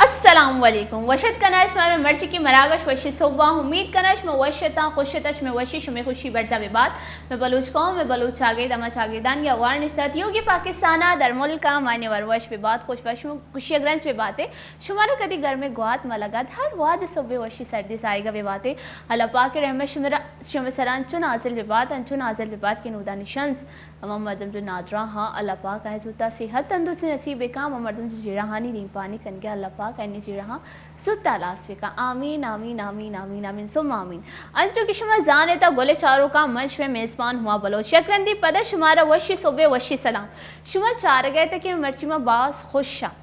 السلام علیکم۔ وش اتک کناں شمارا مرچی کہ مراگش وشی صبح۔ امید کناں شما وش اتاں، خوش اتاں، شمے وشی، شمے خوشی برجا ببات۔ مئے بلوچ قوم، مئے بلوچ چاگرد، ہما چاگردانی اوار نشتہ تیوگی پاکستانا، در ملکا، مانے ور وش ببات، خوش بات، شما خوشی گرنچ بباتے۔ شمارا کدی گرمے گوات ملگت، ہر وہد صبح وشی سردی سایگا بباتے۔ اللہ پاک رحمت شمے را، شمے سرا انچو نازل ببات، انچو نازل ببات کہ نودانی شنز ہما مردم جو نادراہاں، اللہ پاک آیاں زوتا صحت تندرستی نصیب بکاں، ہما مردم جو جیڑہانی دیمپانی کنگا، اللہ پاک آیانی جیڑہاں زوتا ہلاس بکاں۔ آمین، آمین، آمین، آمین، آمین، ثم آمین۔ انچو کہ شما زانتا گل چاروکاں، من شمے میزبان ہما بلوچ۔ یک رندی پدا شمارا وشی صبح وشی سلام۔ شما چارگئے تا کہ مرچی ما باز خوشاں۔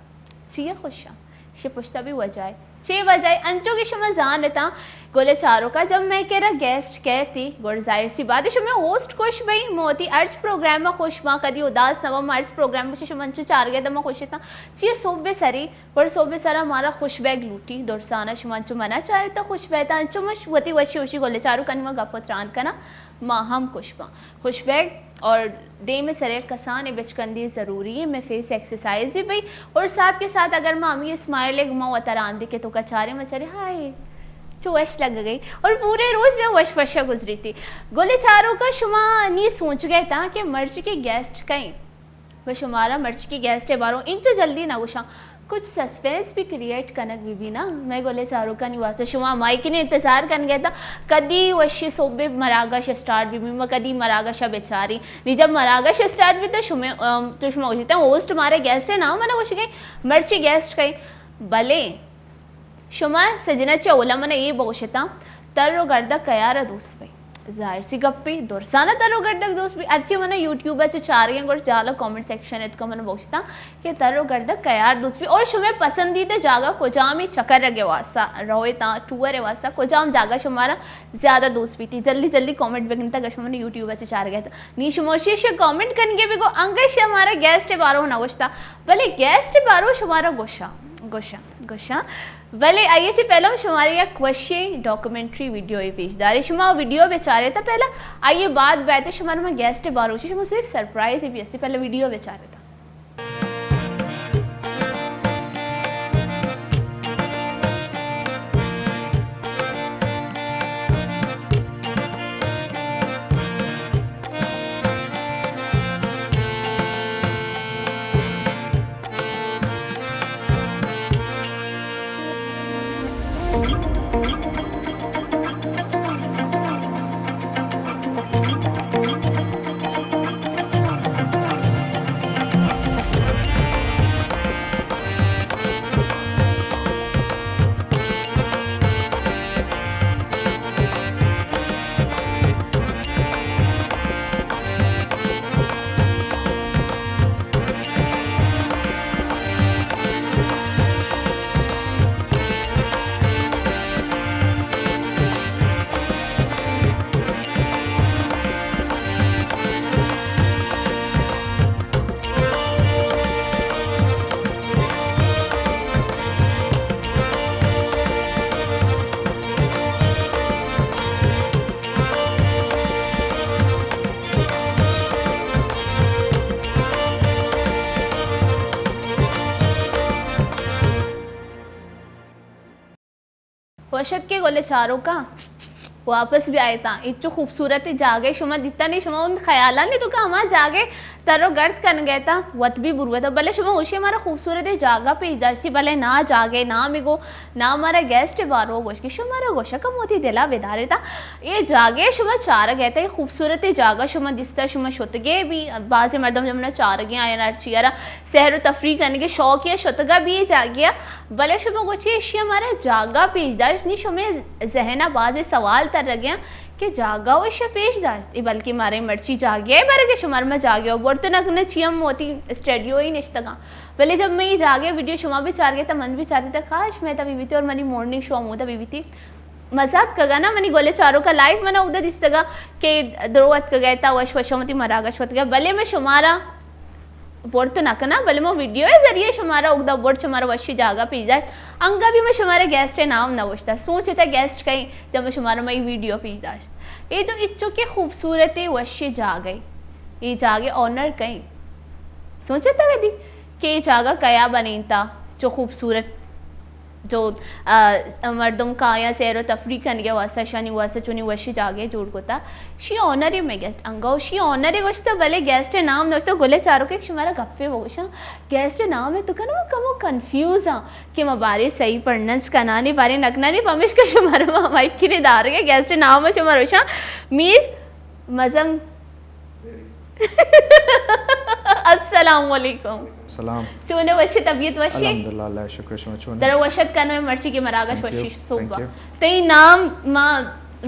چیا خوشاں؟ شے پشتا بھی وجہ ہے۔ چے وجہ ہے؟ انچو کہ شما زانتاں، گل چاروکا، جب مئے کرا گیسٹ کئیتی، گڑا ظاہر سی بات ہے، شمے ہوسٹ خوش بئی، من وتی ہرچ پروگرام ما خوش باں، کدی اداس نہ باں، من ہرچ پروگرام گوشی شما انچو چارگئے تا ما خوش اتاں۔ چیا صبح سری، گڑا صبح سرا مارا خوش بیگ لوٹی، درسانا شما انچو منا چارتا خوش بیتا، انچو من وتی وشی وشی گل چاروکانی ما گپ و تران کناں، ما ہم خوش باں۔ خوش بیگ اور دیم سرے کسان بچکندی ضروری ہے، مئے فیس ایکسرسائز بھی بئی، اور ساتھ کے ساتھ اگر ما ہمی اسمائل ایک ما وتران دی کہ تو کچاری مچاری ہائے چو وش لگ گئی، اور پورے روز میں وش وش گزری تھی۔ گل چاروکا، شما نی سوچ گئے تا کہ مرچی کے گیسٹ کئیں؟ و شمارا مرچی کے گیسٹ بارو انچو جلدی نہ گوشاں۔ کچھ سسپنس بھی کریئیٹ کنگ بی بی نا، مئے گل چاروکانی واسطہ۔ شما مائیکنے انتظار کنگئے تا کدی وشی صبح مراگش اسٹارٹ بی بی، ما کدی مراگش بچاری۔ نی جب مراگش اسٹارٹ بی تو شما، ام، تو شما گوشیتا ہوسٹ مارے گیسٹ ہے نا، منا گوشی گئی مرچی گیسٹ کئیں۔ بلے شما سجنا چہ اولا منا اے بگوشتاں، تر و گردگ کیارا دوست بئی؟ ظاہر سی گپے، درسانا تر و گردگ دوست بئی۔ ہرچی منا یوٹیوب چہ چارگیں گوش جالا کمنٹ سیکشن اتکا منا بگوشتاں کہ تر و گردگ کیار دوست بئی اور شمے پسندیدہ جاگہ کجامی چکرگے واسطہ روئے تا، ٹور واسطہ کجام جاگہ شمارا زیادہ دوست بیتی؟ جلدی جلدی کمنٹ بکنتا کہ شما یوٹیوب چہ چارگئے تا۔ نی شما شیشہ کمنٹ کنگے بگو انگش ہمارا گیسٹ بارو نہ گوشتا، بلے گیسٹ بارو شمارا گوشاں، گوشاں، گوشاں۔ بلے آئیے چہ پہلے ہم شمارا یک وشی ڈاکومنٹری ویڈیو پیش دارے۔ شما ویڈیو بچارے تا پہلا، آئیے بعد بیتے شمارا ما گیسٹ بارو چی شما صرف سرپرائز بھی ہستی، پہلا ویڈیو بچارے تا۔ وش اتکے گل چاروکاں، واپس بیائے تا۔ اچو خوبصورت جاگہ شما دیتا نہیں، شما ان خیالانی تو کہ ہما جاگہ تر و گرد کنگئے تا وت بھی بروئے تا، بلے شما ہوشی ہمارا خوبصورت جاگہ پیش داشتی، بلے نا جاگہ نا مگو، نا ہمارا گیسٹ بارو گوش کہ شمارا گوشا کم ہوتی دلا بدارے تا۔ اے جاگہ شما چارگئے تا، اے خوبصورت جاگہ شما دیستا، شما شتگے بھی، بعض مردم جب منا چارگے آئین ہر چیارا سحر و تفریح کنگے شوق یا شتگا بھی اے جاگہ، بلے شما گوشی ایشی ہمارا جاگہ پیش داشت، نی شمے ذہنا بازیں سوال ترگیاں کہ جاگہ و ایشی پیش داشت، اے بلکہ مارے مرچی جاگہ ہے برگے شمار ما جاگہ و برت نہ کنہ چی ہم ہوتی اسٹوڈیو ہی نشتگاں۔ بلے جب میں یہ جاگہ ویڈیو شما بھی چارگے تا من بھی چارگے تا کاش میں تا بھی بیتی اور منی مارننگ شو ہمودا بھی بیتی۔ مزاق کگا نا، منی گل چاروکا لائیو منا اودا دیستگا کہ درو اتکگئے تا وش وش ہمتی مراگش اتکگئے، بلے میں شمارا برت نہ کناں، بلے ما ویڈیو ء ذریعے شمارا اگدہ برت، شمارا وشی جاگہ پیش داشت۔ انگا بھی ما شمارا گیسٹ ء نام نہ گوشتا۔ سوچ ات گیسٹ کئیں، جب ما شمارا ما ای ویڈیو پیش داشت۔ اے تو اچو کہ خوبصورت وشی جاگہ، اے جاگہ اونر کئیں؟ سوچ ات کدی کہ اے جاگہ کیا بنینتا چو خوبصورت؟ جو، آ، مردم کایاں سیر و تفریح کنگے واسطہ، شانی واسطہ چونی وشی جاگے جوڑ کتا۔ شی آنر میں گیسٹ انگا، شی آنر گوشتا، بلے گیسٹ نام نوشتا، گلے چاروکے شمارا گپے بگوشاں۔ گیسٹ نام تو کنو کمو کنفیوز ہاں کہ ما بارے صحیح پرننس کنانی، بارے نکنانی، پمیشکا شمارا ما مائک کنے دارگے، گیسٹ نام شما روشاں میر مزنگ۔ السلام علیکم۔ سلام۔ چونے وشے، طبیعت وشے؟ الحمدللہ، اللہ شکر، شما چونے؟ ترا وشت کنو مرچی کہ مراگش وشی صوبہ۔ تئی نام ما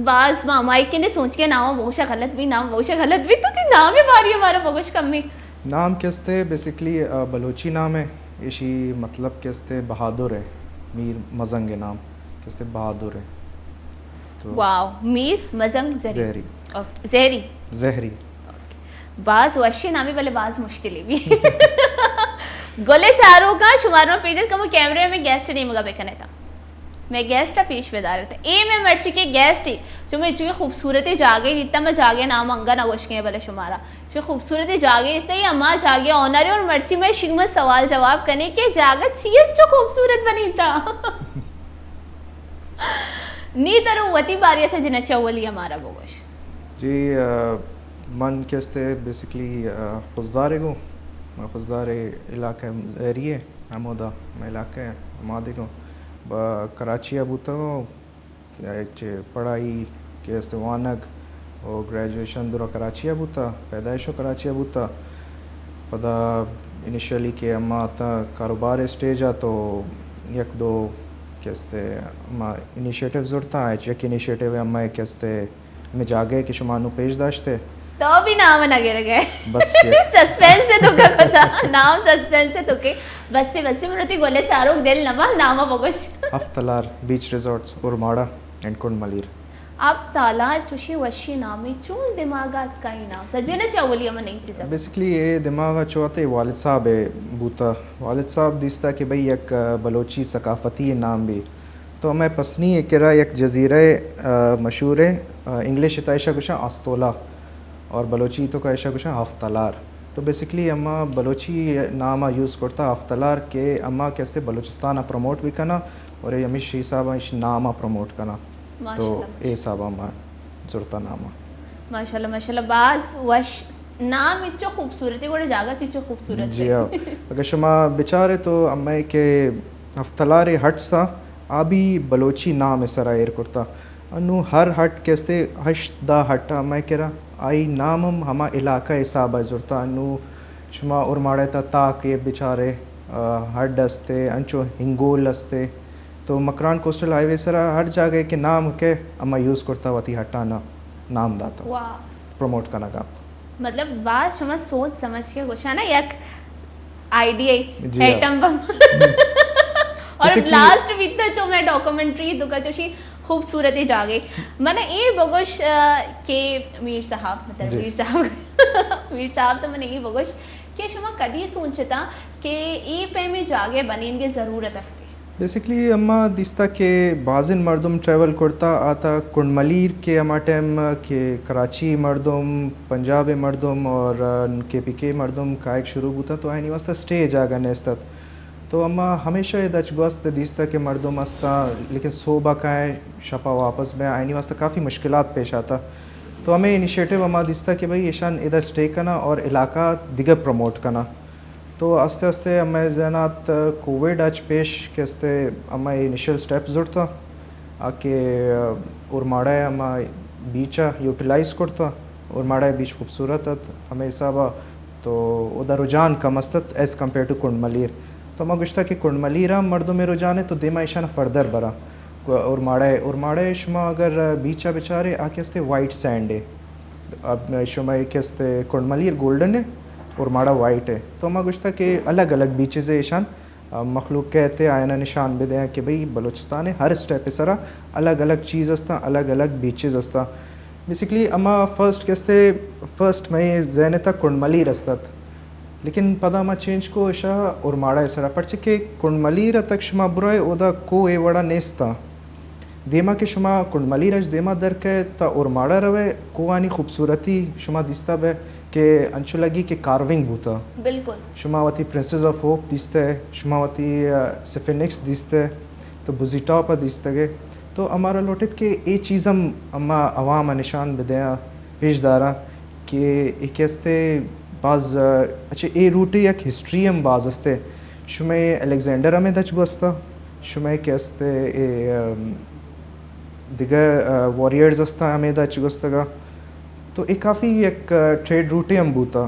باز ما مائک نے سوچ کے نام بوشا غلط بھی، نام بوشا غلط بھی، تو تئی نام باری ہمارا بگوش کمی۔ نام کستے بیسیکلی، آ، بلوچی نام ہے، ایشی مطلب کستے بہادر ہے، میر مزنگ نام کستے بہادر ہے۔ تو واو، میر مزنگ زہری۔ زہری۔ اوکے، زہری۔ زہری۔ اوکے۔ باز وشی نامی بلے باز مشکلی بھی۔ گلے چاروکاں شمارا پیجت کمو کیمرے میں گیسٹ نیمگا بکنے تا۔ میں گیسٹ پیش بدارت۔ اے میں مرچی کے گیسٹ ہی۔ چو میں چوی خوبصورتی جاگے دیتا، میں جاگے نام انگا نہ گوشکیں بلے شمارا۔ چو خوبصورتی جاگے اس نے اما جاگے آنر اور مرچی میں شیما سوال جواب کنے کہ جاگہ چیز چو خوبصورت بنیتا۔ نی ترو وتی باری سے جنچ اولی ہمارا بگوش۔ جی، آ، من کستے بیسیکلی، آ، خضدار گوں، من خضدار علاقہ زہری ہے، ہمودا میں علاقہ ہے، ہما دگوں۔ با کراچی بوتا گوں، ہچ پڑھائی کہ است وانگ و گریجویشن درا کراچی ء بوتا، پیدائش و کراچی ء بوتا۔ پدا انیشلی کہ اما تا کاروبار اسٹیج ء تو یک دو کہ است ما انیشیٹو زرتا، ہچ یک انیشیٹو اما کہ است ہمے جاگہ کہ شما نو پیش داشتے۔ تو بھی نام نہ گر گئے۔ بس یہ۔ سسپینس ہے تو کا پتا، نام سسپینس ہے تو کے۔ بس سے، بس سے، منو تی گولے چاروک دل نہ بال، نام بگوش۔ ہفت تلار بیچ ریزورٹس، اورماڑا اینڈ کنڈ ملیر۔ آپ تالار چوشیں وشیں نامے چون دماغ ء اتکا اے نام؟ سجے نہ چہ اولی ء من اے چیز ء۔ بیسیکلی اے دماغ ء چو ات اے والد صاحب ء بوتا۔ والد صاحب دیستا کہ بھئی یک، آ، بلوچی ثقافتی نام بی۔ تو ہمے پسنی ء کرا یک جزیرہ ء، آ، مشہور ء، آ، انگلش ء تہا ایشا گوشاں آستولہ اور بلوچی توکا ایشا گوشاں ہفت تلار۔ تو بیسیکلی اما بلوچی نام ء یوز کرتا ہفت تلار کہ اما کسے بلوچستان ء پروموٹ بہ کناں اور اے ہمیش حساب ء اش نام ء پروموٹ کناں۔ تو ماشاءاللہ، اے حساب ء ما زرتا نام ء۔ ماشاءاللہ، ماشاءاللہ، باز وش نام، اچو خوبصورتی، گوڑا جاگہ چیچو خوبصورت جی ہے۔ ہاں۔ اگر شما بچارے تو اما کہ ہفت تلار ہٹس آ، آ بھی بلوچی نام ء سرا ایر کرتا۔ انو ہر ہٹ کہ استے ہشت دہ ہٹ ء مئے کرا، آئی نام ہم ہما علاقہ حساب ء زرتا۔ انو شما اورماڑہ تا تاک ء بچارے، آ، ہڈ استے، انچو ہنگول استے۔ تو مکران کوسٹل ہائی وے سرا ہر جاگہ کہ نام کہ ہما یوز کرتا وتی ہٹانا نام داتا۔ واہ۔ پروموٹ کنگا۔ مطلب، باز شما سوچ سمجھ کے گوشانا یک آئیڈیا، جی ہاں۔ Atom bomb. اور بیسیکلی لاسٹ ویک تو چو میں ڈاکومنٹری دکا چوشی خوبصورت جاگے۔ من اے بگوش، آ، کہ میر صاحب، مطلب جی۔ میر صاحب، میر صاحب تو من اے بگوش کہ شما کدی سوچتا کہ اے پیمیں جاگے بنینگے ضرورت استے؟ بیسیکلی اما دیستا کہ بازیں مردم ٹریول کرتا آتا کنڈ ملیر کہ ہما ٹائم کہ کراچی مردم، پنجاب مردم اور، آ، کے پی کے مردم کائک شروع بوتا تو آئینی واسطہ اسٹے جاگہ نیست ات۔ تو اما ہمیشہ اے دچ گوست دیستا کہ مردم استا لیکن صوبہ کائیں شپا واپس بیا، آئینی واسطہ کافی مشکلات پیش آتا۔ تو ہمیں انیشیٹو اما دیستا کہ بھئی ایشان ادا اسٹے کنا اور علاقہ دگہ پروموٹ کنا۔ تو آستے آستے ہمے ذہنات کوویڈ اچ پیش کہ استے ہمے انیشل سٹیپ زرتا آ کہ اورماڑہ ہما بیچ ء یوٹیلائز کرتا۔ اورماڑہ بیچ خوبصورت ات ہمے حساب ء، تو اودا رجحان کم است ات ایز کمپیئر ٹو کنڈ ملیر۔ تو ما گوشتا کہ کنڈ ملیر ہم مردم رجحان ہے تو دیما ایشان فردر برا۔ اورماڑہ، اورماڑہ شما اگر بیچ ء بچارے آ کہ استے وائٹ سینڈ ہے۔ اب شما ایک است کنڈ ملیر گولڈن ہے، اورماڑہ وائٹ ہے۔ تو ما گوشتا کہ الگ الگ بیچز ہے ایشان، آ، مخلوق کہتے آئینا نشان بدے کہ بھئی بلوچستان ہے ہر اسٹیپ سرا الگ الگ چیز استا، الگ الگ بیچز استا۔ بیسیکلی اما فرسٹ کستے، فرسٹ میں ذہن تا کنڈ ملیر استت۔ لیکن پدا ما چینج کو اشا اورماڑہ ء سرا، پرچہ کہ کنڈ ملیر ء تک شما برائے اودا کوہ اے وڑا نیستا۔ دیما کہ شما کنڈ ملیر اچ دیما در کئے تا اورماڑہ روئے، کوہانی خوبصورتی شما دیستا بئے کہ انچو لگی کہ کارونگ بوتا۔ بالکل۔ شما وتی پرنسز آف ہوپ دیستہ، شما وتی، آ، سفنکس دیستہ۔ تو بزی ٹاپ ءَ دیستگ ئے۔ تو ہمارا لوٹت کہ اے چیز ہم ہما عوام ءَ نشان بدیاں، پیش داراں کہ اے کہ استے باز، اچھا، اے روٹ ءِ یک ہسٹری ہم باز استے۔ شمئے الیگزینڈر ہمے دچ گوستا، شمئے کہ استے اے، ام، دگہ، آ، واریئرز استا ہمے دچ گوستگا۔ تو اے کافی یک، آ، ٹریڈ روٹے ہم بوتا۔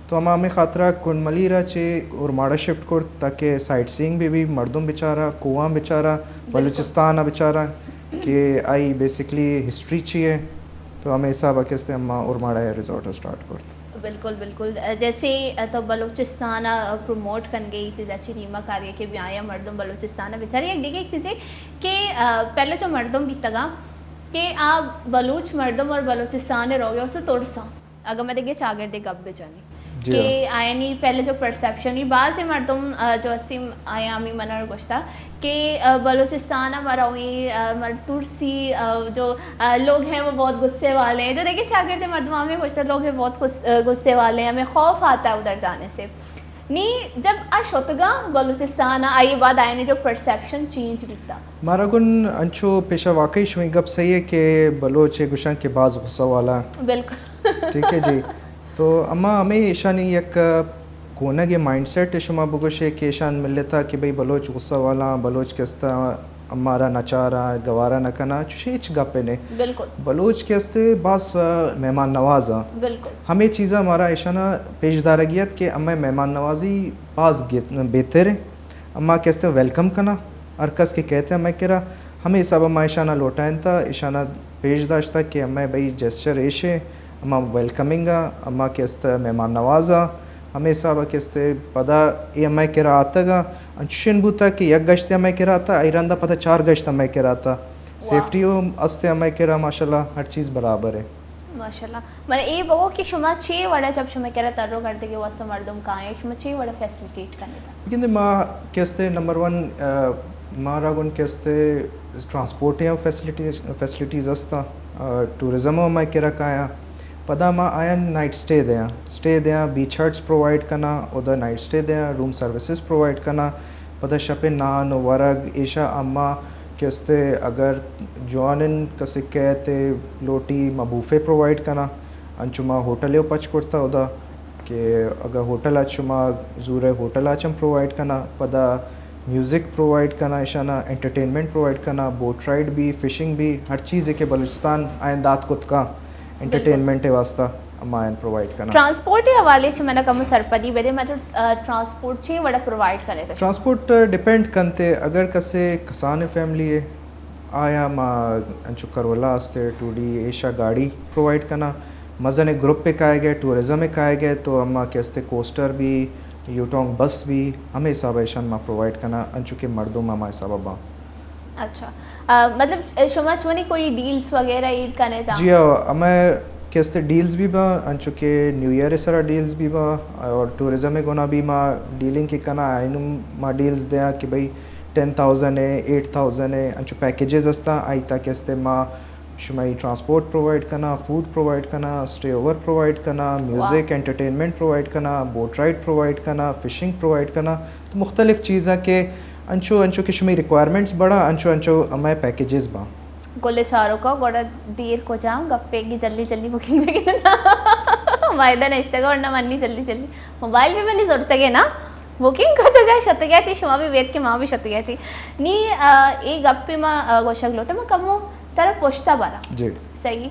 تو ہما ہمے خاطرا کنڈ ملیر ءَ چہ اورماڑہ شفٹ کرت تاکہ سائٹ سینگ بہ بی، مردم بچارا، کوہاں بچارا، بالکل۔ بلوچستان ءَ بچارا کہ آئی بیسکلی ہسٹری چی ہے۔ تو ہمے حساب ءَ کہ استے ہما اورماڑہ ءَ ریزورٹ اسٹارٹ کرت۔ بالکل، بالکل۔ جیسے تو بلوچستان ءَ پروموٹ کنگے، تئی دچی نیما کارگے کہ بیایا مردم بلوچستان ءَ بچارے۔ یک دگہ یک چیزے کہ پہلے جو مردم بیتگا کہ آ بلوچ مردم اور بلوچستان ءَ روگے اسے ترساں۔ اگاں ما دگہ چاگردے گپ بجنیں جی کہ ہاں۔ آیانی پہلے جو پرسپشن ہی، بعض مردم، آ، جو استی آیا ہمیں منر گوشتا کہ، آ، بلوچستان ہمارا ہوئی، آ، مر ترسی، آ، جو، آ، لوگ ہیں وہ بہت غصے والے ہیں۔ جو دگہ چاگردے مردم ہمیں گوشتا لوگ ہیں بہت غص-، آ، غصے والے ہیں، ہمیں خوف آتا ہے ادھر جانے سے۔ نی جب آ شتگاں بلوچستان آ، آئی بعد آیانی جو پرسپشن چینج بیتا۔ مارا گون انچو پیشہ واقعی شمئے گپ صحیح ہے کہ بلوچ ءَ گوشاں کہ باز غصہ والا۔ بالکل۔ ٹھیک ہے جی۔ تو اما ہمیں ایشانی یک کونگ مائنڈ سیٹ شما بگوشے کہ ایشان ملتا کہ بھئی بلوچ غصہ والا، بلوچ کستا ہمارا نچارا، گوارا نہ کنا، چوشیں ہچ گپے نے۔ بالکل۔ بلوچ کہ استے باز مہمان نوازا۔ بالکل۔ ہمیں چیزا مارا ایشانا پیش دارگی ات کہ ہمیں مہمان نوازی باز گت-، بہتر ہے۔ اما کہ استے ویلکم کنا، ہر کس کہ کہتے ہمیں کرا، ہمیں حساب ما ایشانا لوٹائنتا، ایشانا پیش داشتا کہ ہمیں بھئی جیسچر ایشے، اما ویلکمنگ آ، اما کہ استے مہمان نوازا، ہمے حساب ء کہ استے پدا اے ہمے کرا آتگ ء انچوشیں بوتگ کہ یک گشتے ہمے کرا آتگ، آئی رندا پدا چار گشت ہمے کرا آتگ۔ واہ۔ سیفٹی ہم استے ہمے کرا، ماشاءاللہ ہر چیز برابر ہے۔ ماشاءاللہ۔ من اے بگو کہ شما چے وڑا جب شما کرا تر و گردگے واسطہ مردم کائیں، شما چے وڑا فیسلیٹیٹ کنیتا؟ لیکن ما کہ استے نمبر ون، آ، مارا گون کہ استے ٹرانسپورٹ یا فیسلیٹیز، فیسلیٹیز استا، آ، ٹورزم ہم ہمے کرا کایاں۔ پدا ما آیان نائٹ سٹے دیاں، سٹے دیاں، بیچ ہٹس پرووائیڈ کناں، اودا نائٹ سٹے دیاں، روم سروسز پرووائیڈ کناں۔ پدا شپ ء نان و ورگ ایشا اما کہ استے اگر جوانن کسے کئیت لوٹی، ما بوفے پرووائیڈ کناں۔ انچو ما ہوٹل ء پچ کرتا اودا کہ اگر ہوٹل اچ شما زورے ہوٹل اچ ہم پرووائیڈ کناں۔ پدا میوزک پرووائیڈ کناں، ایشانا انٹرٹینمنٹ پرووائیڈ کناں، بوٹ رائیڈ بھی، فشنگ بھی، ہر چیزے کہ بلوچستان آئین دات کت کا بالکل۔ انٹرٹینمنٹ واسطہ ہم آئین پرووائیڈ کناں۔ ٹرانسپورٹ حوالے چھ منا کم سرپدی بدے، مطلب، آ، ٹرانسپورٹ چے وڑا پرووائیڈ کرے تو؟ ٹرانسپورٹ ڈیپینڈ کنتے، اگر کسے کسان فیملی ہے، آیا ما انچو کرولا استے ٹوڈی ایشا گاڑی پرووائیڈ کناں، مزن گروپ کائے گئے، ٹورزم کائے گئے تو اما کہ استے کوسٹر بھی، یوٹونگ بس بھی ہمے حساب ء ایشان ما پرووائیڈ کناں، انچو کہ مردم ہما حساب ء باں۔ اچھا۔ آ، مطلب، شما چونی کوئی ڈیلز وغیرہ ایر کنے تا؟ جی ہاں، ہمے کہ استے ڈیلز بھی باں، انچو کہ نیو ایئر سرا ڈیلز بھی باں، اور ٹورزم گنا بھی ما ڈیلنگ کی کنا، آئینو ما ڈیلز دیاں کہ بھئی ٹین تھاؤزنڈ ہے، ایٹ تھاؤزنڈ ہے، انچو پیکیجز استا، آئی تا کہ استے ما شمائی ٹرانسپورٹ پرووائیڈ کناں، فوڈ پرووائیڈ کناں، سٹے اوور پرووائیڈ کناں، واہ۔ میوزک انٹرٹینمنٹ پرووائیڈ کناں، بوٹ رائیڈ پرووائیڈ کناں، فشنگ پرووائیڈ کناں۔ تو مختلف چیزاں کہ انچو انچو کہ شمئی ریکوائرمنٹس بڑا، انچو انچو ہمے پیکیجز باں۔ گل چاروکا گوڑا دیر کجام گپے کی جلدی جلدی بکنگ بکن۔ وعدہ نشتگا ورنہ منی جلدی جلدی۔ موبائل بھی منی زرتگے نا۔ بکنگ کتگا شتگے تھی، شما بھی ویت کہ ما بھی شتگے تھی۔ نی، آ، اے گپے ما، آ، گوشگ لوٹا، ما کمو ترا پشتا برا۔ جی۔ صحیح۔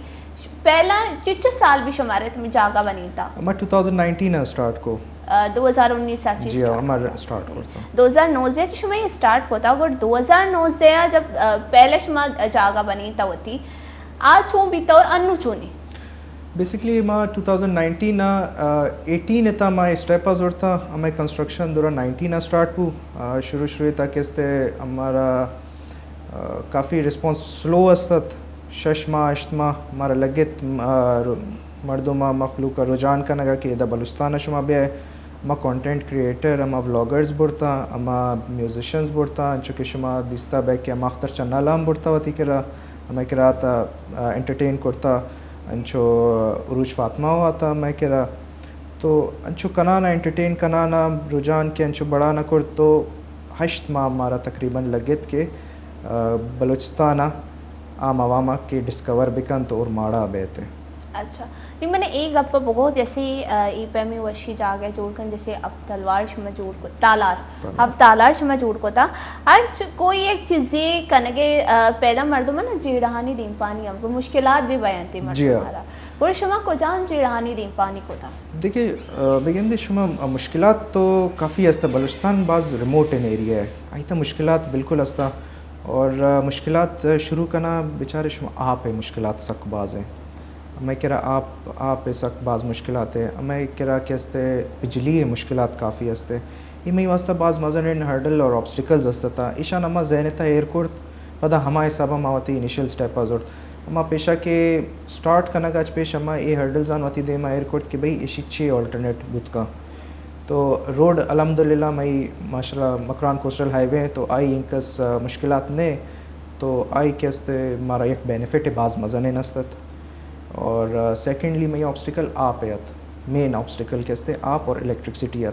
پہلا چچ سال بھی شمارے تم جاگہ بنیتا؟ ما ٹو تھاؤزنڈ نائنٹین ء اسٹارٹ کو۔ آ، دو ہزار انیس ء چی جی، اسٹارٹ ہمارا کرتا؟ اسٹارٹ کرتا۔ دو ہزار نوزدہ چی شما اسٹارٹ کرتا، اور دو ہزار نوزدہ ء جب، آ، پہلے شما جاگہ بنیتا ہوتی، آ چون بیتا اور انو چونی؟ بیسیکلی ما ٹو تھاؤزنڈ نائنٹین ء، آ، ایٹین ء تا ما اسٹیپ ء زرتا، ہمیں کنسٹرکشن دورا نائنٹین ء اسٹارٹ بو۔ آ، شروع شروع تک استے ہمارا، آ، کافی ریسپانس سلو است ات۔ شش ماہ، ہشت ماہ مارا لگت، آ، مردم ء مخلوق ء رجحان کنگ ء کہ ادا بلوچستان ء شما بیائے۔ ہما کانٹینٹ کریئیٹر، ہما ولاگرز برتا، ہما میوزیشنز برتا، انچو کہ شما دیستا بئے کہ ہما اختر چنالا ہم برتا وتی کرا، ہمے کرا تا، آ، انٹرٹین کرتا، انچو عروج فاطمہ ہو آتا ہمے کرا۔ تو انچو کنانا انٹرٹین کنانا رجحان کہ انچو بڑا نہ کرت تو ہشت ماہ مارا تقریباً لگت کہ بلوچستان ءَ عام عوام ءَ کہ ڈسکور بکنت اور ماڑا بیت۔ اچھا، نی من اے گپ ءَ بگو، جیسے اے پیمی وشی جاگہ جوڑ کن، جیسے اب تلوار شما جوڑ کت، تالار، اب تالار شما جوڑ کتا، ہر کوئی ایک چیزے کنگے پہلا مردم نا جیڑہانی دیمپانی ہم مشکلات بھی بیانتی مردم ہمارا۔ گڑا شما کجام جیڑہانی دیمپانی کتا؟ دیکھیے، بگندے شما، مشکلات تو کافی ہستا، بلوچستان باز ریموٹ ان ایریا ہے، آئی تا مشکلات بالکل ہستا۔ اور مشکلات شروع کنا، بیچارے شما آپ ہے، مشکلات سک باز ہیں۔ ہمے کرا آپ، آپ ہے سک باز مشکلات ہے۔ ہمے کرا کہ استے بجلی ہے، مشکلات کافی ہستے۔ ای مئی واسطہ باز مزنین ہرڈل اور آبسٹیکلز ہستا۔ ایشان ہما ذہن تا ایر کرت، پدا ہما حسابا ما وتی انیشل سٹیپ ءَ زرت۔ ہما پیشا کہ سٹارٹ کنگ ءَ چہ پیش ہما اے ہرڈلزان وتی دیما ایر کرت کہ بھئی ایشی چے آلٹرنیٹ بوت کن۔ تو روڈ الحمدللہ مئی ماشاءاللہ مکران کوسٹل ہائی وے ہیں، تو آئی انکس مشکلات نے، تو آئی کہ استے مارا یک بینیفٹ باز مزنین استت۔ اور سیکنڈلی مئی آبسٹیکل آپ ات، مین آبسٹیکل کہ استے آپ اور الیکٹریکسٹی ات۔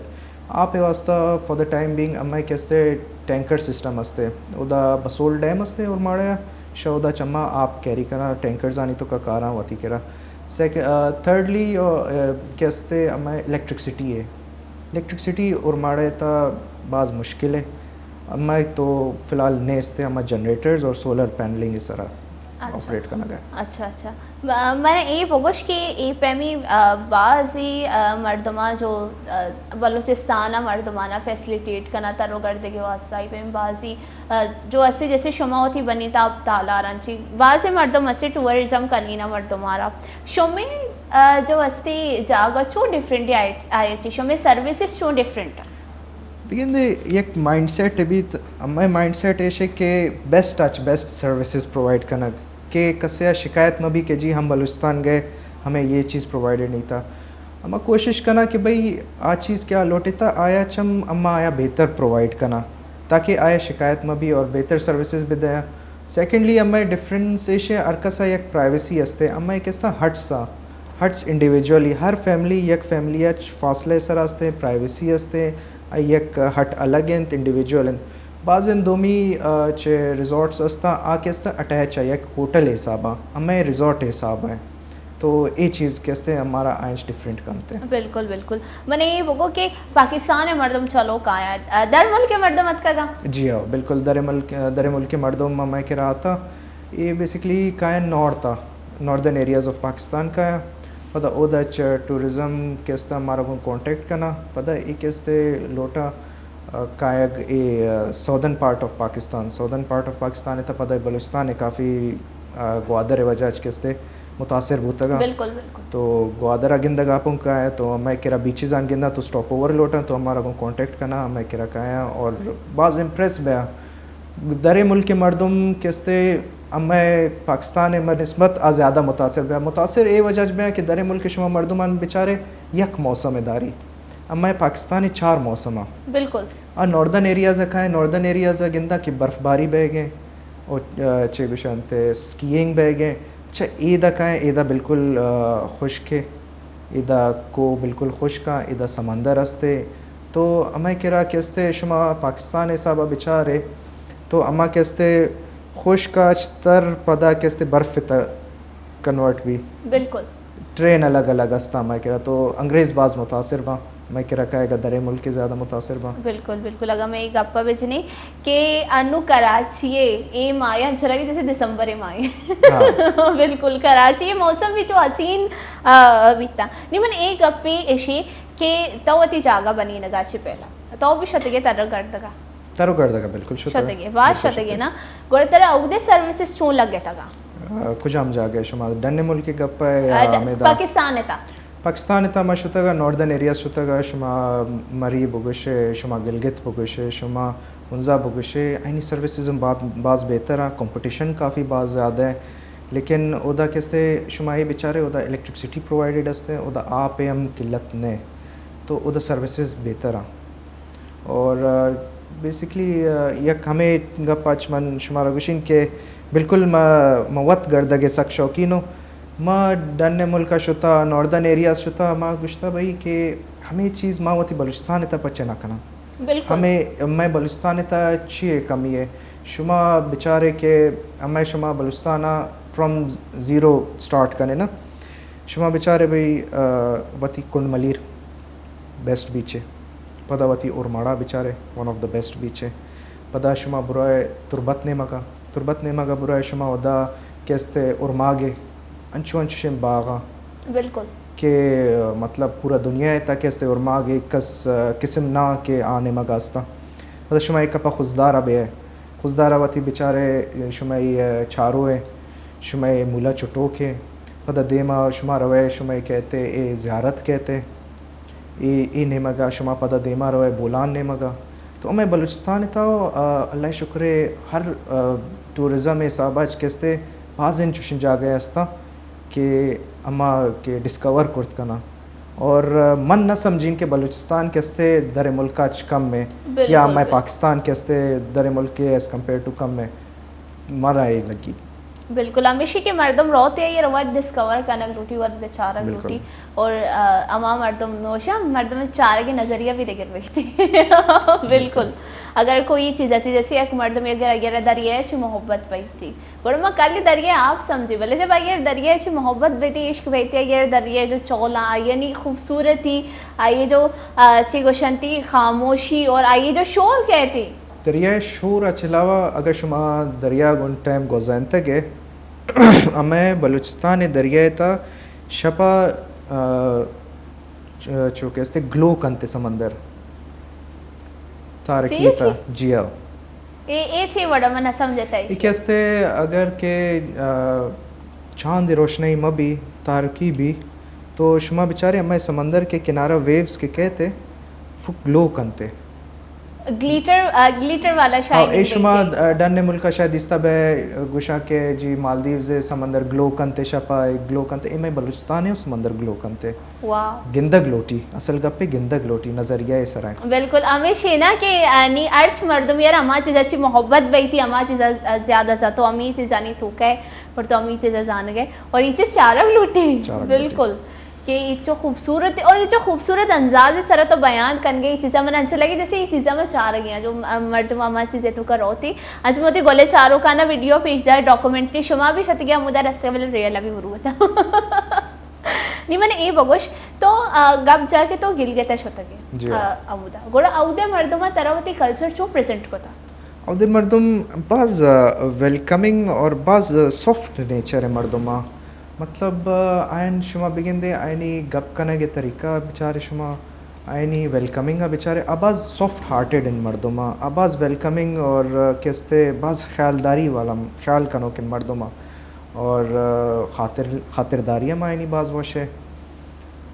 آپ ءِ واسطہ فار دا ٹائم بینگ ہمے کہ استے ٹینکر سسٹم استے، اودا بسول ڈیم استے اور ماڑے شہ اودا چما آپ کیری کنا، ٹینکرز آنی تو کا کاراں وتی کرا۔ سیک-، آ، تھرڈلی، آ، کہ استے ہمے الیکٹریکسٹی ہے، الیکٹریکسٹی اور ماڑے تا باز مشکل ہے۔ ہمے تو فی الحال نیست ہے، ہمے جنریٹرز اور سولر پینلنگ سرا آپریٹ کنگ ءَ۔ اچھا، اچھا۔ من اے بگوش کہ اے پیمی بازی مردماں جو بلوچستان ءَ مردماں فیسلیٹیٹ کنا تر و گردگی واسطہ، اے پیمی بازی جو اسے جیسے شما وتی بنی تا تالار انچی بازی مردم اسے ٹورزم کنی نا مردماں را، شمے جو اسے جاگہ چو ڈفرنٹ آئے چی، شمے سروسز چو ڈفرنٹ؟ بگندے یک مائنڈ سیٹ بیت، ہمے مائنڈ سیٹ ایش ہے کہ بیسٹ اچ بیسٹ سروسز پرووائڈ کنگ، کہ کسے ءَ شکایت مہ بی کہ جی ہم بلوچستان گئے، ہمیں یہ چیز پرووائڈڈ نہیں تھا۔ ہما کوشش کنا کہ بھئی آ چیز کہ آ لوٹتا آیا چم اما آیا بہتر پرووائڈ کنا، تاکہ آیا شکایت مہ بی اور بہتر سروسز بھی دیا۔ سیکنڈلی ہمے ڈفرنس ایش ہے ہر کسا یک پرائیویسی استے، ہمے کستا ہٹس آ ہٹس انڈیویجولی، ہر فیملی یک فیملی اچ فاصلہ سرا استے، پرائیویسی استے، آئی یک ہٹ الگ انت، انڈیویجول انت۔ بازیں دومی، آ، چہ ریزورٹس استا، آ کہ استا اٹیچ آ یک ہوٹل حسابا، ہمے ریزورٹ حساب ہے۔ تو اے چیز کہ استے ہمارا آئنچ ڈفرنٹ کنتے۔ بالکل، بالکل۔ من اے بگو کہ پاکستان مردم چلو کایا، در ملک مردم اتکگا؟ جی ہاں، بالکل، در ملک، در ملک مردم ہمے کہ رہتا، اے بیسیکلی کائیں نارتھ آ، ناردرن ایریاز آف پاکستان کایا۔ پدا اودا چہ ٹورزم کہ استا مارا گوں کانٹیکٹ کنا، پدا اے کہ استے لوٹا، آ، کایگ اے، آ، southern part of Pakistan, southern part of Pakistan تا پدا بلوچستان کافی، آ، گوادر وجہ اچ کہ استے متاثر بوتگا۔ بالکل، بالکل۔ تو گوادر گندگا پون کایا تو ہمے کرا بیچز آن گندا تو سٹاپ اوور لوٹاں تو ہمارا گوں کانٹیکٹ کنا، ہمے کرا کایا اور باز امپریس بیا۔ درے ملک مردم کہ استے ہمے پاکستان بہ نسبت آ زیادہ متاثر بیا۔ متاثر اے وجہ بیا کہ درے ملک شما مردمان بچارے یک موسم داری، ہمے پاکستان چار موسم۔ بالکل۔ آ ناردرن ایریاز کائیں، ناردرن ایریاز گندا کہ برف باری بہ گئے، او، آ، چے گوشنت، سکیئنگ بہ گئے۔ چہ ایدا کائیں، ایدا بالکل، آ، خشک ہے۔ ایدا کو بالکل خشک آ، ایدا سمندر استے۔ تو ہمے کرا کہ استے شما پاکستان حسابا بچارے، تو ہما کہ استے خشک آ چتر پدا کہ استے برف تا کنورٹ بی۔ بالکل۔ ٹرین الگ الگ استا ہمے کرا، تو انگریز باز متاثر باں۔ مئے کرا کائے گا درے ملک زیادہ متاثر باں۔ بالکل، بالکل۔ اگاں مئے گپ ء بجنیں کہ انو کراچی ء اے ماہ ء انچو لگے جیسے دسمبر ء ماہ ء۔ ہاں۔ بالکل، کراچی ء موسم بھی چو حسین، آ، بیتا۔ نی من اے گپے اشی کہ تو وتی جاگہ بنینگا چہ پہلا تو بھی شتگے تر گردگا؟ تر و گردگا بالکل شتگے۔ شتگے، باز بالکل شتگے شتگے۔ نا؟ گڑا ترا اودے سروسز چون لگتگا؟ آ، کجام جاگہ شما ڈن ملک گپ ء یا آ، ڈ-، ہمیدا؟ پاکستان ء تا۔ پاکستان ء تا ما شتگ ء ناردرن ایریاز شتگ ء، شما مری بگوش ئے، شما گلگت بگوش ئے، شما ہنزا بگوش ئے، آئینی سروسز ہم با-، باز بہتر آں، کمپٹیشن کافی باز زیادہ ہے، لیکن اودا کسے شما اے بچارے اودا الیکٹرکسٹی پرووائیڈڈ است ہیں، اودا آپ ء ہم قلت نہ، تو اودا سروسز بہتر آں۔ اور، آ، بیسیکلی، آ، یک ہمے گپ اچ من شمارا گوشین کہ بالکل ما، ما وت گردگ ء سک شوقین اوں۔ ما ڈن ء ملک ء شتا، ناردرن ایریاز شتا، ما گوشتا بھئی کہ ہمے چیز ما وتی بلوچستان ء تہ پچ نہ کناں۔ بالکل۔ ہمے، مئے بلوچستان ء تہ چی ء کمی ہے؟ شما بچارے کہ ہمے شما بلوچستان ءَ فرام زیرو سٹارٹ کنے نا، شما بچارے بھئی، آ، وتی کنڈ ملیر بیسٹ بیچ ءَ، پدا وتی اورماڑا بچارے ون آف دا بیسٹ بیچ ءَ، پدا شما برائے تربت نیمگ ءَ، تربت نیمگ ءَ برائے شما ادا کہ استے اورماگ ءَ، انچو انچوشیں باغاں بالکل۔ کہ، آ، مطلب پورا دنیا ءِ تک استے اورماگ ءِ کس، آ، قسم نہ کہ آ نیمگ ءَ استاں۔ پدا شما یک کپا خضدار ءَ بے، خضدار ءَ وتی بچارے شمئے چارو ءَ، شمئے مولا چٹوک ءَ، پدا دیما شما روئے شمئے کہتے اے زیارت کہتے، اے، اے نیمگ ءَ شما پدا دیما روئے بولان نیمگ ءَ۔ تو ہمے بلوچستان ءِ تہا، آ، اللہ ءِ شکر ءَ ہر، آ، ٹورزم ءِ حساب ءَ اچ کستے باز انچوشیں جاگہ استاں کہ ہما کہ ڈسکور کرت کناں۔ اور من نہ سمجھین کہ بلوچستان کہ استے در ملک اچ کم ہے، بالکل، یا میں بالکل۔ پاکستان کہ استے در ملک ایز کمپیئر ٹو کم ہے، مارا اے لگی۔ بالکل، ہمیشی کہ مردم روت یا یہ روت ڈسکور کنگ لوٹی، وت بچارگ بالکل۔ لوٹی۔ اور، آ، اما مردم نوشا، مردم چارگ نظریہ بھی دگر بیتی۔ بالکل۔ بالکل۔ اگر کوئی چیز ایسی، جیسے ایک مردم اگر، اگر دریا چی محبت بیتی، گڑا ما کلی دریا آپ سمجھی، بلے جب اگر دریا چی محبت بیتی، عشق بیتی، اگر دریا جو چولا، یعنی خوبصورتی، آئیے جو، آ، چی گوشنتی خاموشی اور آئیے جو شور کہتی۔ دریائے شور اچ علاوہ اگر شما دریا گون ٹائم گوزینتگ ہے، ہمیں بلوچستان دریائے تا شپا، آ، چ-، چو کہ استے گلو کنتے سمندر۔ تارکی تا، سیریسلی؟ جی ہاں۔ اے، اے چے وڑا من نہ سمجھتا ہے۔ اے کہ استے اگر کہ، آ، چاند روشنائی مہ بی، تارکی بی، تو شما بچارے ہمے سمندر کے کنارہ ویوز کے کہتے، فک گلو کنتے۔ گلیٹر، آ، گلیٹر والا ہاں، شاید اے ہی شما، بیتے۔ آ، ڈن ملکا شاید دیستا بے گوشا کہ جی مالدیوز سمندر گلو کنتے، شپا گلو کنتے، اے میں بلوچستان ہے سمندر گلو کنتے۔ واہ۔ گندگ لوٹی، اصل گپ ہے گندگ لوٹی، نظریہ ہے سرا۔ بالکل، ہمیش ہے نا کہ، آ، نی ہرچ مردم یار ہما چیزا چی محبت بیتی، ہما چیزا، آ، زیادہ زاتو ہمی چیزانی تو کہے، پر تو ہمی چیزا زانگے، اور یہ چیز چارگ لوٹی۔ چارگ لوٹی۔ بالکل۔ کہ یہ جو خوبصورت، اور یہ جو خوبصورت انداز سرا تو بیان کنگے، یہ چیزا من انچو لگے جیسے یہ چیزا میں چارگی ہیں، جو م-، مردم ہما چیزیں تو کروتی۔ انچو موتی گولے چارو کانا ویڈیو پیش دار ڈاکومنٹری شما بھی شتگی ہمودا رستے والے ریئل بھی بروتا۔ نی من اے بگوش، تو، آ، گپ جا کہ تو گلگت ء شتگ ئے، جی ہاں۔ آ، اودا۔ گڑا اودے مردماں ترا وتی کلچر چوں پریزنٹ کتا؟ اودے مردم باز، آ، ویلکمنگ اور باز سافٹ نیچر ہے مردماں۔ مطلب، آ، آئین شما بگندے، آئینی گپ کنگ ء طریقہ بچارے شما، آئینی ویلکمنگ ء بچارے، آ باز سافٹ ہارٹڈ ان مردماں، آ باز ویلکمنگ اور، آ، کستے باز خیالداری والا، خیال کنوک ان مردماں۔ اور، آ، خاطر، خاطرداری ہم آئینی باز وش ہے۔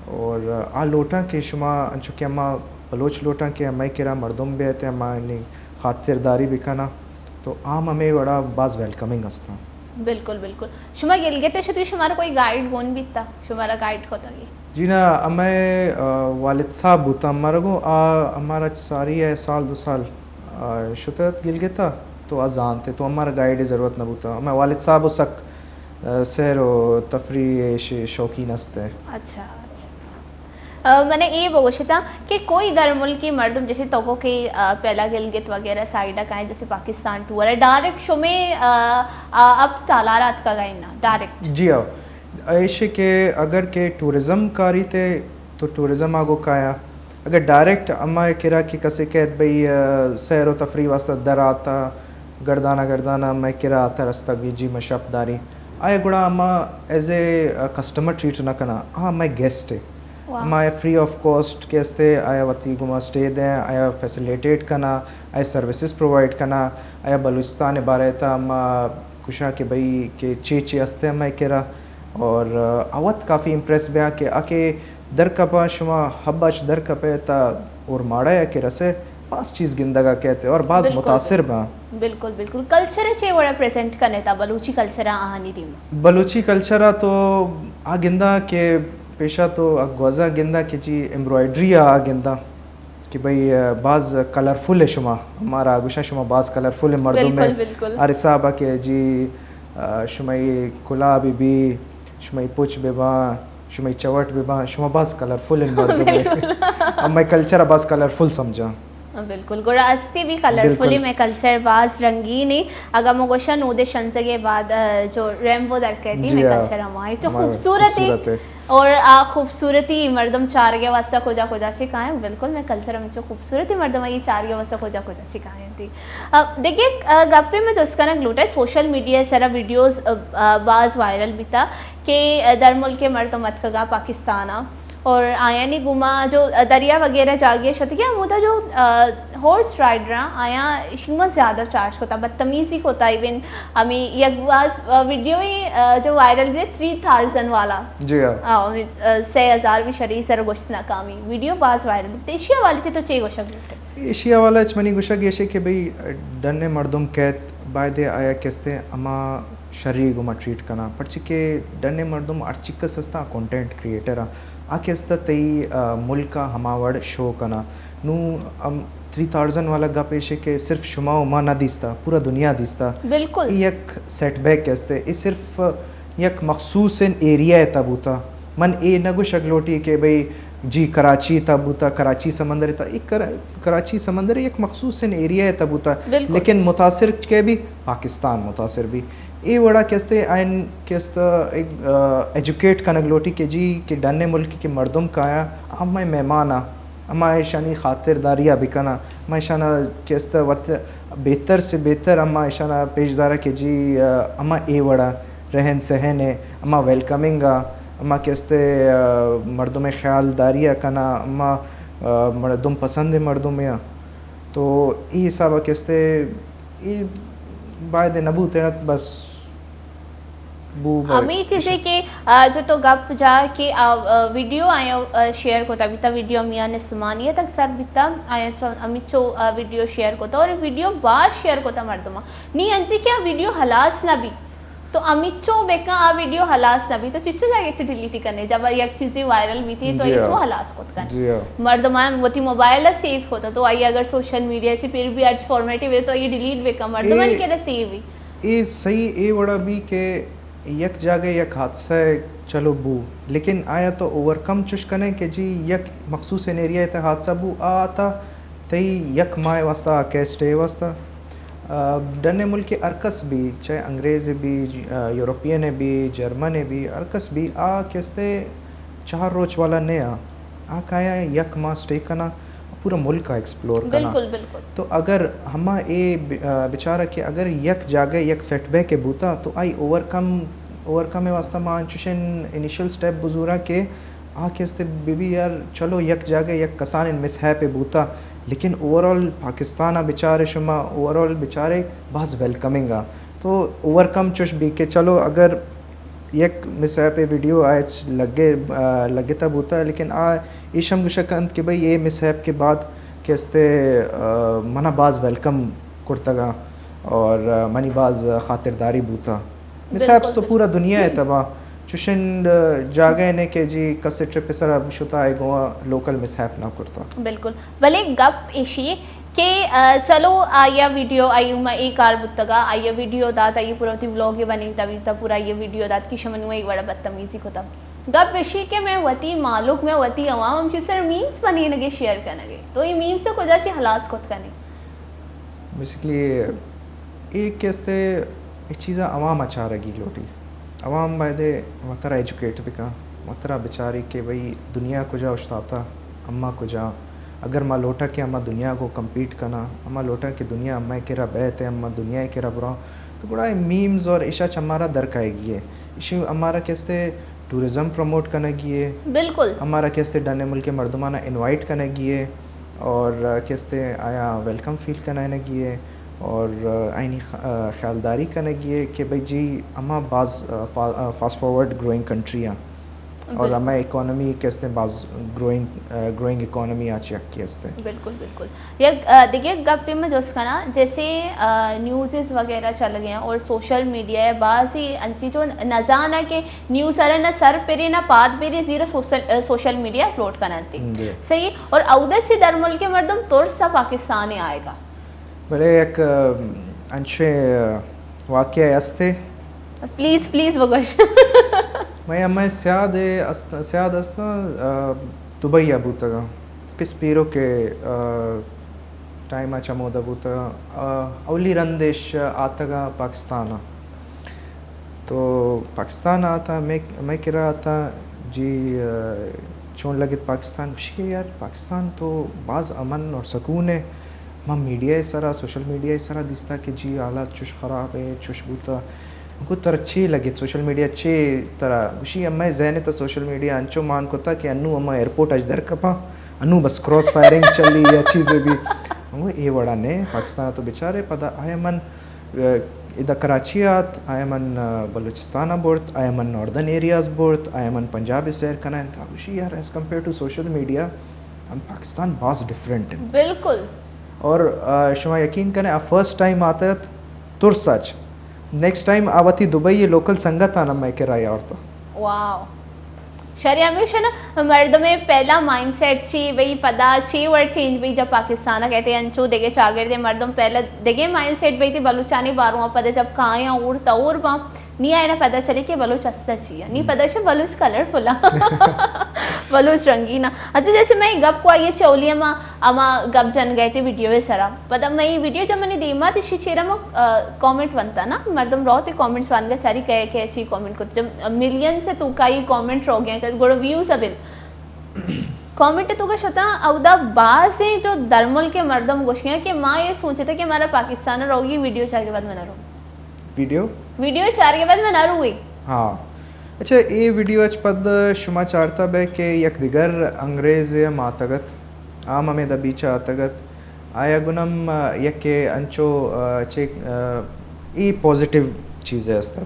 اور، آ، آ لوٹاں کہ شما انچو کہ ہما بلوچ لوٹاں کہ ہمے کرا مردم بیت، ہما آئینی خاطرداری بکناں، تو آ ہم ہمے وڑا باز ویلکمنگ ہستاں۔ بالکل، بالکل۔ شما گلگت شتو، شمارا کوئی گائیڈ گون بیتا، شمارا گائیڈ کتگی؟ جی نا، ہمے، آ، والد صاحب بوتا ہمارا گوں، آ ہمارا ساری ہے سال دو سال آ، شتت گلگت ء تو آ زانت، تو ہمارا گائیڈ ء ضرورت نہ بوتا۔ ہمے والد صاحب و سک، آ، سیر و تفریح ش-، شوقین است ہے۔ اچھا، اچھا۔ آ، من اے بگوشتا کہ کوئی در ملکی مردم جیسے تو کو کہ، آ، پہلا گلگت وغیرہ سائیڈ کائیں جیسے پاکستان ٹور ہے، ڈائریکٹ شمے، آ، آ، اب تالار آتکا گئے نا، ڈائریکٹ؟ جی ہاں۔ ایشی کہ اگر کہ ٹورزم کاری تے تو ٹورزم آگو کایا۔ اگر ڈائریکٹ اما کرا کہ کسے کہت بھئی، آ، سیر و تفریح واسطہ در آتا، گردانا گردانا مئے کرا آتا رستگ جی میں شپ داری۔ آیا گڑا اما as a, ah, customer treat نہ کنا، ہاں مئے گیسٹ ہے۔ واہ۔ اما آیا فری آف کاسٹ کہ استے آیا وتی گما سٹے دیں، آیا فیسلیٹیٹ کنا، آیا سروسز پرووائڈ کنا، آیا بلوچستان بارے تا اما کشا کہ بھئی کہ چے چے استے مئے کرا۔ اور، آ، اوت کافی امپریس بیاں کہ آ کہ در کپاں شما حب اچ در کپے تا اور ماڑا یا کہ رسے باز چیز گندگا کہتے اور باز بالکل، متاثر باں۔ بالکل، بالکل۔ کلچر چے وڑا پریزنٹ کنے تا بلوچی کلچر آہانی دیم؟ بلوچی کلچر آ تو آ گندا کہ پیشا تو آ گوزا گندا کہ جی ایمبرائڈری آ گندا۔ کہ بھئی، آ، باز کلرفل ہے شما، ہمارا گوشاں شما باز کلرفل ہے مردم ہے۔ بالکل، بالکل۔ ہر حساب کہ جی، آ، شمئی کلا بھی بی، شمئی پچ بھی باں، شمئی چوٹ بھی باں، شما باز کلرفل ہے مردم ہے۔ بالکل۔ ہمے کلچر باز کلرفل سمجھاں۔ بالکل، گڑا ہستی بھی کلرفلی، مئے کلچر باز رنگین ہے۔ اگاں ما گوشاں نود شنزگے بعد، آ، جو ریمبو در کئیتی، مئے کلچر ہمائی چو خوبصورت ہے۔ اور آ خوبصورتی مردم چارگے واسطہ کجا کجا چی کائیں؟ بالکل، مئے کلچر ہمیں چو خوبصورتی مردم آئی چارگے واسطہ کجا کجا چی کائیں تھی۔ آ، دیکھیے، آ، گپے میں جس کنگ لوٹے، سوشل میڈیا سرا ویڈیوز، آ، آ، باز وائرل بیتا کہ، آ، در ملک مردم اتکگا پاکستان آ، اور آیانی گما جو دریا وغیرہ جاگے شتگی، ہمودا جو، آ، ہارس رائیڈر آں، آیاں اشی ما زیادہ چارج کتا، بدتمیزی کتا، ایون ہمیں یک باز، آ، ویڈیو ہی، آ، جو وائرل بھی تھری تھاؤزینڈ والا۔ جی ہاں۔ آ، ہمیں، آ، سے ہزار بھی شری سر گوشت ناکامی ویڈیو باز وائرل بھی۔ ایشی حوالے چے تو چے گوشگ لوٹے؟ ایشی حوالے چ منی گوشگ ایشے کہ بھئی ڈن مردم کیت، باید آیا کستے ہما شری گما ٹریٹ کنا، پرچہ کہ ڈن مردم ہر چکس ہستا کنٹینٹ کریئٹر آ، آ کہ استا تئی، آ، ملک ء ہما وڑ شو کنا۔ نوں ام، تھری تھاؤزینڈ والا گپ ایش کہ صرف شما و ما نہ دیستا، پورا دنیا دیستا۔ بالکل۔ اے یک سیٹ بیک استے، اے صرف یک مخصوص ایریا ء تہ بوتا۔ من اے نہ گوشگ لوٹی کہ بھئی جی کراچی تہ بوتا، کراچی سمندر تہ، اے کر-، کراچی سمندر یک مخصوص ایریا ء تہ بوتا۔ بالکل۔ لیکن متاثر کے بھی پاکستان متاثر بھی۔ اے وڑا کہ استے آئین کہ استا ایک، آ، ایجوکیٹ کنگ لوٹی کہ جی کہ ڈن ملک کے مردم کایا، ہم مئے مہمان آ، ہما ایشانی خاطرداری آ بکنا، ہما ایشانا کہ استا وت بہتر سے بہتر ہما ایشانا پیش دارا کہ جی، آ، ہما اے وڑا رہن سہن ہے، ہما ویلکمنگ آ، ہما کہ استے، آ، مردم خیال داری آ کنا، ہما، آ، مردم پسند مردم آ۔ تو اے حساب آ کہ استے اے باید نہ بوت انت، بس بو باید۔ ہمے چیزے کہ، آ، جو تو گپ جا کہ آ، آ، ویڈیو آیا، آ، شیئر کتا بیتا، ویڈیو میاں نسمانی تک سر بیتا، آیا چو، ہمے چو، آ، ویڈیو شیئر کتا اور ویڈیو باز شیئر کتا مردماں۔ نی انچی کہ آ ویڈیو ہلاس نہ بی، تو ہمے چو بکن آ ویڈیو ہلاس نہ بی، تو چچو جاگے چ ڈیلیٹ کنے، جب یک چیزے وائرل بیتی تو جی اے ہاں۔ چو ہلاس کت کنے۔ جی ہاں۔ مردمان وتی موبائل سیو کتا، تو آئی اگر سوشل میڈیا چی پھر بھی ہرچ فارمیٹی وے تو آئی ڈیلیٹ بکن، مردمان اے، کے سیو ہی۔ اے صحیح اے وڑا بھی کہ یک جاگہ یک حادثہ چلو بو، لیکن آیا تو اوورکم چش کنے کہ جی یک مخصوص ایریا تے حادثہ بو، آ تا تئی یک ماہ واسطہ، آ کیسٹ واسطہ۔ آ، ڈن ملک ہر کس بھی، چاہے انگریز بھی، ج-، آ، یورپین بھی، جرمن بھی، ہر کس بھی، آ کیستے چار روچ والا نہ آ۔ آ کایا یک ماہ سٹے کنا، پورا ملک آ ایکسپلور کنا۔ بالکل، بالکل۔ تو اگر ہما اے ب-، آ، بچارا کہ اگر یک جاگہ یک سیٹ بیک بوتا، تو آئی اوورکم، اوورکم واسطہ ما انچوشن انیشل سٹیپ بزورا کہ آ کہ استے بی بی آر چلو یک جاگہ یک کسانیں مس ہیپ بوتا، لیکن اوورآل پاکستان ء بچارے شما، اوورآل بچارے باز ویلکمنگ ء۔ تو اوورکم چش بی کہ چلو اگر یک مس ہیپ ویڈیو آ اچ لگے، آ، لگتا بوتا، لیکن آ ایش ہم گوشہ کنت کہ بھئی اے مس ہیپ کے بعد کہ استے، آ، منا باز ویلکم کرتگا اور، آ، منی باز خاطرداری بوتا۔ مس ہیپس تو پورا دنیا ء تباہ۔ چوشن جاگہ نے کہ جی کسے ٹرپ سرا شتا ہے گوا لوکل مس ہیپ نہ کرتا۔ بالکل۔ بلے گپ ایشی کہ، آ، چلو آیا ویڈیو آئی ما اے کار بوتگا، آیا ویڈیو دات، آئی پورا وتی ولاگ بنی تبی تا پورا یہ ویڈیو دات کہ شمنو ایک بڑا بدتمیزی کتا۔ گپ ایشی کہ میں وتی مالک، میں وتی عوام ہم چیز سر میمز بنینگے شیئر کنگے۔ تو یہ میمز کجا چی ہلاس کت کنے؟ بیسکلی اے کہ استے اے چیزا عوام ء چارگی لوٹی۔ عوام بایدے وترا ایجوکیٹ بکن، وترا بچاری کہ بھئی دنیا کجا اشتاتا، اما کجا۔ اگر ما لوٹا کہ اما دنیا کو کمپیٹ کنا، اما لوٹا کہ دنیا اما کرا بیت، اما دنیا کرا برا، تو گڑا اے میمز اور ایشا چ ہمارا در کائے گی ہے۔ ایشی ہمارا کہ استے ٹورزم پروموٹ کنگی ہے۔ بالکل۔ ہمارا کہ استے ڈنے ملک مردمانا انوائٹ کنگی ہے۔ اور، آ، کہ استے آیا ویلکم فیل کنائنگی ہے اور، آ، آئینی خ-، آ، خیالداری کنگی ہے کہ بھئی جی ہما باز، آ، فا-، آ، فاسٹ فارورڈ گروئنگ کنٹری ہیں اور ہما اکانومی کہ استے باز گروئنگ، آ، گروئنگ اکانومی آ چی حق کی استے۔ بالکل، بالکل۔ یک، آ، دیگه گپے میں جست کنا، جیسے، آ، نیوزز وغیرہ چل گئے ہیں اور سوشل میڈیا ہے، باز ہی انچی جو نزانہ کہ نیوز سر نہ سر پرے نہ پاد پرے زیرا سوشل، آ، سوشل میڈیا اپلوڈ کننتی۔ جی۔ صحیح۔ اور اودے چی در ملک مردم ترس پاکستان آئے گا۔ بلے یک، آ، انچیں، آ، واقعہ ہستے۔ پلیز، پلیز بگوش۔ میں ہمیں سیاد است-، سیاد استاں، آ، دبئی آ بوتگاں۔ پس پیرو کے، آ، ٹائم ءَ چمودا بوتاں، آ، اولی رندش آتگاں پاکستان ءَ۔ تو پاکستان آتاں، مئے، مئے کرا آتاں، جی، آ، چون لگت پاکستان؟ گوشی کہ یار، پاکستان تو باز امن اور سکون ہے۔ ما میڈیا ءِ سرا، سوشل میڈیا ءِ سرا دیستا کہ جی حالات چوش خراب ہے، چوش بوتا۔ من گو ترا چے لگت سوشل میڈیا چے ترا؟ گوشی ہمے ذہن تا سوشل میڈیا انچو مان کتا کہ انو ہما ایئرپورٹ اچ در کپاں، انو بس کراس فائرنگ چلی یا چیزے بھی۔ من گو اے وڑا نے، پاکستان تو بچارے۔ پدا آیا من، آ، ادا کراچی آت، آیا من، آ، بلوچستان برت، آیا من ناردرن ایریاز برت، آیا من پنجاب سیر کنائیں۔ تا گوشی یار، as compare to social media، ہم پاکستان باز ڈفرنٹ ہے۔ بالکل۔ اور، آ، شما یقین کنے، آ فرسٹ ٹائم آتگت ترس اچ، نیکسٹ ٹائم آ وتی دبئی لوکل سنگت آنا مئے کرا یارتا۔ واو۔ شری ہمیش نا، مردم پہلا مائنڈ سیٹ چی بھئی، پدا چی ورڈ چینج بھئی، جب پاکستان کہتے انچو دگے چاگردے مردم پہلا دگے مائنڈ سیٹ بھئی تے بلوچانی بارو، پدا جب کایاں اور تا اور با نی آئینا پدا چلے کہ بلوچ استا چی ہے، نی پدا چلے بلوچ کلرفل ہے۔ بلوچ رنگین ہے۔ اچھا، جیسے میں گپ کو آئیے چولی ہما، ہما گپ جن گئے تھے ویڈیو سرا۔ پدا میں ویڈیو جب منی دیما تشی چیرا ما، آ، کامنٹ ونتا نا، مردم رو تے کامنٹس وانگا چاری کہے کہ چی کامنٹ کو، جب ملین سے تو کا یہ کامنٹ رو گیا کہ گڑا ویوز ابل۔ کامنٹ تو کا شتا اودا بازیں جو درمل کے مردم گوش گیا کہ ما یہ سوچتا کہ ہمارا پاکستان روگی ویڈیو چار کے بعد میں نہ رو۔ ویڈیو؟ ویڈیو چار کے بعد میں نہ روئی۔ ہاں۔ اچھا، اے ویڈیو اچ پد شما چارتا بے کہ یک دگر انگریز ہم آتگت، آ ہم ہمے دا بیچ آتگت۔ آیا گنم، آ، یک انچو، آ، چے، آ، ای پازیٹیو چیزے است۔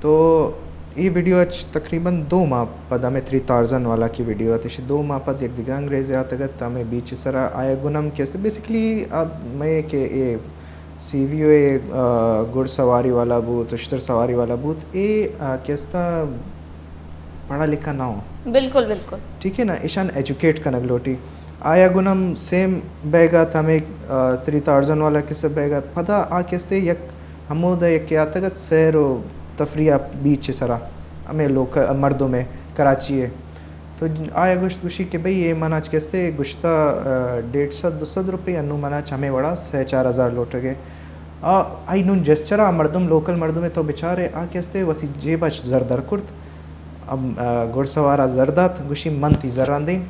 تو ای ویڈیو اچ تقریباً دو ماہ پد ہمے تھری تارزن والا کی ویڈیو ات، اش دو ماہ پد یک دگہ انگریزے آتگت ہمے بیچ سرا۔ آیا گنم کہ است، بیسیکلی اب میں کہ اے سی وی او اے، آ، گھڑ سواری والا بوت، اشتر سواری والا بوت، اے، آ، کہ استا پڑھا لکھا نہ ہو۔ بالکل، بالکل۔ ٹھیک ہے نا، ایشان ایجوکیٹ کنگ لوٹی۔ آیا گون ہم سیم بیگ ات، ہمے، آ، تھری تھاؤزنڈ والا قصہ بیگ ات۔ پدا آ کہ استے یک ہمودا یک آتگ ات سیر و تفریح بیچ سرا، ہمے لوک مردم ہے کراچی ہے۔ تو آیا گوشت گوشی کہ بھئی اے من اچ کہ استے گوشتا، آ، ڈیڑھ سد دو سد روپے، انو من اچ ہمے وڑا سہ چار ہزار لوٹگے۔ آ، آئی نون جسچرا مردم، لوکل مردم تو بچارے، آ کہ استے وتی جیب اچ زر در کرت، ام، آ، گھڑ سوارا زر دات، گوشی من تی زران دیم،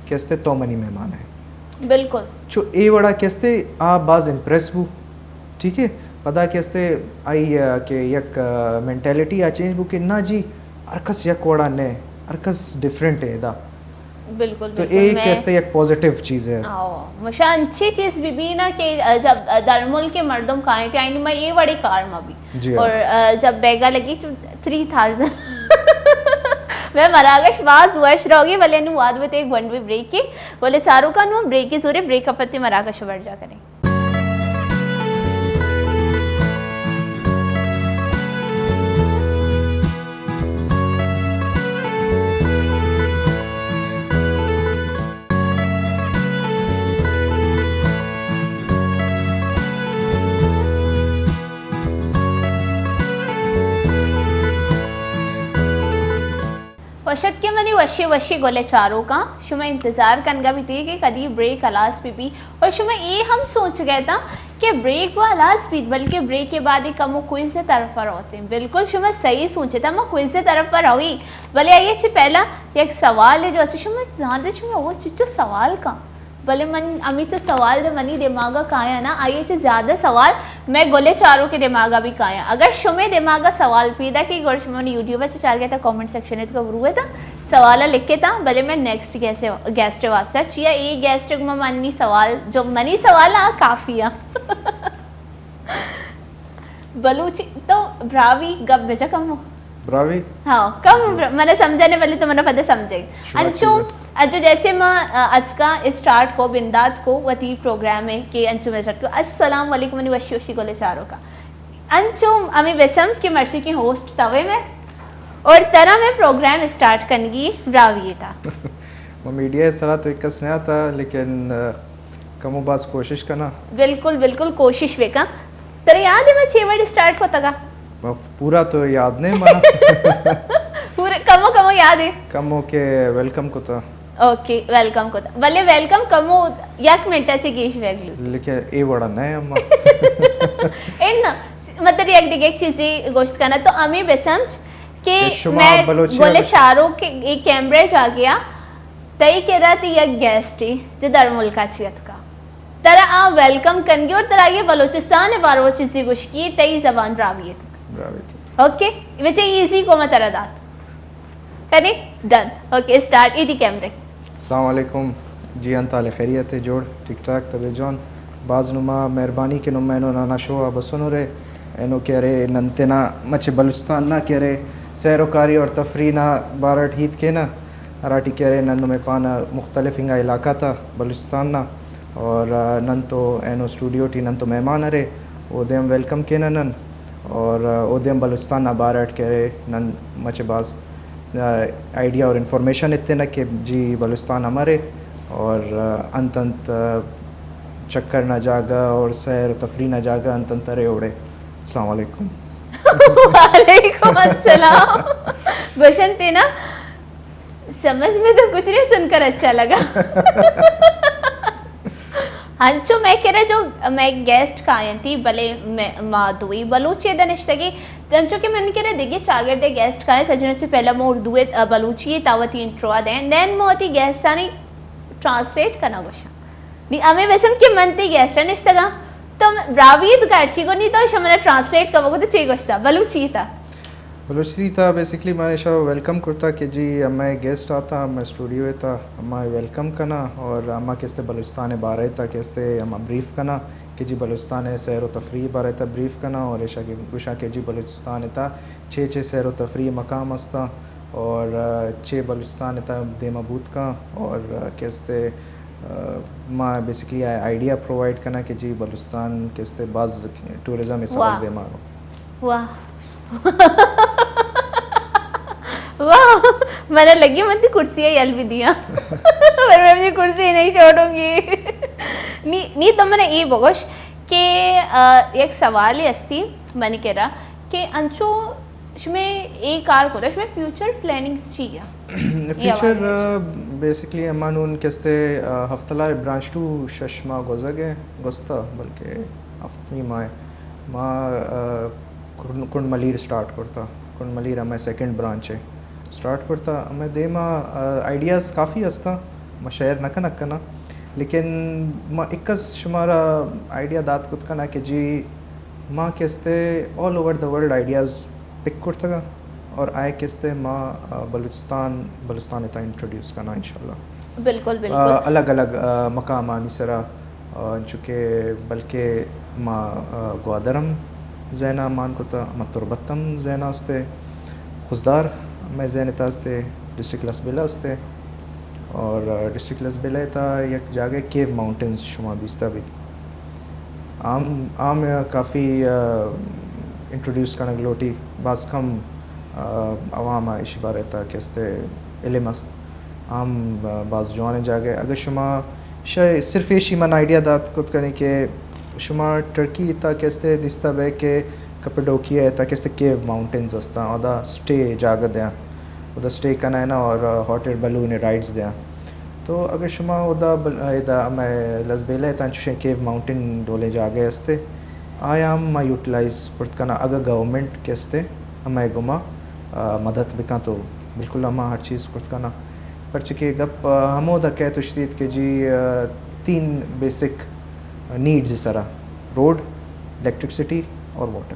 کہ استے تو منی مہمان ہے۔ بالکل۔ چو اے وڑا کہ استے آ باز امپریس بو، ٹھیک ہے؟ پدا کہ استے آئی، آ، کہ یک، آ، مینٹیلٹی آ چینج بو کہ نہ جی، ہر کس یک وڑا نہ، ہر کس ڈفرنٹ ہے ادا۔ بالکل، تو بالکل، اے میں کہ استے یک پازیٹیو چیز ہے۔ آو، مشا انچی چیز بھی بھی نا کہ جب در ملک کے مردم کائیں تھے، آئین میں اے وڑے کار ما بھی۔ جی ہاں۔ اور، آ، جب بیگا لگی تو تھری تھاؤزنڈ۔ میں مراگش باز وش رہوگی، بلے انو واد بتے ایک ون وے بریک کی، بلے چاروں کا نو بریک کی زورے، بریک اپتے مراگش بڑھ جا کریں۔ وش اتکے منی وشی وشی گلے چاروکاں، شما انتظار کنگا بیتی کہ کدی بریک ہلاس بی بی، اور شما اے ہم سوچ گئے تا کہ بریک و ہلاس بیت، بلکہ بریک کے بعد ایک کمو کوئز طرف پر ہوتے ہیں۔ بالکل شما صحیح سوچے تا، ما کوئز طرف پر ہوئی، بلے آئیے چھ پہلا یک سوال ہے جو اسے شما زانتے، شما وہ چچو سوال کا بلے من ہمیچو سوال دے منی دماغا کایا نا، آئی چو زیادہ سوال میں گلے چارو کے دماغا بھی کایا۔ اگر شمے دماغا سوال پیدا کہ گڑا شما منی یوٹیوب چ چار گئے تا، کمنٹ سیکشن ات کو بروے تا سوالا لکھے تا، بلے میں نیکسٹ گیسٹ، گیسٹ واسطہ چیا اے گیسٹ کو منی سوال، جو منی سوال آ کافی آ۔ بلوچی تو براہوئی گپ بجا کمو۔ براہوئی؟ ہاں، کم جی۔ بر-، منا سمجھنے والے تو منا پتہ سمجھے۔ شما انچو، چیزے۔ انچو جیسے ما، آ، اتکا اسٹارٹ کو، بندات کو، وتی پروگرام ہے کہ انچو میں اسٹارٹ کو۔ السلام علیکم، منی وشی وشی گلے چارو کا۔ انچو ہمیں بے سمجھ کہ مرچی کی ہوسٹ توے میں اور طرح میں پروگرام اسٹارٹ کنگی براہوئی تا۔ ما میڈیا سرا تو ایک کس نہیں آتا، لیکن، آ، کمو باز کوشش کنا۔ بالکل، بالکل کوشش بکا۔ ترے یاد ہے میں چھ وڑ اسٹارٹ کو تگا؟ پورا تو یاد نہیں منا۔ پورا کمو کمو یاد ہے؟ کمو کے ویلکم کو تا۔ اوکے، ویلکم کت، بلے ویلکم کمو، یک منٹ چہ گیش بیگ لوٹ۔ لیکن اے وڑا نہ اما۔ اے نا، مطلب یک دگہ یک چیزے گوشت کنا تو ہمے بسمجھ کہ کہ شما میں بلوچی گل ءَ چارو کہ اے کیمرہ جاگیا تئی کرا تی یک گیسٹے جو در ملکا چی اتکا۔ ترا آ ویلکم کنگی اور ترا یہ بلوچستان بارو چیزی گوشکی تئی زبان براوی اتک۔ براوی اتک۔ اوکے، وچے ایزی کو میں ترا دات۔ کدی؟ ڈن۔ Okay, start. ایدی کیمرے۔ السلام علیکم۔ جی انت حال خیریت، جوڑ، ٹھیک ٹھاک، طبیعت جوان؟ باز نما مہربانی کہ نما اینو نانا شو آ بسنو رے، اینو کہ ارے نن تینا مچے بلوچستان نا کہ ارے سیر و کاری اور تفریح نا بارٹ ہیت کینا، ہراٹی کہ ارے نن نمے پانا مختلف انگا علاقہ تا بلوچستان نا، اور آ، نن تو اینو اسٹوڈیو ٹی نن تو مہمان ارے، اودے ہم ویلکم کینہ نن۔ اور، آ، اودے ہم بلوچستان نا بارہ اٹ کہ ارے نن مچہ باز، آ، آئیڈیا اور انفارمیشن ایتنہ کہ جی بلوچستان امر ءِ اور، آ، انت انت، آ، چکر نا جاگہ اور سیر و تفریح نا جاگہ انت انت ارے اوڑے۔ السلام علیکم۔ وعلیکم السلام۔ گوشن تینا سمجھ میں تو کچھ نہیں، سن کر اچھا لگا۔ ہنچو میں کرا جو میں گیسٹ کاینتی، بلے میں، ما دوئی بلوچی دنشتگی، تنچو کہ من کرا دیگه چاگرد گیسٹ کائیں، سجن چ پہلا مو اردو، آ، بلوچی تا وتی انٹرو دیں، دین مو وتی گیسٹانی ٹرانسلیٹ کنا گوشاں۔ نی ہمیں بسم کہ من تی گیسٹ نشتگا، تو براوی تو کارچی کو نی تو شمنا ٹرانسلیٹ کا وقت چی گوشتا، بلوچی تا۔ بلوچی تا بیسکلی ما ایشا ویلکم کرتا کہ جی ہمے گیسٹ آتا، ہمے اسٹوڈیو تا، ہما ویلکم کنا اور ہما کستے بلوچستان بارے تا کستے ہما بریف کنا کہ جی بلوچستان سیر و تفریح بارے تا بریف کنا اور ایشا کہ گوشا کہ جی بلوچستان تا چے چے سیر و تفریح مقام استا اور، آ، چے بلوچستان تا دیما بوت کن اور، آ، کستے، آ، ما بیسکلی آئیڈیا پرووائیڈ کنا کہ جی بلوچستان کستے باز ٹورزم حساب واہ۔ دیما۔ واہ۔ واہ، منا لگی من تی کرسی یل بھی دیا۔ پر میں اپنی کرسی نہیں چھوڑوں گی۔ نی، نی تو من اے بگوش کہ، آ، یک سوال استی من کرا کہ انچو شمے اے کار کو، شمے فیوچر پلاننگز چی یا؟ فیوچر، آ، بیسکلی اما نون کستے، آ، ہفتہ لار برانچ ٹو شش ماہ گوزگ ءِ، گوستا بلکہ ہفتمی ماہ ءِ۔ ما، آ، کنڈ، کنڈ ملیر اسٹارٹ کرتا۔ کنڈ ملیر ہمے سیکنڈ برانچ ءِ اسٹارٹ کرتا۔ ہمے دیما، آ، آئیڈیاز کافی ہستا، ما شیئر نہ کنگ کنا، لیکن ما اکس شمارا آئیڈیا دات کت کنا کہ جی ما کستے all over the world ideas pick کرتگا اور آئے کستے ما، آ، بلوچستان، بلوچستان تا انٹروڈیوس کنا انشاءاللہ۔ بالکل، آ، بالکل۔ الگ الگ، آ، مقامانی سرا، آ، انچو کہ بلکہ ما، آ، گوادر ہم ذہنا مان کتا، ما تربت ہم ذہنا استے، خضدار مئے ذہن تا استے، ڈسٹرکٹ لسبیلہ استے اور، آ، ڈسٹرکٹ لسبیلہ تا یک جاگہ کیو ماؤنٹینز شما دیستا بھی۔ عام، عام کافی، آ، انٹروڈیوس کنگ لوٹی، باز کم، آ، عوام ءَ ایشی بارے تا کہ استے علم است۔ عام، آ، باز جوانیں جاگہ۔ اگر شما شے-، صرف ایشی من آئیڈیا دات کت کنی کہ شما ٹرکی تا کہ استے دیستا بے کہ کپڈوکیا تا کہ استے کیو ماؤنٹینز استاں، ادا سٹے جاگہ دیاں، ادا سٹے کنائنا اور ہاٹ ایئر بلون رائڈز دیاں۔ تو اگر شما اودا بل-، ادا ہمے لزبیلہ ءِ تہا چوشیں کیو ماؤنٹین ڈولیں جاگہ استے، آیا ہم ما یوٹیلائز کرت کناں۔ اگہ گورنمنٹ کہ استے ہمے گما، آ، مدد بکن تو بالکل ہما ہر چیز کرت کناں۔ پرچہ کہ گپ، آ، ہمودا کئیت اشتیت کہ جی، آ، تین بیسک نیڈز سرا، روڈ، الیکٹرکسٹی اور واٹر۔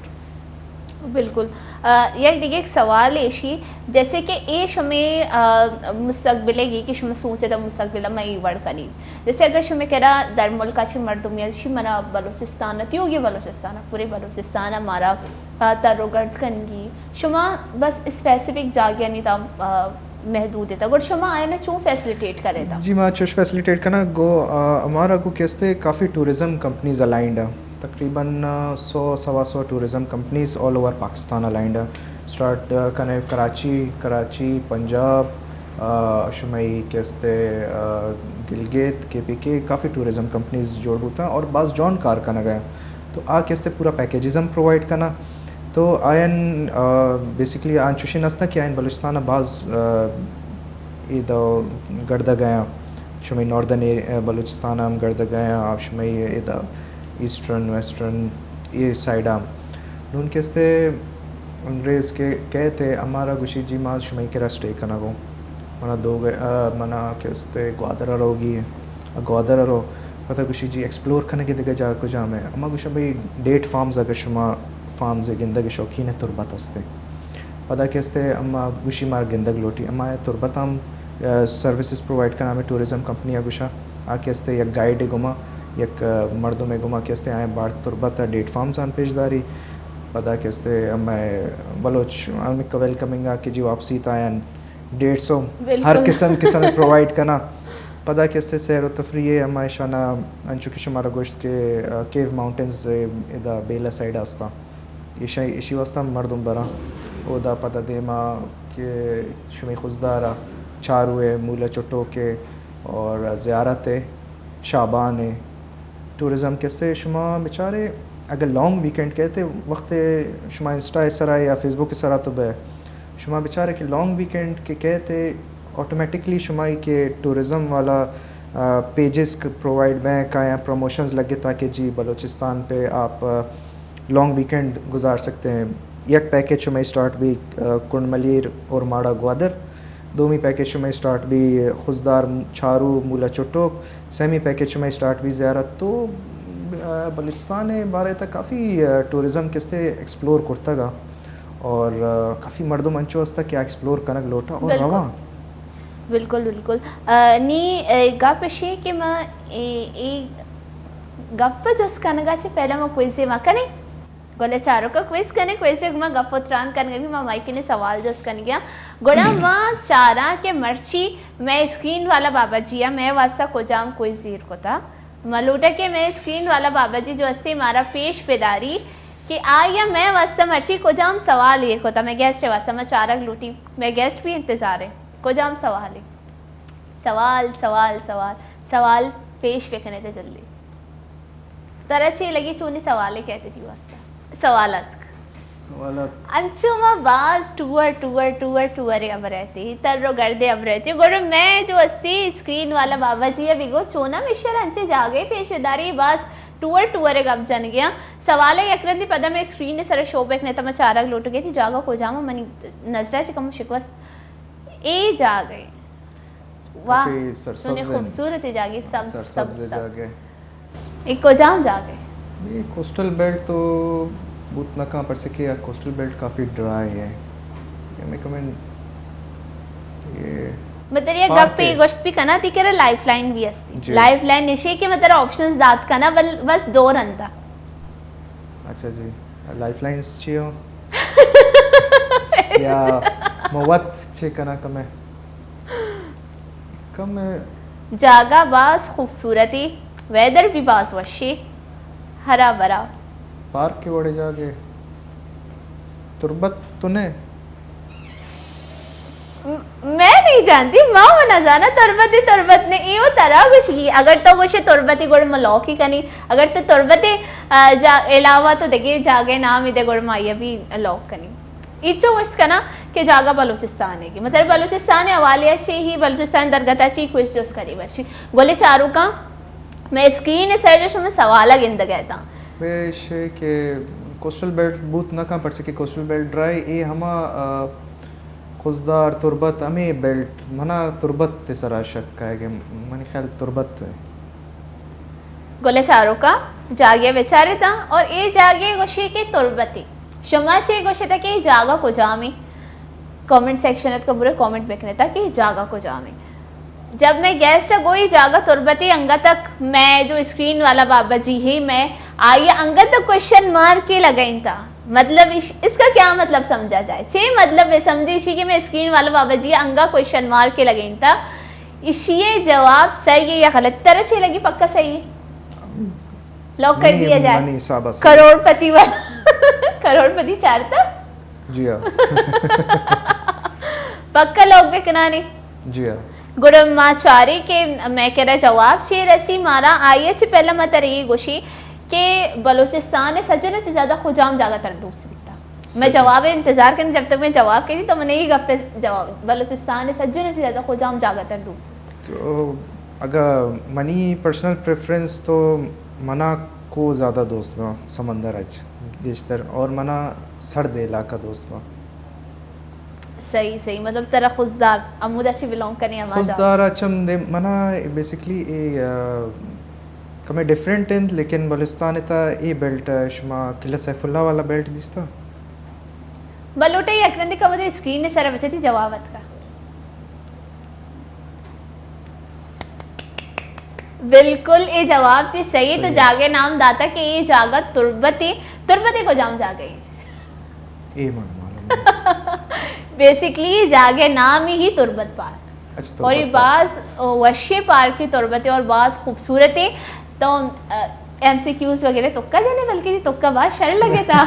بالکل۔ آ، یک دگہ یک سوال ایشی، جیسے کہ اے شمے، آ، مستقبل ءِ کہ شما سوچ ات مستقبل ءَ ما اے وڑ کنی۔ جیسے اگر شمے کرا در ملک ءَ چہ مردم یا شی منا بلوچستان ءَ، تیوگی بلوچستان ءَ، پورے بلوچستان ءَ مارا، آ، تر و گرد کنگی، شما بس اسپیسیفک جاگہانی تا، آ، محدود ات، گڑا شما آیانا چون فیسلیٹیٹ کریتا؟ جی، ما چوش فیسلیٹیٹ کناں، گو، آ، ہمارا گو کہ استے کافی ٹورزم کمپنیز الائنڈ ہیں۔ تقریباً، آ، سو، سوا سو tourism companies all over Pakistan aligned ہیں۔ سٹارٹ، آ، کنے کراچی، کراچی، پنجاب، آ، شمئی کہ استے، آ، گلگت، کے پی کے، کافی ٹورزم کمپنیز جوڑ بوتا اور باز جوان کار کنگا ہیں۔ تو آ کہ استے پورا پیکیجز ہم پرووائیڈ کنا۔ تو آیان، آ، بیسیکلی آن چوشیں ہستاں کہ آیان بلوچستان ءَ باز، آ، ادا گڑدگ ءَ آں، شمئے ناردرن ایر-، بلوچستان ءَ ہم گڑدگ ءَ آں، آ شمئے ادا ایسٹرن، ویسٹرن، اے سائیڈ ءَ ہم۔ نون کہ استے انگریز کہ کئیت ءُ ہمارا گوشی، جی ما شمئے کرا اسٹے کنگ ءَ اوں۔ منا دو گ-، آ، منا کہ استے گوادر ءَ روگی ایں۔ آ گوادر ءَ رو، پدا گوشی، جی ایکسپلور کنگ ءِ دگہ جاگہ کجام ایں؟ ہما گوشاں، بھئی ڈیٹ فارمز، اگر شما فارمز ءِ گندگ ءِ شوقین اے، تربت است ایں۔ پدا کہ استے اما گوشی مارا گندگ لوٹی، اما اے تربت ہم، آ، سروسز پرووائیڈ کناں، ہمے ٹورازم کمپنی ءَ گوشاں، آ کہ استے یک گائیڈ ءِ گوما، یک، آ، مردمے گوما کہ استے آیاں بارت تربت ءَ ڈیٹ فارمز آن پیش داری۔ پدا کہ استے ہمے بلوچ ہمے ویلکمنگ ءَ کہ جی واپسی تا آیاں ڈیٹ سو ہر بالکل۔ قسم قسم پرووائیڈ کناں۔ پدا کہ استے سیر و تفریح ءَ ہما اشانا انچو کہ شمارا گوشت کہ، آ، کیو ماؤنٹینز ادا بیلہ سائیڈ ءَ استاں۔ ایشی، ایشی واسطہ مردم براں۔ اودا پدا دیما کہ شمئے خضدار ءَ چارو ءِ، مولا چٹوک ءِ اور زیارت ءِ، شابان ءِ۔ ٹورازم کسے شما بچارے، اگر لانگ ویکینڈ کئیت، وقت شما انسٹا ءِ سرا یا فیس بک ءِ سرا تو بئے، شما بچارے کہ لانگ ویکینڈ کہ کئیت، آٹومیٹکلی شما ای کہ ٹورازم والا، آ، پیجز ک-، پرووائیڈ بیں، کایاں پروموشنز لگے تاکہ جی بلوچستان پہ آپ، آ، لانگ ویکینڈ گزار سکتے ہیں۔ یک پیکج شمئے اسٹارٹ بی، آ، کنڈ ملیر اور ماڑا گوادر۔ دومی پیکج شمئے اسٹارٹ بی خضدار، چارو، مولا چٹوک۔ سیمی پیکج شمئے اسٹارٹ بی زیارت۔ تو، آ، بلوچستان ءِ بارے تا کافی، آ، ٹورازم کستے ایکسپلور کرتگ ءَ اور، آ، کافی مردم انچو ہستا کہ ایکسپلور کنگ لوٹا اور بالکل۔ رواں۔ بالکل، بالکل۔ آ، نی، اے، گپ اشی کہ ما اے، اے گپ جست کنگا چہ پہلا ما کوئزے ما کنیں۔ گل ءِ چاروکاں کوئز کنیں، کوئز ءِ گوما گپ ءُ تران کنگ ءَ بی، ما مائیک ءَ سوال جست کنگ ءَ آں۔ گڑا ما چاراں کہ مرچی مئے اسکرین والا بابا جی ءَ مئے واسطہ کجام کوئز ایر کتا۔ ما لوٹاں کہ مئے اسکرین والا بابا جی جو استے مارا پیش بداری کہ آئی ءَ مئے واسطہ مرچی کجام سوال ایر کتا۔ مئے گیسٹ ءِ واسطہ ما چارگ لوٹی، مئے گیسٹ بھی انتظار ءَ۔ کجام سوالے؟ سوال، سوال، سوال، سوال پیش بکنے تے جلدی۔ ترا چے لگی چونی سوالے کئیت تئی واسطہ؟ سوال اتک۔ سوال اتک۔ انچو ما باز ٹور، ٹور، ٹور، ٹور ءِ ہبر ءَ اتیں، تر و گرد ءِ ہبر ءَ اتیں۔ گڑا مئے جو استی اسکرین والا بابا جی ءَ بگو چونا مشر انچے جاگہے پیش داری، باز ٹور، ٹور ءِ گپ جنگیاں۔ سوال ءَ یک رندی پدا مئے اسکرین ءِ سر ءَ شو بکنے تا ما چارگ لوٹگے تئی جاگہ کجام ءَ؟ منی نظر ءَ چہ کمو شکوست اے جاگہے۔ واہ، کافی سرسبز چونیں انت۔ خوبصورت جاگہے، سبز، سرسبز سبز، سبز۔ جاگہے۔ اے کجام جاگہے؟ اے کوسٹل بیلٹ تو بوت نہ کاں، پرچہ کہ کوسٹل بیلٹ کافی ڈرائی ہے۔ ہمیں کمیں اے مطلب یہ پارک گپ پہ ہے۔ گوشت بھی کنا تئی کرا لائف لائن بھی ہستی۔ جی۔ لائف لائن نشے کہ مطلب آپشنز دات کنا، بل بس دو رندا۔ اچھا جی، لائف لائنز چی ہو؟ یا موت چی کنا کمیں؟ کم۔ جاگہ باز خوبصورتی، ویدر بھی باز وشی، ہرا بھرا۔ پارک کے وڑے جاگے۔ تربت تو نے؟ م-، میں نہیں جانتی، ما و نہ زانا، تربت، تربت نے، ایو ترا گوشگی۔ اگر تو گوشے تربتی گڑ ما لاک ہی کنی، اگر تو تربتی، آ، جا-، علاوہ تو دگے جاگے نام ہی دے گڑ ما یہ بھی لاک کنی۔ ایچو گوشت کناں کہ جاگہ بلوچستان ءِ کہ مطلب بلوچستان ءِ حوالے ءَ چی ہی، بلوچستان درگت ءَ چی کوئز جست کنی مرچی۔ گل ءِ چاروکاں مئے اسکرین ءِ سر ءَ جو شما سوال ءَ گندگ ءَ اتاں۔ بے شے کہ کوسٹل بیلٹ بوت نہ کن، پرچہ کہ کوسٹل بیلٹ ڈرائی اے ہما، آ، خضدار، تربت، ہمے بیلٹ، منا تربت ءِ سرا شک کائے کہ منی خیال تربت ہے۔ گل ءِ چاروکاں جاگہ ءَ بچارتاں اور اے جاگہ گوشی کہ تربتی۔ شما چے گوشتا کہ اے جاگہ کجامی؟ کمنٹ سیکشن ات کبرے کمنٹ بکنتا کہ اے جاگہ کجامی۔ جب میں گیسٹ گوئی جاگہ تربتی انگت تک میں جو اسکرین والا بابا جی ہے میں آئی انگت تک کوشچن مارک کے لگائیں تا۔ مطلب اس، اس کا کیا مطلب سمجھا جائے؟ چے مطلب ہے سمجھے اسی کہ میں اسکرین والا بابا جی انگا کوشچن مارک کے لگائیں تا۔ اشی ءِ جواب صحیح ہے یا غلط؟ ترا چے لگی پکا صحیح ہے؟ لاک کر منی، دیا جائے۔ منی حساب سے۔ کروڑ پتی والا۔ کروڑ پتی چارتا؟ جی ہاں۔ پکا لاک بکنانے؟ جی ہاں۔ گڑا ما چارے کہ میں کرا جواب چے رسی مارا آئی ءَ چہ پہلا ما ترا یہ گوشی کہ بلوچستان ءِ سجن ءَ چہ زیادہ کجام جاگہ تر دوست بیتا؟ میں جواب انتظار کنی، جب تک میں جواب کنی تو من یہ گپ جواب، بلوچستان سجن سے زیادہ کجام جاگہ تر دوست؟ تو اگر منی پرسنل پریفرنس تو منا کو زیادہ دوست با سمندر اچ گیشتر، اور منا سرد علاقہ دوست با۔ صحیح، صحیح۔ مطلب ترا خضدار، امودا چی بلونگ کنی ہما جاگہ؟ خضدار اچم دے منا بیسیکلی اے، آ، کمے ڈفرنٹ انت، لیکن بلوچستان تا اے بیلٹ، آ، شما قلعہ سیف اللہ والا بیلٹ دیستا؟ بلوٹے یک رندے کمو دے اسکرین سر بچتی جواب اتکا۔ بالکل، اے جواب تی صحیح۔ تو صحیح۔ جاگہ نام داتا کہ اے جاگہ تربت ہے۔ تربت ہے کجام جاگہ ہے؟ اے من معلوم نہیں۔ بیسیکلی اے جاگہ نام ہی تربت پارک۔ اچھا، اور یہ تربت پارک۔ باز وشے پارک ہے تربت ہے اور باز خوبصورت ہے۔ تو، آ، ایم سی کیوز وغیرہ توکا جنے، بلکہ توکا باز شر لگے تا۔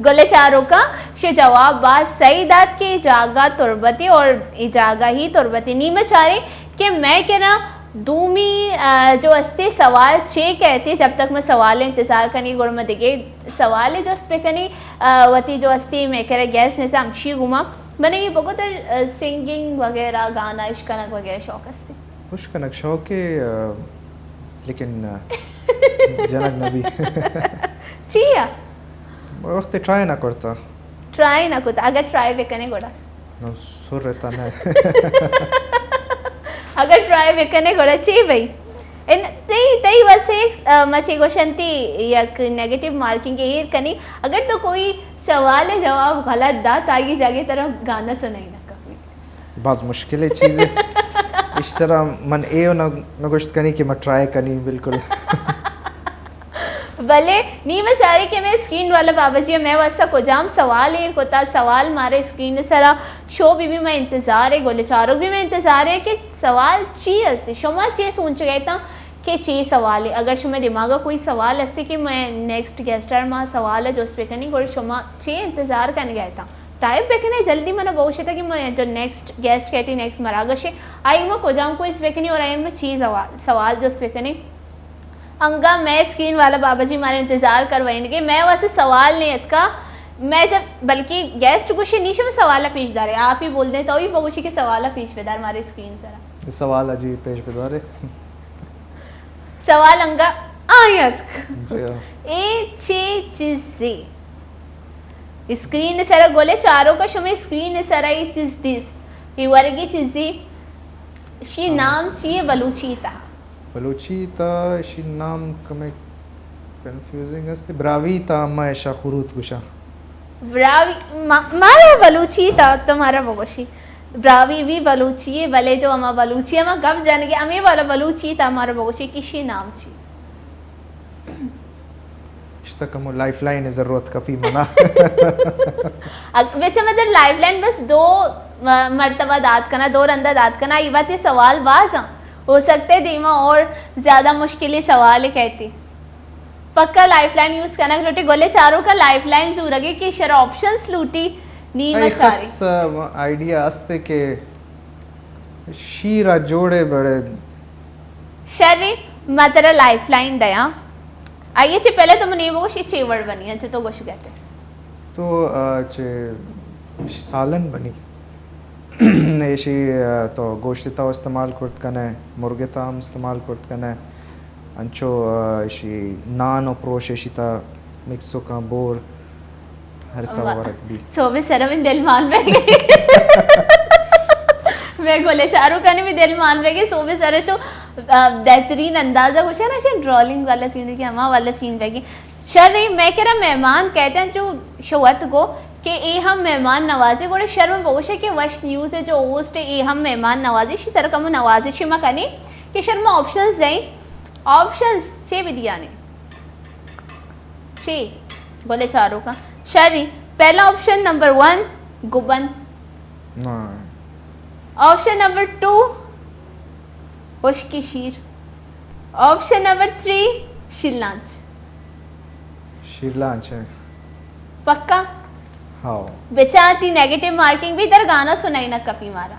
گل چاروکا شے جواب باز صحیح دات کہ اے جاگہ تربتی اور اے جاگہ ہی تربتی۔ نی مچارے کہ میں کنا دومی، آ، جو استے سوال چے کہتے، جب تک میں سوال انتظار کنی گڑ میں دگے سوال جست بکنی، آ، وتی جو استے میں کرے گیس نظام شی گما۔ منے یہ بگو تر، آ، سنگنگ وغیرہ، گانا اشکنگ وغیرہ شوق استے؟ اشکنگ شوق ہے، آ، لیکن، آ، جنگ نبی۔ چیا؟ وقت ٹرائی نہ کرتا۔ ٹرائی نہ کرتا، اگر ٹرائی بکنے گڑا؟ نو، سر رہتا نہ۔ اگر ٹرائی بکنے گڑا چی بھئی؟ ان تئی، تئی واسے ایک، آ، مچے گوشنتی یک نیگیٹو مارکنگ ایر کنی۔ اگر تو کوئی سوال جواب غلط دا، تا یہ جگہ طرف گانا سنائی نہ کبھی۔ باز مشکل چیزے۔ اس طرح من اے نہ، نہ گوشت کنی کہ من ٹرائی کنی، بالکل۔ بلے نی مچاری کہ میں اسکرین والا بابا جی میں واسطہ کجام سوال ایر کتا، سوال مارے اسکرین سرا شو بی بی میں انتظار ہے، گل چاروک بھی میں انتظار ہے کہ سوال چی است، شما چی سوچ گئے تا کہ چی سوال ہے؟ اگر شما دماغا کوئی سوال است کہ میں نیکسٹ گیسٹر ما سوال جست بکنی، گڑا شما چی انتظار کن گئے تا؟ ٹائپ بکنے جلدی، منا بوشتا کہ میں جو نیکسٹ گیسٹ کہتی، نیکسٹ مراگش ہے، آئی ما کجام کوئز بکنی اور آئی ما چی سوا-، سوال جست بکنی۔ انگا میں اسکرین والا بابا جی مارے انتظار کروائیں گے، میں واسطے سوال نہیں اتکا، میں جب بلکہ گیسٹ گوشے نیشم سوال پیش دارے، آپ ہی بول دیں تو ہی بگوشی کہ سوال پیش بدار مارے اسکرین سرا۔ سوال جی پیش بدارے۔ سوال انگا آیت۔ جی ہاں۔ اے چے چیزے؟ اسکرین سرا گلے چاروکا شما اسکرین سرا اے چیز دیس۔ اے ورگی چیزے۔ شی ہاں۔ نام چیے بلوچی تا؟ بلوچی تا شی نام کمے کنفیوزنگ است۔ براہوئی تا ما ایشا خروت گوشاں۔ براہوئی، ما-، مارا بلوچی تا تمہارا بگوشی۔ براہوئی بھی بلوچی ہے، بلے جو ہما بلوچی ہما گپ جانگے، ہمیں والا بلوچی تا ہمارا بلوچی کشی نام چی؟ اشتا کمو لائف لائن ضرورت کپی منا۔ اگ-، ویسے مطلب لائف لائن بس دو م-، مرتبہ دات کنا، دو رندہ دات کنا، یہ بات یہ سوال باز ہیں۔ ہو سکتے دیما اور زیادہ مشکلی سوال کہتی۔ پکا لائف لائن یوز کنگ لوٹی، گلے چارو کا لائف لائن زورگے کہ شر آپشنز لوٹی، نی اے مچاری۔ خاص، آ، آئیڈیا استے کہ شیر ء جوڑے بڑے۔ شری، ما ترا لائف لائن دیاں۔ آئیے چے پہلے تو من یہ بگوش، یہ چے وڑ بنی، انچے تو گوش گئے تھے۔ تو، آ، چے سالن بنی۔ ایشی، آ، تو گوشت تا استعمال کرت کنے، مرغ تا ہم استعمال کرت کنے۔ انچو، آ، ایشی نان و پروش ایشی تا مکس و کاں بور ہر سا واہ۔ ورگ بی۔ صوبے سر من دل مان بہ گئی۔ میں گلے چارو کنے بھی دل مان بہ گئی۔ صوبے سر تو، آ، بہترین اندازہ گوشے نا، شن ڈرالنگ والا سین کہ ہما والا سین بہ گئی۔ شر اے، مئے کرا مہمان کئیت انت، جو شوت گو کہ اے ہم مہمان نوازے، گڑا شر من بگوشے کہ وش نیوز ء جو ہوسٹ اے ہم مہمان نوازے، شی سر کمو نوازشی ما کنیں کہ شر ما آپشنز دئیں۔ آپشنز چے بدیانے؟ چے؟ گلے چاروکاں۔ شری، پہلا آپشن نمبر ون، گبن۔ نہ۔ آپشن نمبر ٹو، ہشکی شیر۔ آپشن نمبر تھری، شیرلانچ۔ شیرلانچ ہے۔ پکا؟ ہاؤ۔ بچا تی نیگیٹو مارکنگ بھی در گانا سنائی نہ کپی مارا۔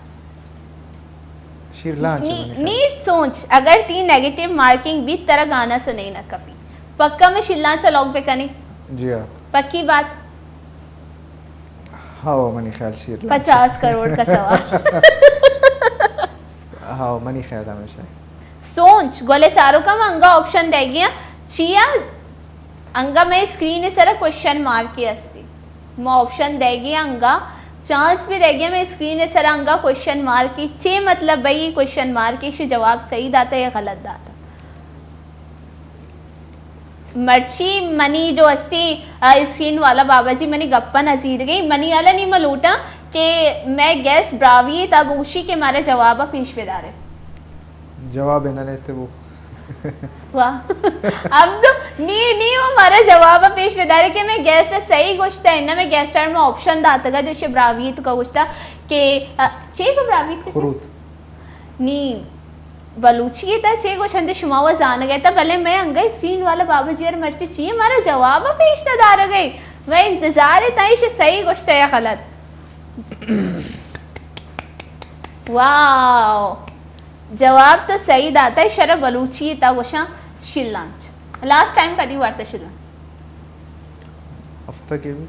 شیرلانچ نی، منی خیال۔ نی سوچ، اگر تی نیگیٹو مارکنگ بھی ترا گانا سنائی نہ کپی۔ پکا میں شیرلانچ لاک بکنی؟ جی ہاں۔ پکی بات؟ ہاو، منی خیال شیر لانچ۔ پچاس کروڑ کا سوال۔ ہاو، منی خیال ہمیشہ۔ سوچ، گولے چاروکاں، ما انگا آپشن دئیگی آں۔ چیا؟ انگا مئے اسکرین سرا کوئسچن مارکے استی۔ ما آپشن دئیگی آں انگا، چانس بھی دئیگی آں، مئے اسکرین سرا انگا کوئسچن مارکے۔ چے مطلب بھئی کوئسچن مارکے؟ شی جواب صحیح داتا یا غلط داتا؟ مرچی منی جو استی، آ، اسکرین والا بابا جی منی گپا نہ زیرگی، منی حالا نی ما لوٹاں کہ مئے گیسٹ براہوئی تا بوشی کہ مارا جوابا پیش بدارے۔ جواب نہ لیتے وہ۔ واہ۔ اب تو نی، نی وہ مارا جوابا پیش بدارے کہ مئے گیسٹ صحیح گوشتا ہے، نہ مئے گیسٹ ما آپشن داتگا جو شی براہوئی تو کا گوشتا کہ، آ، چے کو براہوئی تو؟ خروت۔ نی بلوچی ء تہ چے گوشنت شما و زانگ ء تہ، بلے مئے انگہ اسکرین والا بابا جی ار مرچی چی مارا جواب ء پیش نہ دارگ ء، مئے انتظار ء تہ ایش صحیح گوشتہ یا غلط۔ واو، جواب تو صحیح داتہ، شرا بلوچی ء تہ گوشاں شلانچ۔ لاسٹ ٹائم کدی وارتہ شلانچ؟ ہفتہ کہ بی۔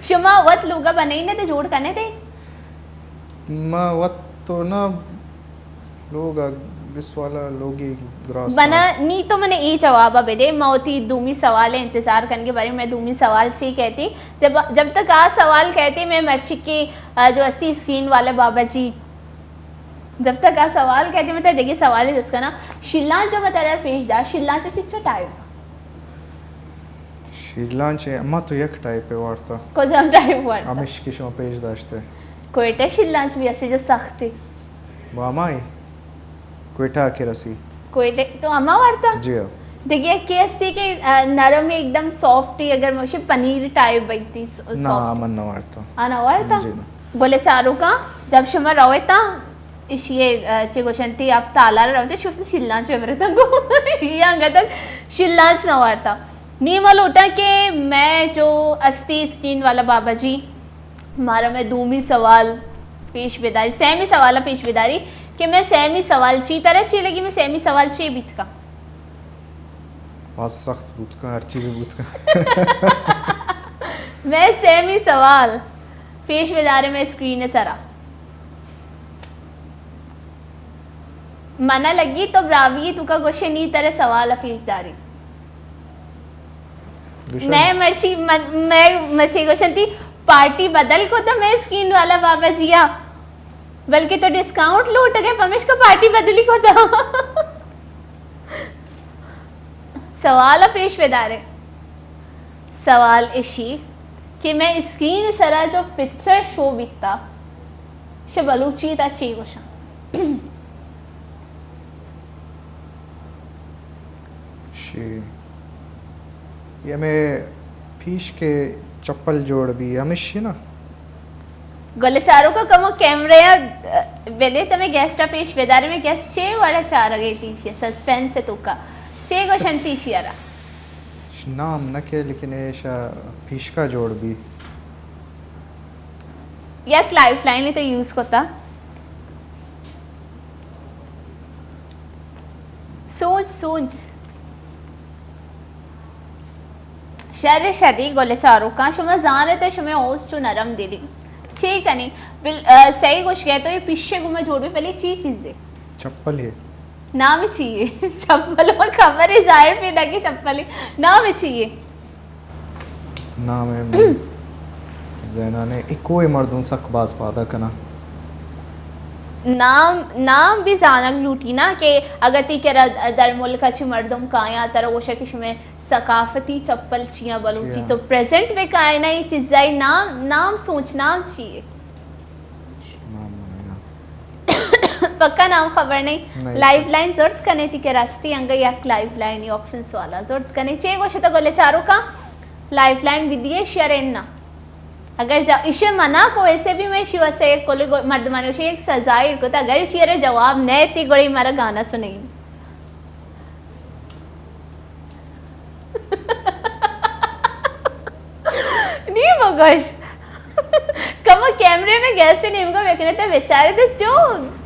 شما وت لوگا بنائینے تے جوڑ کنے تے؟ ما وت تو نہ لوگا، بس والا لوگی گراس بنا۔ نی تو منے ای جوابا بدے، ما وتی دومی سوال انتظار کنگے، بارے میں دومی سوال چی کہتی؟ جب، جب تک آ سوال کہتی میں مرچی کے، آ، جو اسی اسکرین والا بابا جی، جب تک آ سوال کہتی، میں ترا دگہ سوالے جست کناں۔ شیلانچ جو میں ترا پیش دا، شیلانچ چچو ٹائپ؟ شیلانچ ما تو یک ٹائپے وارتا۔ کجام ٹائپ وارتا؟ ہمیش کہ شما پیش داشتے۔ کوئٹہ شیلانچ بھی اسی جو سختی۔ وہ ہمائی کوئٹہ کے رسی۔ کوئٹہ تو ہما وارتا؟ جی ہاں۔ دگہ یکے استی کہ، آ، نرم ایک دم سافٹ ہی، اگر مشے پنیر ٹائپ بیتی س-، نہ، سافٹ۔ من نہ وارتا۔ آ، نہ وارتا؟ جی نہ۔ گل چاروکاں، جب شما رویتا، اشی، آ، چے گوشنتی، آپ تالار رویتا، شفت شیلانچ پہ برتا گو۔ اشی انگا تک شیلانچ نہ وارتا۔ نی ما لوٹاں کہ میں جو استی اسکرین والا بابا جی، مارا میں دومی سوال پیش بداری، سیمی سوال پیش بداری کہ میں سیمی سوال چی طرح چی لگی، میں سیمی سوال چی بیت کا؟ باز سخت بوت کن، ہر چیز بوت کن۔ میں سیمی سوال پیش بدارے میں اسکرین سرا۔ منا لگی تو براہوئی توکا گوشے نی ترے سوال پیش داری۔ گوشن۔ میں مرچی، من، میں مرچی گوشن تی پارٹی بدل کو تو میں اسکرین والا بابا جیا، بلکہ تو ڈسکاؤنٹ لوٹ گئے، پمیشکا پارٹی بدلی کو تو۔ سوال پیش بدارے۔ سوال اشی کہ میں اسکرین سرا جو پکچر شو بیتا، شے بلوچی تا چی گوشاں؟ شی۔ یہ ہمیں پیش کے چپل جوڑ بھی ہمیشی نا۔ گل چاروکا کمو کیمرہ ء بدے تمے گیسٹ ء پیش بدارے، میں گیسٹ چے وڑا چارگ ء تیشی ء سسپنس ء توکا چے گوشن تیشی ء را؟ نام نہ کے لیکن ایشا پیشکا جوڑ بھی۔ یک لائف لائن تو یوز کتا۔ سوچ سوچ۔ شر شری گل چاروکاں، شما زانت شمے ہوسٹ چو نرم دلی۔ چی کنی؟ بل، آ، صحیح گوش گئے تو یہ پیشے گما جوڑ بھی پہلے چی چیزے؟ چپل ہے۔ نام چی ہے؟ چپل ما خبر ہے ظاہر پیدا کی چپل ہے۔ نام چی ہے؟ نام ہے من زینانے اکوئے مردم سک باز پادا کنا۔ نام، نام بھی زانگ لوٹی نا کہ اگر تی کرا در ملک چی مردم کایا ترا گوشا کہ شمے ثقافتی چپل چیاں بلوچی چیاں۔ تو پریزنٹ بکائے نا، یہ چیزائی نام، نام سوچ نام چی ہے؟ نام نہیں۔ پکا نام خبر نہیں۔ نہیں۔ لائف لائن زرت کنے تی کہ راستی انگا یک لائف لائن ہی آپشن سوالا زرت کنے۔ چے گوشتا گلے چاروکا؟ لائف لائن بدیے شرین نا۔ اگر جا، ایشے منع کو، ایسے بھی میں شیوا سے کل گو-، مردمانو شی ایک سزا ایر کو تا، اگر ایشی ارے جواب نہ تی گوڑی مارا گانا سنائی۔ نی بگوش۔ کم کیمرے میں گیسٹ نیمگا بکنے تے بیچارے تے چو،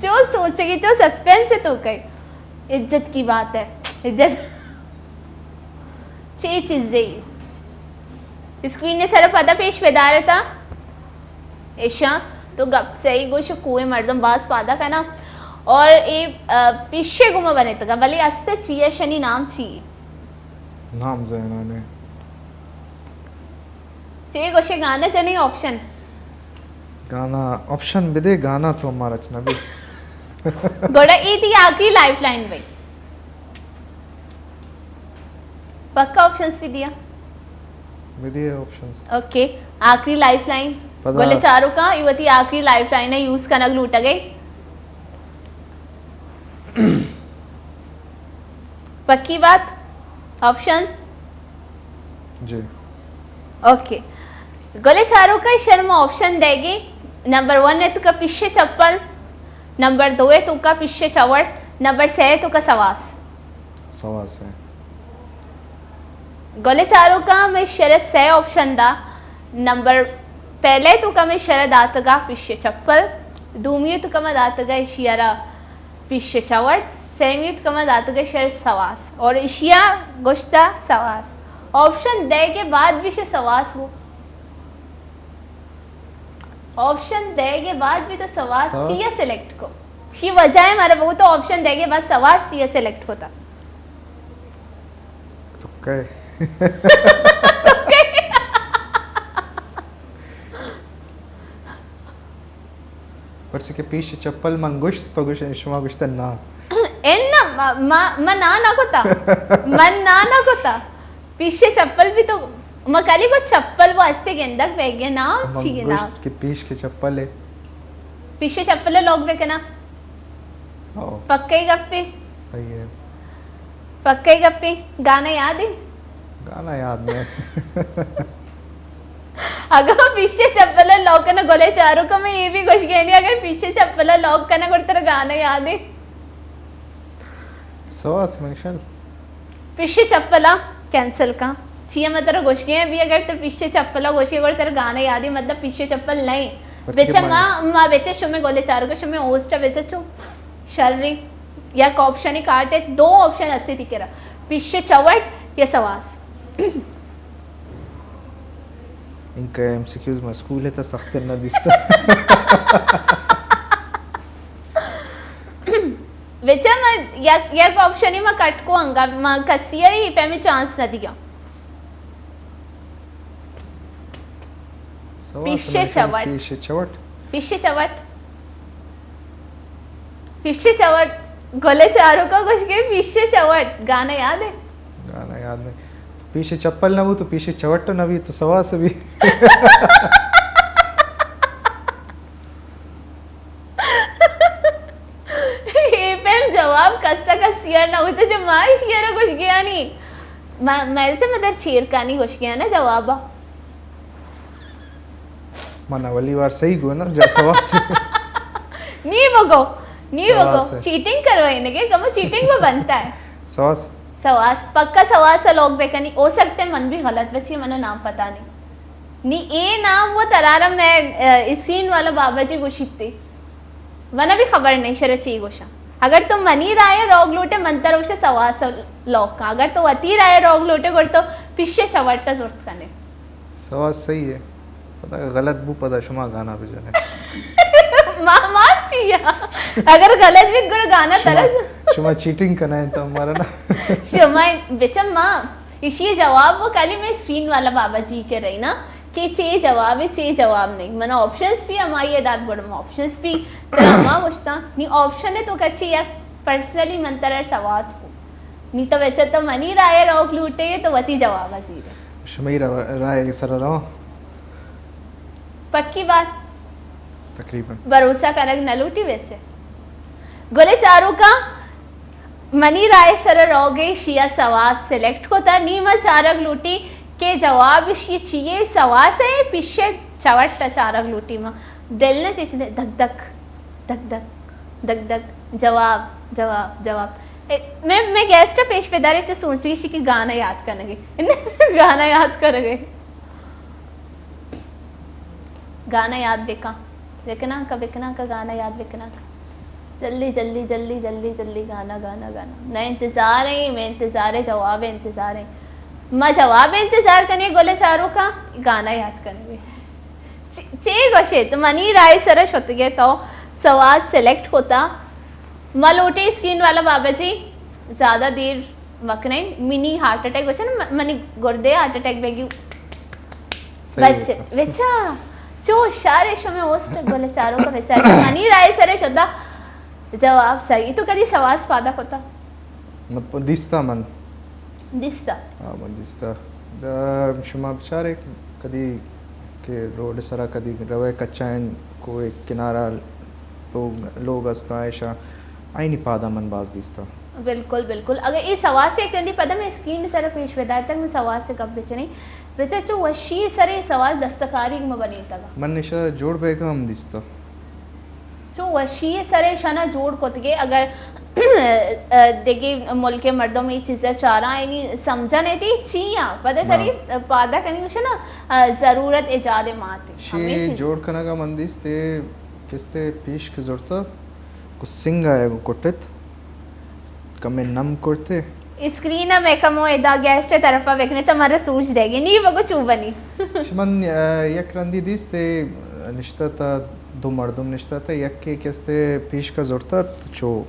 چو سوچگی، چو سسپنس ہے تو کئی۔ عزت کی بات ہے۔ عزت۔ چے چیزے؟ اسکرین ءِ سر ءَ پدا پیش بدار اِت۔ ایشاں تو گپ صحیح گوش، کوہ مردم باز پادا کناں۔ اور اے، آ، پیشے گوما بنتگا، بلے است چی اے، اشانی نام چی اے؟ نام زاناں نے۔ چے گوشے گانا جنی آپشن؟ گانا آپشن بدے، گانا تو مارا چ نہ بی۔ گڑا اے تئی آخری لائف لائن بھئی۔ پکا آپشنز بھی دیا؟ بھی دیا آپشنز۔ اوکے، آخری لائف لائن۔ پدا گلے چاروکاں، اے وتی آخری لائف لائن ءَ یوز کنگ لوٹگ ئے۔ پکی بات؟ آپشنز؟ جی۔ اوکے۔ گلے چاروکاں، شر ما آپشن دیگی۔ نمبر ون ءِ توکا پیشے چپل، نمبر دو ءِ توکا پیشے چوٹ، نمبر سے ءِ توکا سواس۔ سواس اے۔ گلے چاروکاں، مئے شر ءَ سے آپشن دا۔ نمبر پہلے توکا مئے شر ءَ داتگا پیشے چپل، دومی توکا ما داتگا ایشی ءَ را پیشے چوٹ، سیمی توکا ما داتگا شر سواس، اور ایشی ءَ گوشتا سواس۔ آپشن دے کے بعد بھی شے سواس ہو۔ آپشن دے کے بعد بھی تو سواس سواس۔ چیا سلیکٹ کو؟ شی وجہ ہے مارا بہت آپشن دے کے بعد سواس چیا سلیکٹ ہوتا۔ تو کئے؟ پرچہ کہ پیش چپل من گوشت، تو گوش، شما گوشت نا۔ اے نا، ما، ما، ما نا نہ کتا۔ من نا نہ کتا۔ پیش چپل بھی تو، ما کلی کو چپل وہ استے گندگ بیگے نا، من چی نا۔ گوشت کہ پیش کے چپل ہے۔ پیش چپل لوگ بکنا۔ او۔ پکے گپے۔ صحیح ہے۔ پکے گپے۔ گانا یاد ہے؟ گانا یاد نہیں۔ اگر پیشے چپل لاک کرنا گلے چارو کا، میں یہ بھی گوش گئی نہیں، اگر پیشے چپل لاک کرنا گڑ تیرا گانا یاد ہے؟ سواس منشل۔ پیشے چپلا کینسل کا۔ چیا میں تیرا گوش گئے بھی، اگر تو پیشے چپلا گوش گئے گڑ تیرا گانا یاد ہے، مطلب پیشے چپل نہیں۔ بچے ما، ما بچے شو میں گلے چارو کا، شو میں ہوسٹ بچے چو۔ شر، یک آپشن کاٹے، دو آپشن استے تی کرا، پیشے چوٹ یا سواس۔ انکہ ایم سی کیوز ما اسکول ہے تا سخت نہ دیستا۔ بچا ما یک، یک آپشن ما کٹ کو انگا، ما کسی ای پیمی چانس نہ دیا۔ سواس پیشے منشل چوٹ۔ پیشے چوٹ۔ پیشے چوٹ۔ پیشے چوٹ۔ گلے چارو کا گوش کے پیشے چوٹ۔ گانا یاد ہے؟ گانا یاد نہیں۔ پیشے چپل نہ ہو تو پیشے چوٹ نہ بھی تو سواس بھی۔ اے پیم جواب کسا کسی ءَ نہ ہوتا جو ما ایشی ءَ را گوش گیا نی۔ ما، میں سے مدر چیر کانی گوش گیا نا جواب۔ من اولی وار صحیح گو نا، جا سواس۔ نی بگو، نی بگو۔ سواس ہے۔ چیٹنگ کرو انگے، کمو چیٹنگ وہ بنتا ہے۔ سواس۔ سواس، پکا سواس لوگ بکنی۔ ہو سکتے من بھی غلط بچی، منا نام پتا نہیں۔ نی اے نام وہ ترارا میں، اے، اسکرین والا بابا جی گوشیتے۔ منا بھی خبر نہیں شرع چی گوشاں۔ اگر تو منی رائے روگ لوٹے، من تر وشے سواس لوکاں۔ اگر تو وتی رائے روگ لوٹے، گڑ تو پیشے چوٹا زرت کنے۔ سواس صحیح ہے۔ پدا غلط بو، پدا شما گانا بجنے۔ ما، ما چیا؟ اگر غلط بیت، گڑا گانا شما، ترا۔ شما چیٹنگ کنائیں تو ہمارا نا۔ شما بچم ما، ایشی جواب وہ کلی میں اسکرین والا بابا جی کے رہی نا۔ کہ چے جواب ہے، چے جواب نہیں۔ من آپشنز بھی ہمائی دات، گڑا من آپشنز بھی ترا ہما گوشتاں۔ نی آپشن ہے تو کچے یک پرسنلی من ترا سواس کو۔ نی تو ویسے تو منی رائے روک لوٹے تو وتی جواب ازیرے۔ شمئی را-، رائے سر رو۔ پکی بات؟ تقریباً۔ بھروسہ کنگ نہ لوٹی ویسے۔ گلے چاروکاں منی رائے سر روگے شیا سواس سلیکٹ کتا، نی ما چارگ لوٹی کہ جواب شی چیے سواس ہے، پیشے چوٹ تا چارگ لوٹی ما۔ دل نہ چیز دے، دھک دھک، دھک دھک، دھک دھک، جواب، جواب، جواب۔ اے، میں، میں گیسٹ پیش پہ دارے چو سوچی شی کہ گانا یاد کرنگے۔ گانا یاد کرنگے۔ گانا یاد بکن۔ بکناں کا، بکناں کا، گانا یاد بکناں کا۔ جلدی، جلدی، جلدی، جلدی، جلدی، گانا، گانا، گانا۔ میں انتظار ہیں، میں انتظار ہے، جواب ہے، انتظار ہے۔ ما جواب انتظار کنیں گل چاروکاں، گانا یاد کنگے۔ چے، چے گوشے تو؟ منی رائے سرا شتگے تو سواز سلیکٹ کتا۔ ما لوٹے اسکرین والا بابا جی زیادہ دیر مکنیں، منی ہارٹ اٹیک گوشن، م-، منی گردے ہارٹ اٹیک بیگی۔ صحیح بچ-، بوتا۔ بچا، چو شارے شمے ہوسٹ گل چاروکا بچا۔ منی رائے سرا شتا جواب صحیح۔ تو کدی سواز پادا کتا؟ نہ، پ-، دیستا من۔ دیستا؟ ہاں، من دیستا۔ دا شما بچارے کدی کہ روڈ سرا کدی روے کچائیں کوہ کنارا لوگ، لوگ است آئیشا، آئینی پادا من باز دیستا۔ بالکل، بالکل۔ اگر اے سواس یک رندی پدا میں اسکرین سرا پیش بدار تک میں سواس سے گپ بچنی۔ بچا چو وشی سرے سواس دستکاری میں بنی تگا۔ من نشا جوڑ بیگا ہم دیستا۔ چو وشی سرے شنا جوڑ کتگے، اگر دگہ ملک مردم اے چیزا چاراں، یعنی سمجھن ایتی چی آں، پدا ہاں۔ سری پادا کنی گوشنا، ضرورت ایجاد ماتی۔ شی ہمیں چیز۔ جوڑ کنگا من دیستے کستے پیش کہ زرتا، کو سنگا ہے کو کٹت۔ کمے نم کرتے۔ اسکرین ء مئے کمو ادا گیسٹ ء طرف ء بکنے تو مارا سوج دے گی۔ نی بگو چو بنی۔ شمن، آ، یک رندی دیست ء نشتہ تا، دو مردم نشتہ تا، یک کے کستے پیش کا زرتا چو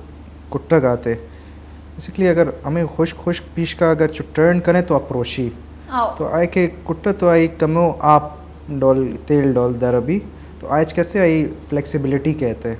کٹگ آتے۔ بیسیکلی اگر ہمیں خشک خشک پیش کا اگر چو ٹرن کنے تو اپروشی۔ آؤ۔ تو آئے کہ کٹت تو آئی کمو آپ ڈول، تیل ڈول در بھی۔ تو آئے چ کسے آئی فلیکسیبلٹی کہتے۔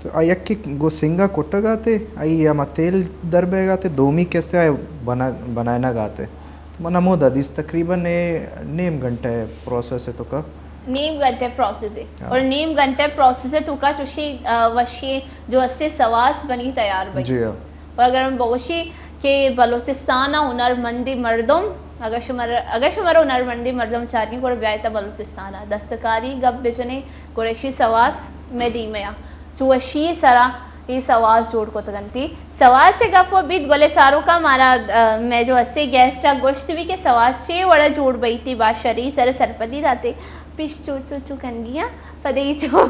تو آ یکے گوں سنگا کٹگ آتے، آئی ہما تیل در بیگ آتے، دومی کسے آ بنا-، بنائینگ آتے۔ تو من ہمودا دیست تقریباً اے نیم گھنٹہ پروسیس ہے تو کا۔ نیم گھنٹہ پروسیس ہے۔ ہاں۔ اور نیم گھنٹہ پروسیس ہے تو کا چوشی، آ، وشی جو اسے سواس بنی تیار بنی۔ جی ہاں۔ اور اگر ہم بگوشی کہ بلوچستان ء ہنرمندی مردم، اگر شمار، اگر شمارا ہنرمندی مردم چارگی گڑا بیائے تا بلوچستان ء دستکاری گپ بجنے، گڑا اشی سواس مئے دیمے آ چو وشی سرا اے سواس جوڑ کتگ انتی۔ سواس ء گپ و بیت گل چاروکا مارا، آ، مئے جو اسے گیسٹ ء گوشت بھی کہ سواس چے وڑا جوڑ بیتی، با شری سر سرپدی داتے۔ پیش چو چو چو کنگی آں، پدا اے چو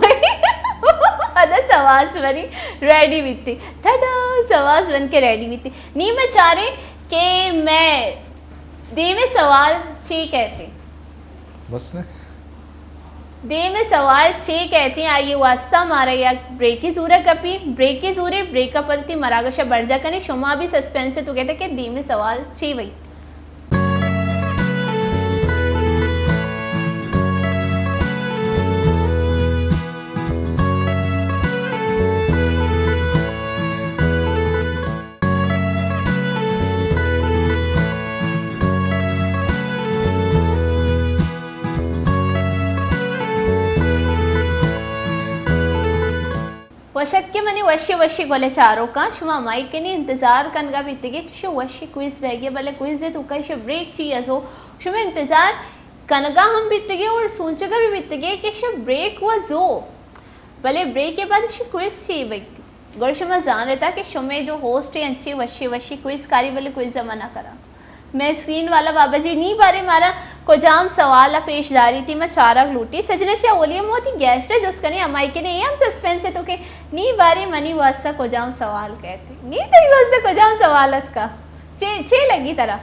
پدا سواس منی ریڈی بیتی۔ ٹڈا، سواس من کے ریڈی بیتی۔ نی میں چارے کہ میں دیمے سوال چی کہتے؟ بس نے۔ دیمے سوال چی کہتے ہیں؟ آئیے واسطہ مارا یک بریکی زورہ کپی، بریکی زورے، بریک اپ التی مراگشہ برجا کنے، شما بھی سسپینس تو کہتے کہ دیمے سوال چی وئی؟ وش اتکے منی وشی وشی گل چاروکاں، شما مائیک کنی انتظار کنگا بیتگے کہ شو وشی کوئز بیگی، بلے کوئز توکا شو بریک چی ازو، شما انتظار کنگا ہم بیتگے اور سوچگا بھی بیتگے کہ شو بریک و زو، بلے بریک بعد شو کوئز چی بیتی۔ گڑا شما زانتا کہ شمے جو ہوسٹ انچی وشی وشی کوئز کاری، بلے کوئز منع کرا۔ میں اسکرین والا بابا جی نی بارے مارا کجام سوال ء پیش داری تی، ما چارگ لوٹی۔ سجنے چہ اولی ہم وتی گیسٹ ء جست کنی، ہمائی کہ نی ہم سسپینس ہے تو کہ نی بارے منی واسطہ کجام سوال کہتے، نی تئی واسطہ کجام سوال اتکا، چے، چے لگی ترا؟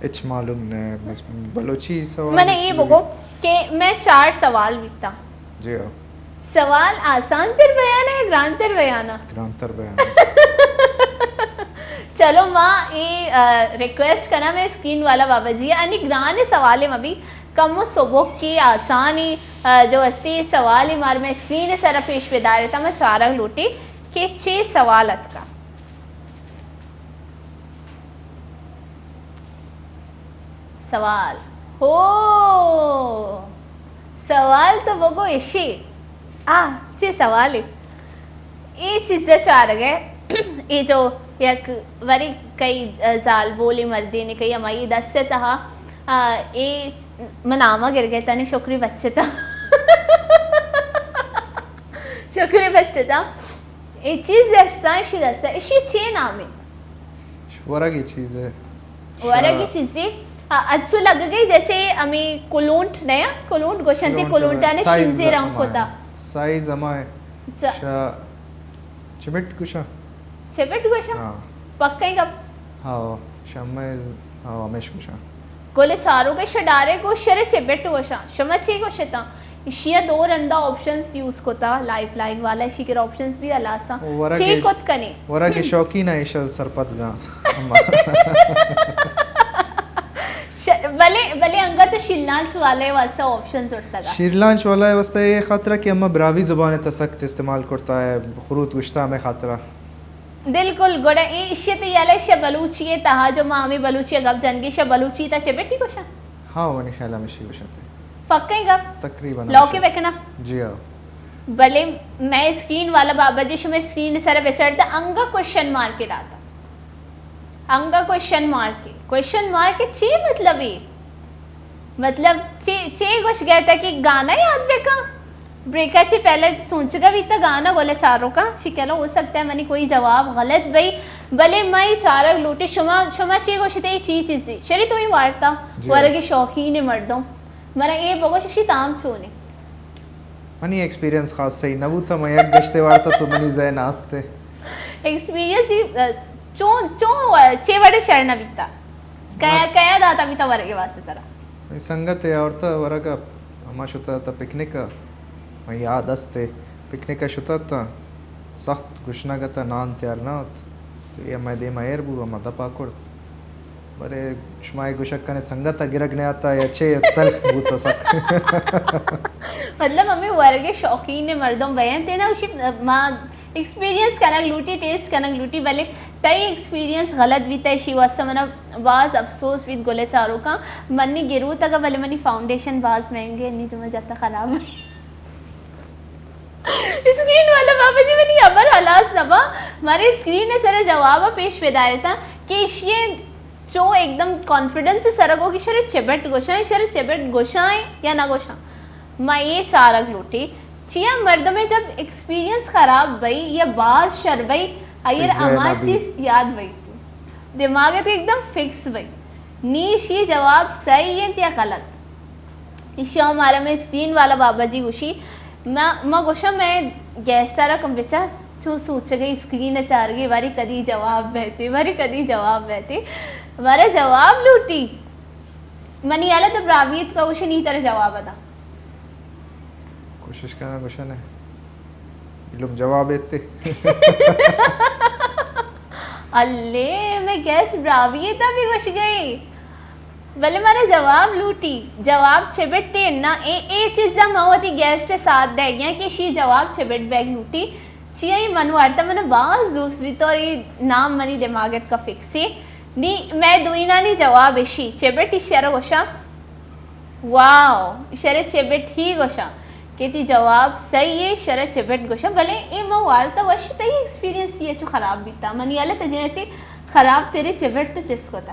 ہچ معلوم نہ، بس بلوچی سوال من اے بگو کہ میں چار سوال بیتا۔ جی ہاں۔ سوال آسان تر بیان ہے یا گران تر بیان ہے؟ گران تر بیان ہے۔ چلو ما اے، آ، ریکویسٹ کناں میں اسکرین والا بابا جی، انی گران سوال مبی، کم و سبک کی آسانی، آ، جو اسی سوال مار میں اسکرین سر پیش بدارے تا میں چارگ لوٹی کہ چے سوال اتکا۔ سوال۔ ہو! سوال تو بگو اشی۔ آ، چے سوالے؟ اے چیز چارگ ہے۔ اے جو یک وری کئی زالبولے مردینے کئی ہمائی دست تہا، آ، اے من ناما گرگے تنے شکری بچتا۔ شکری بچتا۔ اے چیز دستا، اشی دستا، اشی چے نامے؟ ورگی چیزے۔ ورگی چیزے۔ آ، اچو لگ گئی جیسے ہمیں کلونٹ نیا، کلونٹ گوشنتے، کلونٹ کلونٹانے سائز شیزے رنگ ہمائے۔ کتا۔ سائز ہمائے۔ سا- شا-، چبٹ گوشا؟ چبٹ گوشا؟ ہاں۔ پکا ہی گپ؟ ہاں، شمع ہاں، ہمیش گوشاں۔ گل چاروک، ایشا ڈائریکٹ گوش، شرے چبٹ گوشاں۔ شما چی گوشتاں؟ ایشی ء دو رندا آپشنز یوز کتا، لائف لائن والا، ایشی کرا آپشنز بھی ہلاس آں۔ ورگ چی ء، کت کنی؟ ورگ ء شوقین ء ایشا سرپد گاں۔ ش-، بلے، بلے انگت شیرلانچ والے واسطہ آپشنز اٹھتگا۔ شیرلانچ والے واسطہ اے خاطرہ کہ اما براہوئی زبان ء تا سخت استعمال کرتا ہے، خروت گوشتا ہمیں خاطرہ۔ بالکل، گڑا اے اشی تے یلہ اشی بلوچی ء تہا جو ما ہمیں بلوچی ء گپ جنگی، اشی بلوچی تا چبٹی گوشاں؟ ہاں، منی خیال ہمیشی گوشاں تے۔ پکا ہی گپ؟ تقریباً لوکے ہمیشی۔ بکنا؟ جی ہاں۔ بلے میں اسکرین والا بابا جی شمے اسکرین سر بچار تا انگا کوشچن مارک داتا۔ انگا کوشچن مارک۔ کوشچن مارک چی مطلب ہے؟ مطلب، چے، چے گوش گئے تا کہ گانا یاد بکا؟ بریکا چی پہلے سوچگا بیتا گانا گولے چاروکا، چی کہلا ہو سکتا ہے منی کوئی جواب غلط بھئی، بلے میں چارگ لوٹی شما، شما چے گوشتے اے چی چیزی؟ شری تو ہی وارتا، جی۔ ورگی شوقین مردم۔ منا اے بگوش اشی تام چونے؟ منی ایکسپیرینس خاص صحیح نہ بوتا، میں یک گشتے وارتا تو منی ذہن آستے۔ ایکسپیرینس ہی، چون، چون ور-، چے وڑے شر نہ بیتا؟ کیا، کیا داتا بیتا ورگے واسطے ترا؟ منی سنگت ہے آورتا ورگا، ہما شتا تا پکنک ء، من یاد است ء پکنک ء شتا تا، سخت گشنگ ات، نان تیار نہ ات، تو اے ہمے دیم ء ایر بو، ہما دپ ء کرت۔ بلے شما اے گوشگ کنے سنگت ء گرگ نیاتا یا چے، تلخ بوت سک۔ مطلب ہمیں ورگ شوقین مردم بینت نا، اشی ما ایکسپیرینس کنگ لوٹی، ٹیسٹ کنگ لوٹی، بلے تئی ایکسپیرینس غلط بیتا، اشی واسطہ منا باز افسوس بیت گلے چاروکاں۔ منی گروتگ ء بلے منی فاؤنڈیشن باز مہنگے، نی تو میں جتا خراب۔ اسکرین والا بابا جی منی خبر ہلاس نہ با، مارے اسکرین ء سر جواب ء پیش بدارتا کہ اشی چو ایک دم کانفیڈنس سر گو کہ شر چبٹ گوشاں، شر چبٹ گوشاں یا نہ گوشاں۔ ما اے چارگ لوٹی، چیا مردمے جب ایکسپیرینس خراب بئی یا باز شر بئی، آئیر ہما چیز یاد بئی تو دماغ ء تو ایک دم فکس بئی۔ نی اشی جواب صحیح انت یا غلط؟ ایشی ہم مارا میں اسکرین والا بابا جی گوشی، ما، ما گوشا میں گیسٹ آرا کم بچا چو سوچگے اسکرین چارگے، واری کدی جواب بہتے، واری کدی جواب بہتے۔ مارا جواب لوٹی۔ منی حالا تو براویت کا گوشی نی تر جواب دا۔ کوشش کناں گوشن ء علم جواب ایت۔ اللہ، میں گیسٹ براوی ء تا بھی گوش گئی۔ بلے مارا جواب لوٹی، جواب چبٹے نا، اے، اے چیزا ما وتی گیسٹ ء ساتھ دے گیا کہ شی جواب چبٹ بیگ لوٹی۔ چی ای من وارتا من باز دوست بیت اور اے نام منی دماغ ء کا فکسی۔ نی میں دوئینانی جواب اشی، چبٹ اشی ء را گوشاں۔ واو، اشرے چبٹ ہی گوشاں کہ تی جواب صحیح ہے، اشرے چبٹ گوشاں، بلے اے ما وارتا وش تئی ایکسپیرینس چی ہے چو خراب بیتا؟ منی اللہ سجنے چی خراب تیرے چبٹ تو چس کوتا۔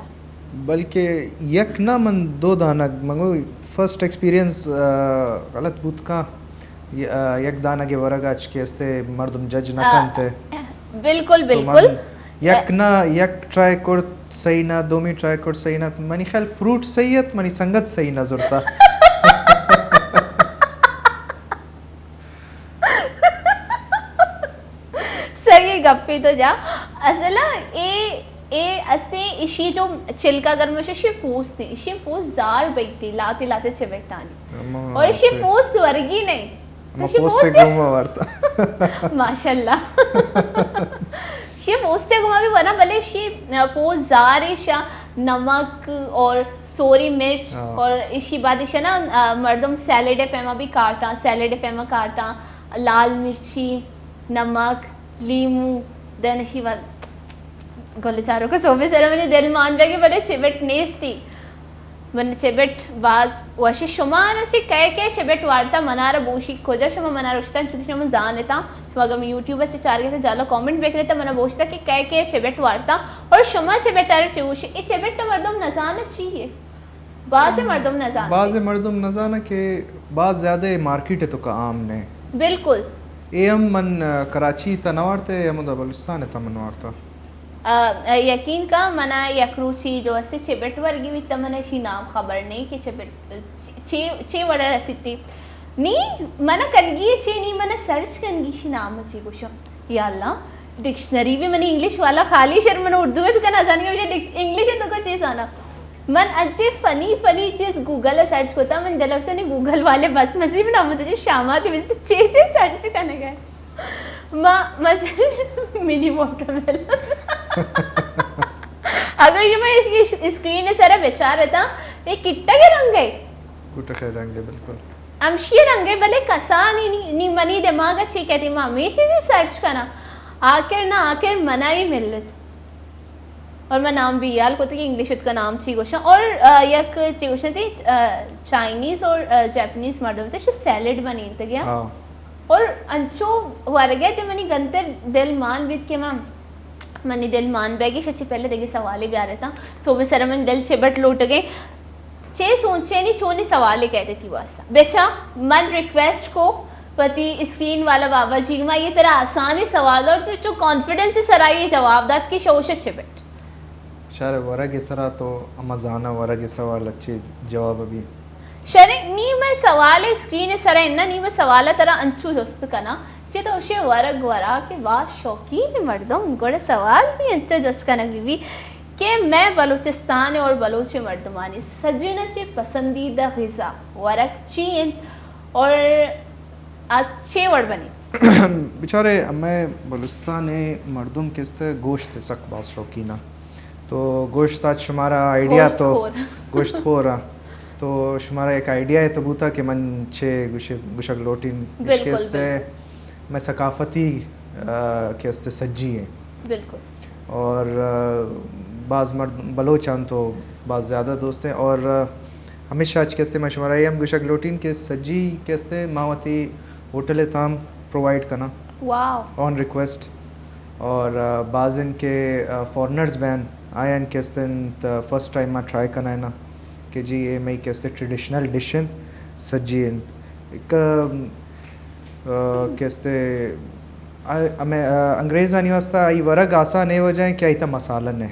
بلکہ یک نہ من دو دانگ، منگو فرسٹ ایکسپیرینس، آ، غلط بوت کا، ی-، آ، یک دانگ ورگ اچ کہ استے مردم جج نہ آ، کنتے۔ بالکل، تو من بالکل۔ یک نہ، یک ٹرائی کرت صحیح نہ، دومی ٹرائی کرت صحیح نہ، منی خیال فروٹ صحیح ات، منی سنگت صحیح نہ زرتا۔ صحیح گپے تو جا۔ اصلا اے، اے استے اشی جو چلکا گرمش اشی پوست، اشی پوست زار بیتی، لاتے لاتے چبٹانی۔ اور اشی پوست ورگی نہیں۔ ہما پوستے گوما وارتا۔ ماشاءاللہ۔ شی پوستے گوما بھی ورنا، بلے شی پوست زار ایشا نمک اور سوری مرچ، ہاں۔ اور اشی بعد ایشا نا، آ، مردم سیلڈ پیما بھی کاٹا، سیلڈ پیما کاٹا، لال مرچی، نمک، لیمو، دین اشی بعد گل چارو کو سوبے سر منی دل مان بیگی، بلے چبٹ نیستی۔ من چبٹ باز وش۔ شما نو چی کئے کئے چبٹ وارتا منارا بوشی، کجا شما منارا اشتن، چونکہ شما زانتا، شما اگر یوٹیوب چ چارگے تو جالا کامنٹ بکنے تا منا بوشتا کہ کئے کئے چبٹ وارتا اور شما چبٹ ار چوشی، اے چبٹ مردم نزانا چی ہے؟ باز مردم نزانا۔ باز مردم نزانا کہ باز زیادہ مارکیٹ تو کا عام نے۔ بالکل۔ اے ہم من، آ، کراچی تا نوارتے، ہم دا بلوچستان تا من وارتا۔ آ، آ، یقین کا منا یک روچی جو اسے چبٹ ورگی بیتا، منا اشی نام خبر نہیں کہ چبٹ چے، چے وڑا رسیتی۔ نی منا کنگی چے، نی منا سرچ کنگی اشی نام چے گوشم۔ یا اللہ، ڈکشنری بھی منی انگلش والا خالی شر من اردو ہے تو کنا زانی مجھے ڈکش-، انگلش ہے تو کا چے زانا۔ من انچیں فنی فنی چیز گوگل ءَ سرچ کتاں، من دل ءَ گوشتاں، نی گوگل والے بس مزی بنا، من تجھے شامات ءَ تو چے چے سرچ کنگ ءَ؟ ما، ما منی واٹر میلن۔ اگر یہ میں اس کی اسکرین ءِ سرا بچار اتاں، یہ کٹگ ءِ رنگ ءَ۔ کٹگ ءِ رنگ ءَ، بالکل۔ ہمشی رنگ ءَ، بلے کسانی نی، نی منی دماغ ءَ چے کہتی، ما ہمے چیزی سرچ کناں۔ آخر نہ آخر منا ہی ملت۔ اور من نام بھی یال کت کہ انگلش اتکا نام چی گوشاں۔ اور، آ، یک چی گوشاں تئی، آ، چائنیز اور، آ، جاپنیز مردم تئی سیلڈ بنینتگ یا۔ ہاں۔ اور انچو ورگے تے منی گنتر دل مان بیت کہ من، منی دل مان بیگی۔ شچی پہلے دگہ سوالے بیارتاں۔ سوبے سر من دل چبٹ لوٹگے۔ چے سوچے نی چونی سوالے کہتے تئی واسطہ۔ بچا من ریکویسٹ کو وتی اسکرین والا بابا جی، ما یہ ترا آسانی سوال اور تو چو کانفیڈنس سرا یہ جواب دات کہ شوش چبٹ۔ شر ورگ سرا تو اما زانا ورگ سوال اچھے جواب بھی۔ شر نی میں سوال اسکرین سرا انہ، نی میں سوال ترا انچو جست کنا، چے تو اشے ورگ ورا کہ باز شوقین مردم، گڑا سوال بھی انچو جست کنگ بی بی کہ میں بلوچستان اور بلوچ مردمانی سجن چے پسندیدہ غذا ورگ چی انت اور آ چے وڑ بنی؟ بچارے ہمے بلوچستان ءِ مردم کست گوشت ءِ سک باز شوقین ءَ۔ تو گوشت آج شمارا آئیڈیا گوشت تو خور۔ گوشت خور ءَ۔ تو شمارا ایک آئیڈیا ءَ تو بوتا کہ من چے گوش-، گوشگ لوٹین۔ بالکل، گوشت کست بالکل۔ میں ثقافتی، آ، کست سجی ہیں۔ بالکل۔ اور، آ، بعض مرد بلوچ آن تو بعض زیادہ دوست ہیں اور، آ، ہمیشہ اچ کستے میں شمارا یہ ہم گوشگ لوٹین کہ سجی کستے ما وتی ہوٹل تام پرووائیڈ کنا۔ واو۔ آن ریکویسٹ۔ اور، آ، بعض ان کے، آ، فارنرز بین آیا ان کستن تو فرسٹ ٹائم ما ٹرائی کنا ہے نا کہ جی یہ میں کستے ٹریڈیشنل ڈش ہیں سجی ہیں۔ ایک، آ، کہ استے، آ، ہمیں، آ، انگریزانی واسطہ آئی ورگ آسان ہے وجہ ہے کہ آئی تا مسالہ نے۔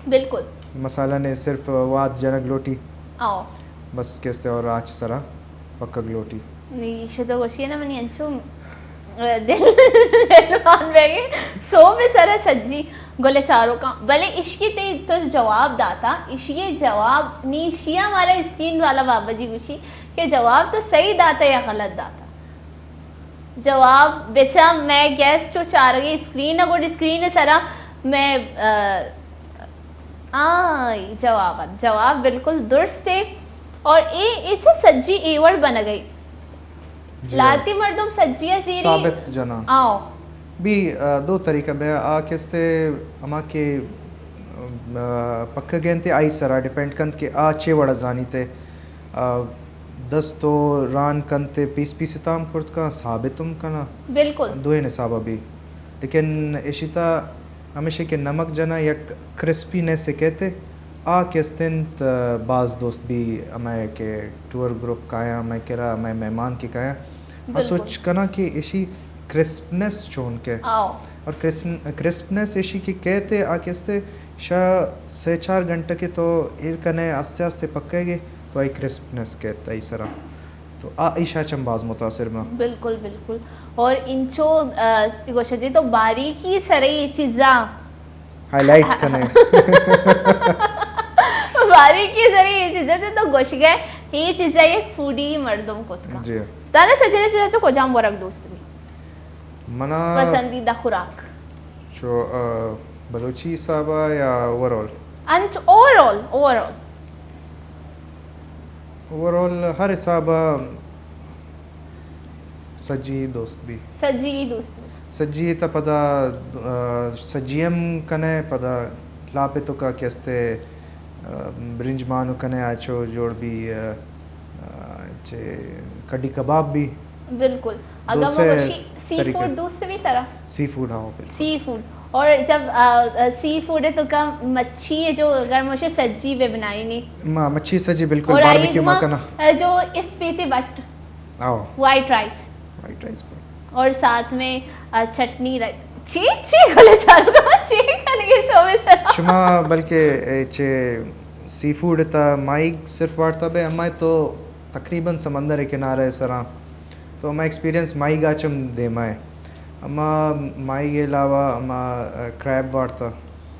بالکل۔ مسالہ نے صرف واد جنگ لوٹی۔ آؤ۔ بس کہ استے اور آچ سرا پکگ لوٹی۔ نی، شو تو وشی نا منی انچو، آ، دل، دل مان بیگے۔ سو میں سرا سجی گلے چارو کا۔ بلے اشکی تے تو جواب داتا، اشی جواب نی، اشی ہمارا اسکرین والا بابا جی گوشی کہ جواب تو صحیح داتا یا غلط داتا۔ جواب بچا میں گیس چو چارگی اسکرین ءَ گڈ اسکرین ءِ سرا میں، آ، آ، جواب ات۔ جواب بالکل درست ہے۔ اور اے، اے چہ سجی اے وڑ بنگئی۔ جی۔ لاتی مردم سجی ءَ زیری۔ ثابت جنا۔ آؤ۔ بھی، آ، دو طریقہ بے آ کستے اما کے، آ، پکہ گینتے آئی سرا ڈیپینڈ کنت کہ آ چے وڑا زانی تے۔ آ، دست و ران کنت ء پیس پیس ء تام کرت کن، ثابت ہم کناں۔ بالکل۔ دوئیں حساب ء بھی۔ لیکن ایشی تا ہمیشہ کہ نمک جناں یک کرسپینس ء کہتے، آ کہ است انت، باز دوست بھی ہمے کہ ٹور گروپ کایاں، ہمے کرا، ہمے مہمان کہ کایاں، آ بالکل۔ سوچ کناں کہ ایشی کرسپنس چون کہ۔ آؤ۔ اور کرسپ-، کرسپنس ایشی کہ کہتے، آ کہ استے شا سے چار گھنٹہ کہ تو ایر کنے آستے آستے پکے گے، تو آئی کرسپنس کہت آئی سرا۔ تو آ ایشا چم باز متاثر باں۔ بالکل، بالکل۔ اور انچو، آ، گوشتی تو باریکی سرے یہ چیزاں ہائی لائٹ کنے۔ باریکی سرے یہ چیزاں تو، تو گوش گئے، یہ چیزاں ایک فوڈی مردم کت کا۔ جی۔ تانا سجنے چیزاں چو کجام ورگ دوست بھی؟ منا پسندیدہ خوراک؟ چو، آ، بلوچی حساب ء یا اوور آل؟ انچ over all, over all. Over all ہر حساب ء سجی دوست بی۔ سجی دوست بی۔ سجی تا پدا، آ، سجی ہم کنے پدا لاپے تو کا کہ استے، آ، برنج مانو کنے آچو جوڑ بی، آ، آ، چے کڈی کباب بھی۔ بالکل۔ اگر دوسرے مشی سی طریقے۔ فوڈ دوست بھی ترا؟ سی فوڈ، ہاں، بالکل۔ سی فوڈ۔ اور جب، آ، آ، سی فوڈ ہے تو کم مچھی ہے جو اگر مجھے سجی بے بنائی نہیں۔ ما-، مچھی سجی بالکل اور آئی باربیکیو ما، مکنا۔ آ، جو اس پیتی بٹ۔ آؤ۔ White rice. وائٹ رائس پر۔ اور ساتھ میں، آ، چٹنی رکھ-، چی، چی گلے چارو کا، چی کنگے سوے سرا۔ شما بلکہ، اے، چے سی فوڈ تا ماہیگ صرف وارتا بے، ہمائے تو تقریباً سمندر کنارے سرا۔ تو ہما ایکسپیرینس ماہیگ آچم دیما ہے۔ ہما ماہیگ علاوہ ہما، آ، کریب وارتا۔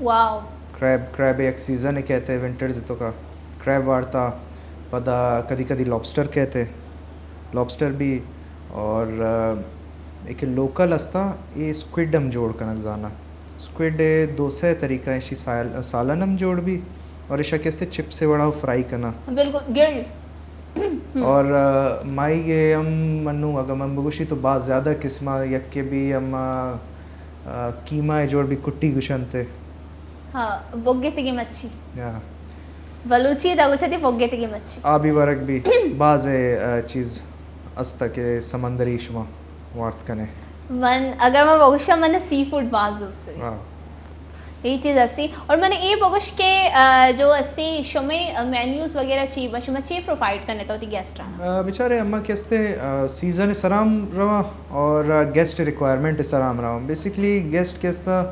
واو۔ کریب، کریب ایک سیزن ہے کہتے ہیں ونٹرز تو کا۔ کریب وارتا، پدا کدی کدی لابسٹر کہتے، لابسٹر بھی، اور ایک لوکل استا، یہ اسکویڈ ہم جوڑ کنگ زانا۔ اسکویڈ دو سے طریقہ ہیں، اشی سال-، سالن ہم جوڑ بھی، اور اشا کیسے چپس وڑا فرائی کنا۔ بالکل، گرل۔ اور مائی یہ ہم منو، اگر من بگوشی تو باز زیادہ قسمہ، یک کے بھی ہم قیمہ جوڑ بھی، کٹی گشنتے۔ ہاں، بوگے تگی مچھی۔ یا۔ بلوچی دا گوشتی بوگے تگی مچھی۔ آبی ورگ بھی باز چیز استا کہ سمندری شما وارت کنے۔ من، اگر من بگوشم، من سی فوڈ باز دوست ہے۔ ہاں۔ یہ چیز استی۔ اور من یہ بگوش کہ جو استی شمے مینیوز وغیرہ چی بشما چی پرووائیڈ کنے تو تی گیسٹ آنا؟ بیچارے اما کہ استے سیزن سرام روا اور گیسٹ ریکوائرمنٹ سرام روا۔ بیسکلی گیسٹ کہ استا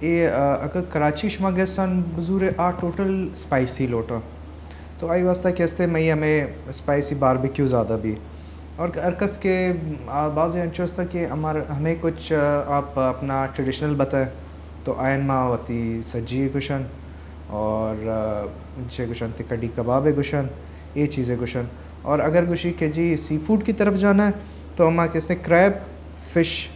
اے، آ، اگہ کراچی شما گیسٹان بزورے آ ٹوٹل اسپائسی لوٹا۔ تو آئی واسطہ کہ استے مئی ہمیں اسپائسی باربیکیو زیادہ بھی۔ اور ہر کس کے، آ، بعض انچو استا کہ ہمار-، ہمیں کچھ، آ، آپ اپنا ٹریڈیشنل بتائے تو آئین ما وتی سجی گشن اور، آ، چے گشن تے کڈی کباب گشن، اے چیزیں گشن۔ اور اگر گوشی کہ جی سی فوڈ کی طرف جانا ہے تو ہما کیسے کریب، فش،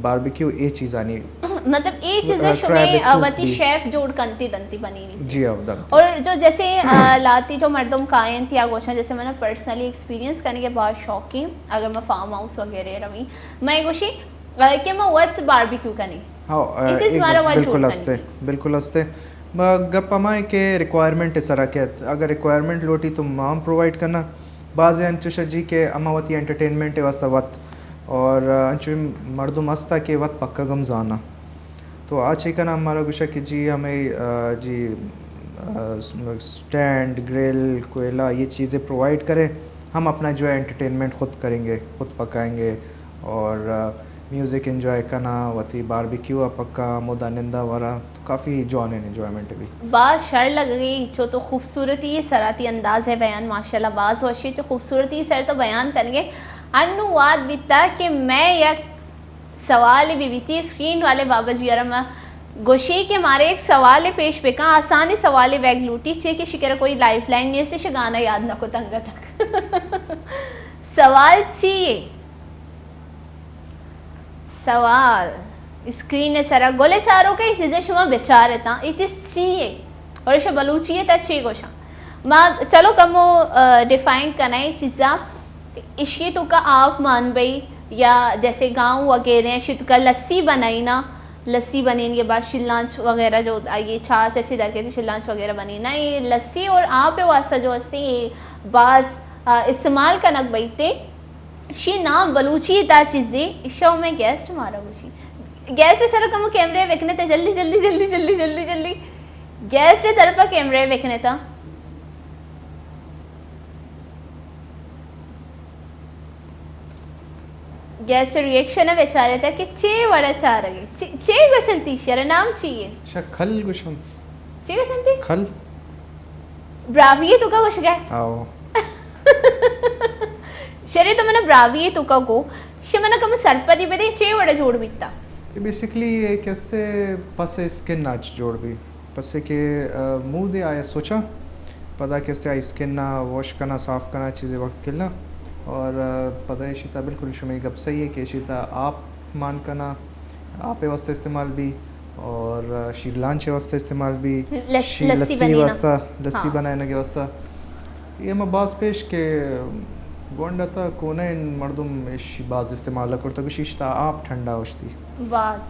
باربیکیو، اے چیزانی مطلب اے چیزیں شمے وتی شیف جوڑ کنتی دنتی بنینی۔ جی ہاں، دنتی۔ اور جو جیسے، آ، لاتی جو مردم کائیں تھی آ گوشاں، جیسے میں نے پرسنلی ایکسپیرینس کرنے کے بعد شوقی، اگر میں فارم ہاؤس وغیرہ روی، میں گوشی، آ، کہ میں وت باربیکیو کنی۔ ہاں، اے چیز مارا وت بالکل ہستے، بالکل ہستے۔ گپ ہما ہے کہ ریکوائرمنٹ سرا کیت۔ اگر ریکوائرمنٹ لوٹی تو ما ہم پرووائیڈ کرنا۔ بعض انچش جی کہ اما وتی انٹرٹینمنٹ واسطہ وت اور انچو مردم ہستا کہ وت پکا گم زانا۔ تو آ چے کنا ہمارا گوشا کہ جی ہمیں، آ، جی، آ، اسٹینڈ، گرل، کوئلہ، یہ چیزیں پرووائیڈ کرے، ہم اپنا جو ہے انٹرٹینمنٹ خود کریں گے، خود پکائیں گے اور، آ، میوزک انجوائے کنا، وتی باربیکیو آ پکا، مودا نندا ورا، تو کافی جوان انجوائمنٹ بھی۔ باز شر لگگی، چو تو خوبصورتی سرا تی انداز ہے بیان، ماشاءاللہ باز وشی، چو خوبصورتی سر تو بیان کنگے۔ انو واد بیتا کہ میں یک سوال بی بی تی اسکرین والے بابا جی ارم گوشی کہ مارے یک سوال پیش بکن، آسانی سوال بیگ لوٹی، چے کہ شکر کوئی لائف لائن نیست، شگانا یاد نہ کو تنگا تک۔ سوال چی ہے؟ سوال اسکرین ءِ سرا گل ءِ چاروکاں اے چیز ءَ شما بچار اتاں، اے چیز چی یے؟ اور ایشاں بلوچی ءَ تھا چے گوشاں؟ ما چلو کمو، آ، ڈیفائن کناں اے چیزاں۔ اشی توکا آپ مان بئی یا جیسے گاؤں وغیرہ ہیں، اشی توکا لسی بنائینا، لسی بنین کے بعد شلانچ وغیرہ جو آئیے چھاچ اچھی در کے شلانچ وغیرہ بنینا، اے لسی اور آپ واسطہ جو استے اے باز، آ، استعمال کنگ بئیتے۔ شی نام بلوچی تا چیزے، شو میں گیسٹ مارا گوشی۔ گیسٹ سر کمو کیمرے وکنے تا، جلدی، جلدی، جلدی، جلدی، جلدی، جلدی۔ گیسٹ طرفا کیمرے وکنے تا۔ گیسٹ ری ایکشن بیچارے تا کہ چے وڑا چارگے، چے، چے گوشن تی شر نام چی یے؟ شا کھل گوشن۔ چی گوشنتی؟ کھل۔ براہوئی توکا گوشگے؟ آو۔ شرے تو منا براہوئی توکا گو، شے منا کم سرپدی بدے، چے وڑا جوڑ بیتا؟ یہ بیسیکلی ایک استے پس اسکن آچ جوڑ بی۔ پس کہ، آ، مودے آیا سوچا، پدا کہ استے آئی اسکن نا واش کنا، صاف کنا، چیزے وقت کلنا۔ اور، آ، پدا ایشی تا بالکل شمی گپ صحیح ہے کہ ایشی تا آپ مان کنا، آپ واسطہ استعمال بی۔ اور شیر لانچ واسطہ استعمال بی، لس-، شیر لسی لسی بنینا۔ واسطہ، لسی ہاں۔ بنائنگ واسطہ۔ یہ ما باز پیش کہ گونڈا تا کونین مردم اش باز استعمال کرتا، گوشی اشتا آپ ٹھنڈا اشتی۔ باز۔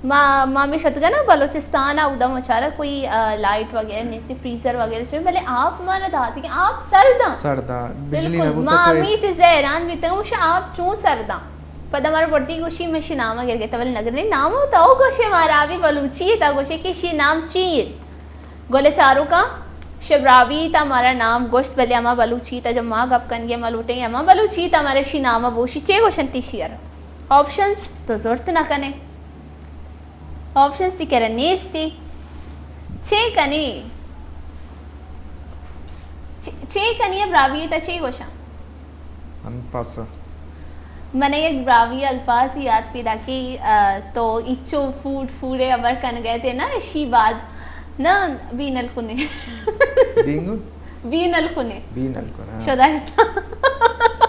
ما، ما می شتگا نا بلوچستان اودا مچارا کوئی، آ، لائٹ وغیرہ نیسی، فریزر وغیرہ چون، بلے آپ مانا داتی کہ آپ سرداں۔ سرداں۔ بجلی بالکل۔ نہ بوتا ما تو می چیز حیران بیتگا، مش آپ چون سرداں۔ پدا مارا بڈی گوشی، من شی نام گر گتا، بلے نگرے نام تو گوشے مارا، ابھی بلوچی تا گوشے کہ شی نام چی ہے؟ گل چاروکا، شی براہوئی تا مارا نام گوشت، بلے اما بلوچی تا جب ما گپ کنگے، ما لوٹے اما بلوچی تا مارا شی نام بوشی، چے گوشن تی شیر؟ آپشنز تو زورت نہ کنے۔ آپشنز تی کرا نیستی۔ چے کنی؟ چے، چے کنی اب راوی تا چے گوشاں؟ ہم پاسا۔ من یک براہوئی الفاظ یاد پیدا کی، آ، تو ایچو فوڈ، فوڈے ابر کن گئے تھے نا، اشی بعد نا بینل کنے۔ بینگو؟ بی نل کنے۔ بی نل کنے، ہاں۔ شدا جتا۔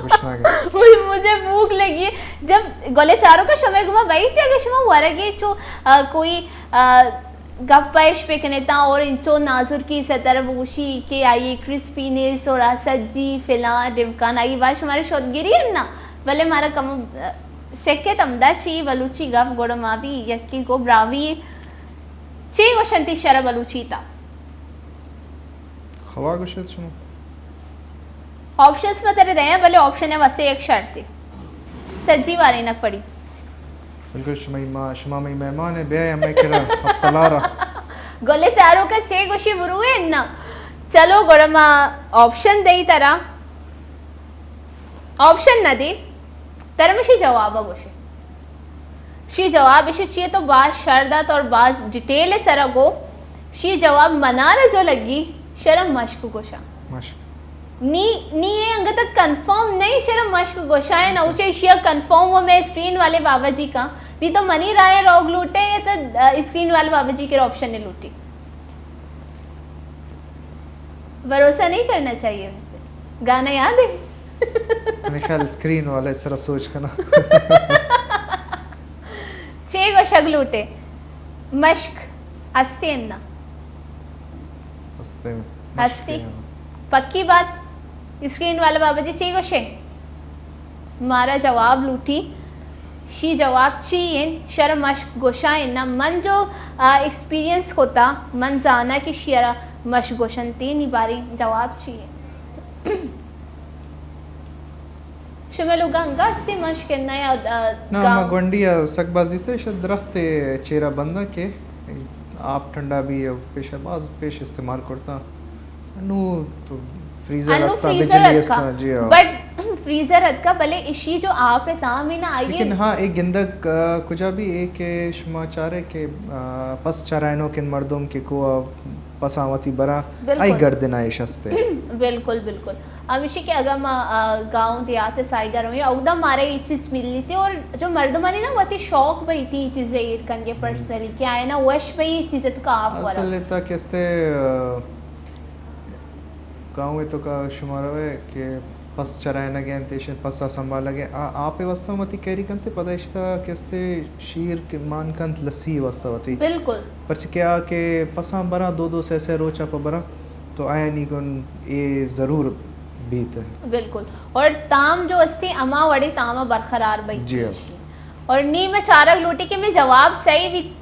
گشناگ ہے۔ مجھے، مجھے بھوک لگی ہے۔ جب گلے چاروں کا شمع گما بھائی تھے، اگر شما ورگے چو، آ، کوئی، آ، گپ پیش پہ کنے تا اور انچو نازر کی ستر بوشی کہ آئی کرسپینس اور آ سجی فلان ڈمکان آئی بار شمارے شد گری ہے نا، بلے مارا کم، آ، سکت ہمدا چی بلوچی گپ گڑا ما بھی یکی کو براوی چی گوشنتی شر بلوچی تا۔ خوا گوشت شما۔ آپشنز ما ترے دیاں، بلے آپشن ہے واسطے یک شرط ہے۔ سجی وارے نہ پڑی۔ بالکل، شما ما، شما مئی مہمان ہے، بیا ہمیں کرا ہفتہ لارا۔ گلے چاروں کا چے گوشی برو ہے نا۔ چلو گڑا ما آپشن دئی ترا۔ آپشن نہ دی، ترا مشی جواب گوشے۔ شی جواب اشی چیئے تو باز شر دات اور باز ڈیٹیل سرا گو۔ شی جواب منارا جو لگی، شرم مشک گوشا۔ مشک۔ نی، نی اے انگت کنفرم نہیں، شرم مشک گوشا ہے، نہ اچھا۔ اوچے شیا کنفرم وہ میں اسکرین والے بابا جی کا۔ نی تو منی رائے روگ لوٹے، یہ تو، آ، اسکرین والے بابا جی کے آپشن نے لوٹی۔ بھروسہ نہیں کرنا چاہیے مجھ پہ۔ گانا یاد ہے؟ میرے خیال اسکرین والے سرا سوچ کنا۔ چے گوشگ لوٹے؟ مشک ہستے نا؟ ہستے۔ ہستے۔ پکی بات۔ اسکرین والا بابا جی چے گوشے؟ مارا جواب لوٹی۔ شی جواب چی انت؟ شرا مشک گوشا انت۔ نہ من جو، آ، ایکسپیرینس کتا، من زانا کہ شیرا مشک گوشنتی، نی باری جواب چی انت؟ شما لوگا انگا استی مشک انت یا، آ، نہ، ما گاؤں؟ گونڈی ء سک باز دیستے، شاید درخت چیرا بنداں کہ آپ ٹھنڈا بھی، پیش باز پیش استعمال کرتا۔ انو تو فریزر انو استا، فریزر بجلی اتکا۔ استا، جی ہاں۔ بٹ فریزر اتکا، بلے اشی جو آپ ہے تام ہی نہ آئیے۔ لیکن ہاں، ایک گندگ، آ، کجا بھی ایک کہ شما چارے کہ، آ، پس چرائنو کن مردم کہ کو، آ، پساں وتی برا، بالکل۔ آئی گردن آئیش ہستے۔ بالکل، بالکل۔ ہمیشی کہ اگر ما، آ، گاؤں دیہات سائیڈ رویں، اودا مارا یہ چیز ملی تھی اور جو مردمانی نا وتی شوق بھئی تھی یہ چیزیں ایر کنگے پرسنلی، کہ آئے نا وش بھئی یہ چیزیں تو کا آپ ورا۔ اصل تا کہ استے، آ، گاؤں ء توکا شما روئے کہ پس چرائینگ ء انت، ایشی پس ء سنبھالگ ء، آ آپ ء واسطہ وتی کیری کنت، پدا اشتا کہ استے شیر کہ مان کنت لسی ء واسطہ وتی۔ بالکل۔ پرچہ کہ آ کہ پساں براں دو دو سے سے روچ ء پہ براں تو آیانی گون اے ضرور بیت۔ بالکل۔ اور تام جو استی ہما وڑی تام برقرار بیت۔ جی ہاں۔ اور نی میں چارگ لوٹی کہ میں جواب صحیح بیت۔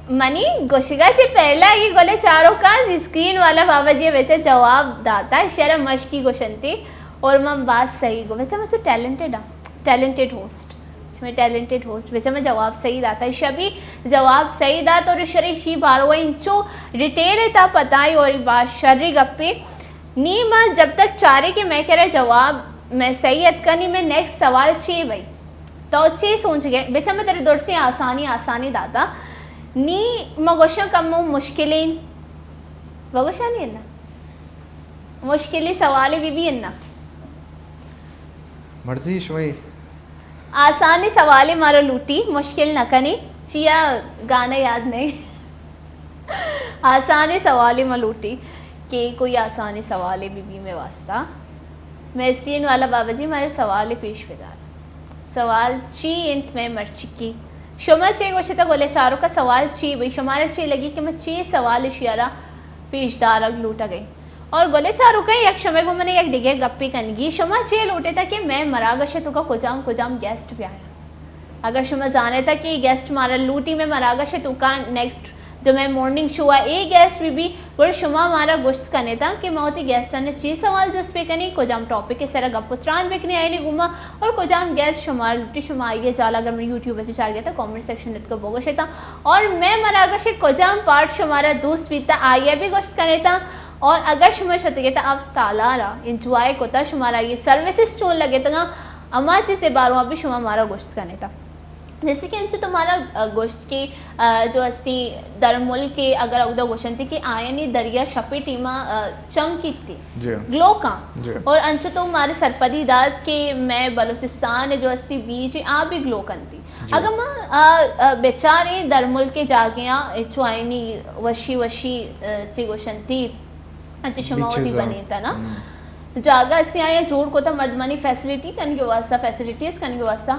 منی گوشگا چہ پہلا یہ گلے چاروکاں اسکرین والا بابا جی بچا جواب داتا، شر مشکی گوشنتی اور من باز صحیح گو۔ بچا من تو ٹیلنٹڈ ہاں، ٹیلنٹڈ ہوسٹ۔ میں ٹیلنٹڈ ہوسٹ، بچا میں جواب صحیح داتا، شبی جواب صحیح دات اور شری شی بارو انچو ڈیٹیل تا پتائی اور باز شری گپے۔ نی ما جب تک چارے کہ میں کرا جواب میں صحیح اتکا، نی میں نیکسٹ سوال چی بھائی؟ تو چی سوچ گئے؟ بچا میں تیرے درسی آسانی، آسانی داتا۔ نی ما گوشاں کمو مشکلیں۔ بگوشانی ہے نا؟ مشکلی سوالے بی بی ہے نا؟ مرضی شمئی۔ آسانی سوالے مارا لوٹی، مشکل نہ کنی۔ چیا گانا یاد نہیں۔ آسانی سوالے ما لوٹی کہ کوئی آسانی سوالے بی بی میں واسطہ۔ میسٹین والا بابا جی مارے سوالے پیش بدار۔ سوال چی انت میں مرچکی؟ شما چے گوشتا گلے چاروکا سوال چی بھئی؟ شمارا چے لگی کہ میں چے سوال شیارا پیش دارگ لوٹا گئی؟ اور گلے چاروکا یک شمے گو منے یک دیگه گپی کنگی۔ شما چے لوٹتا کہ میں مراگش توکا کجام کجام گیسٹ بیایا؟ اگر شما زانتا کہ گیسٹ مارا لوٹی میں مراگش توکا نیکسٹ جو میں مارننگ شو ہے، اے گیسٹ بی بی، گڑا شما مارا گوشت کنیتا کہ ما وتی گیسٹاں چی سوال جست بکنی، کجام ٹاپک سرا گپ و تران بکنی آئینی گوما، اور کجام گیسٹ شما لوٹی شما آئیے جالا اگر میں یوٹیوب چ چار گیتا کمنٹ سیکشن اتکو بگوشیتا، اور میں مراگش کجام پارٹ شمارا دوست بیتا آئیے بھی گوشت کنیتا، اور اگر شما شتگیتا اب تالارا انجوائے کوتا شمارا یہ سروسز چون لگیتا، اما چیزے باروا بھی شما مارا گوشت کنیتا۔ جیسے کہ انچو تمہارا، آ، گوشت کہ، آ، جو استی در ملک اگر اودا گوشنتی کہ آیانی دریا شپی ٹیما، آ، چمکیتی، جی۔ گلو کاں۔ جی۔ اور انچو تو مارے سرپدی دات کہ میں بلوچستان جو استی بیچ آ بھی گلو کنتی۔ جی۔ اگر ما، آ، آ، بیچارے در ملک جاگیاں چو آیانی وشی وشی، آ، چی گوشنتی انچو شما وتی بنیتا نا، جاگہ استے آیا جوڑ کتا مردمانی فیسلٹی کنگے واسطہ، فیسلٹیز کنگے واسطہ۔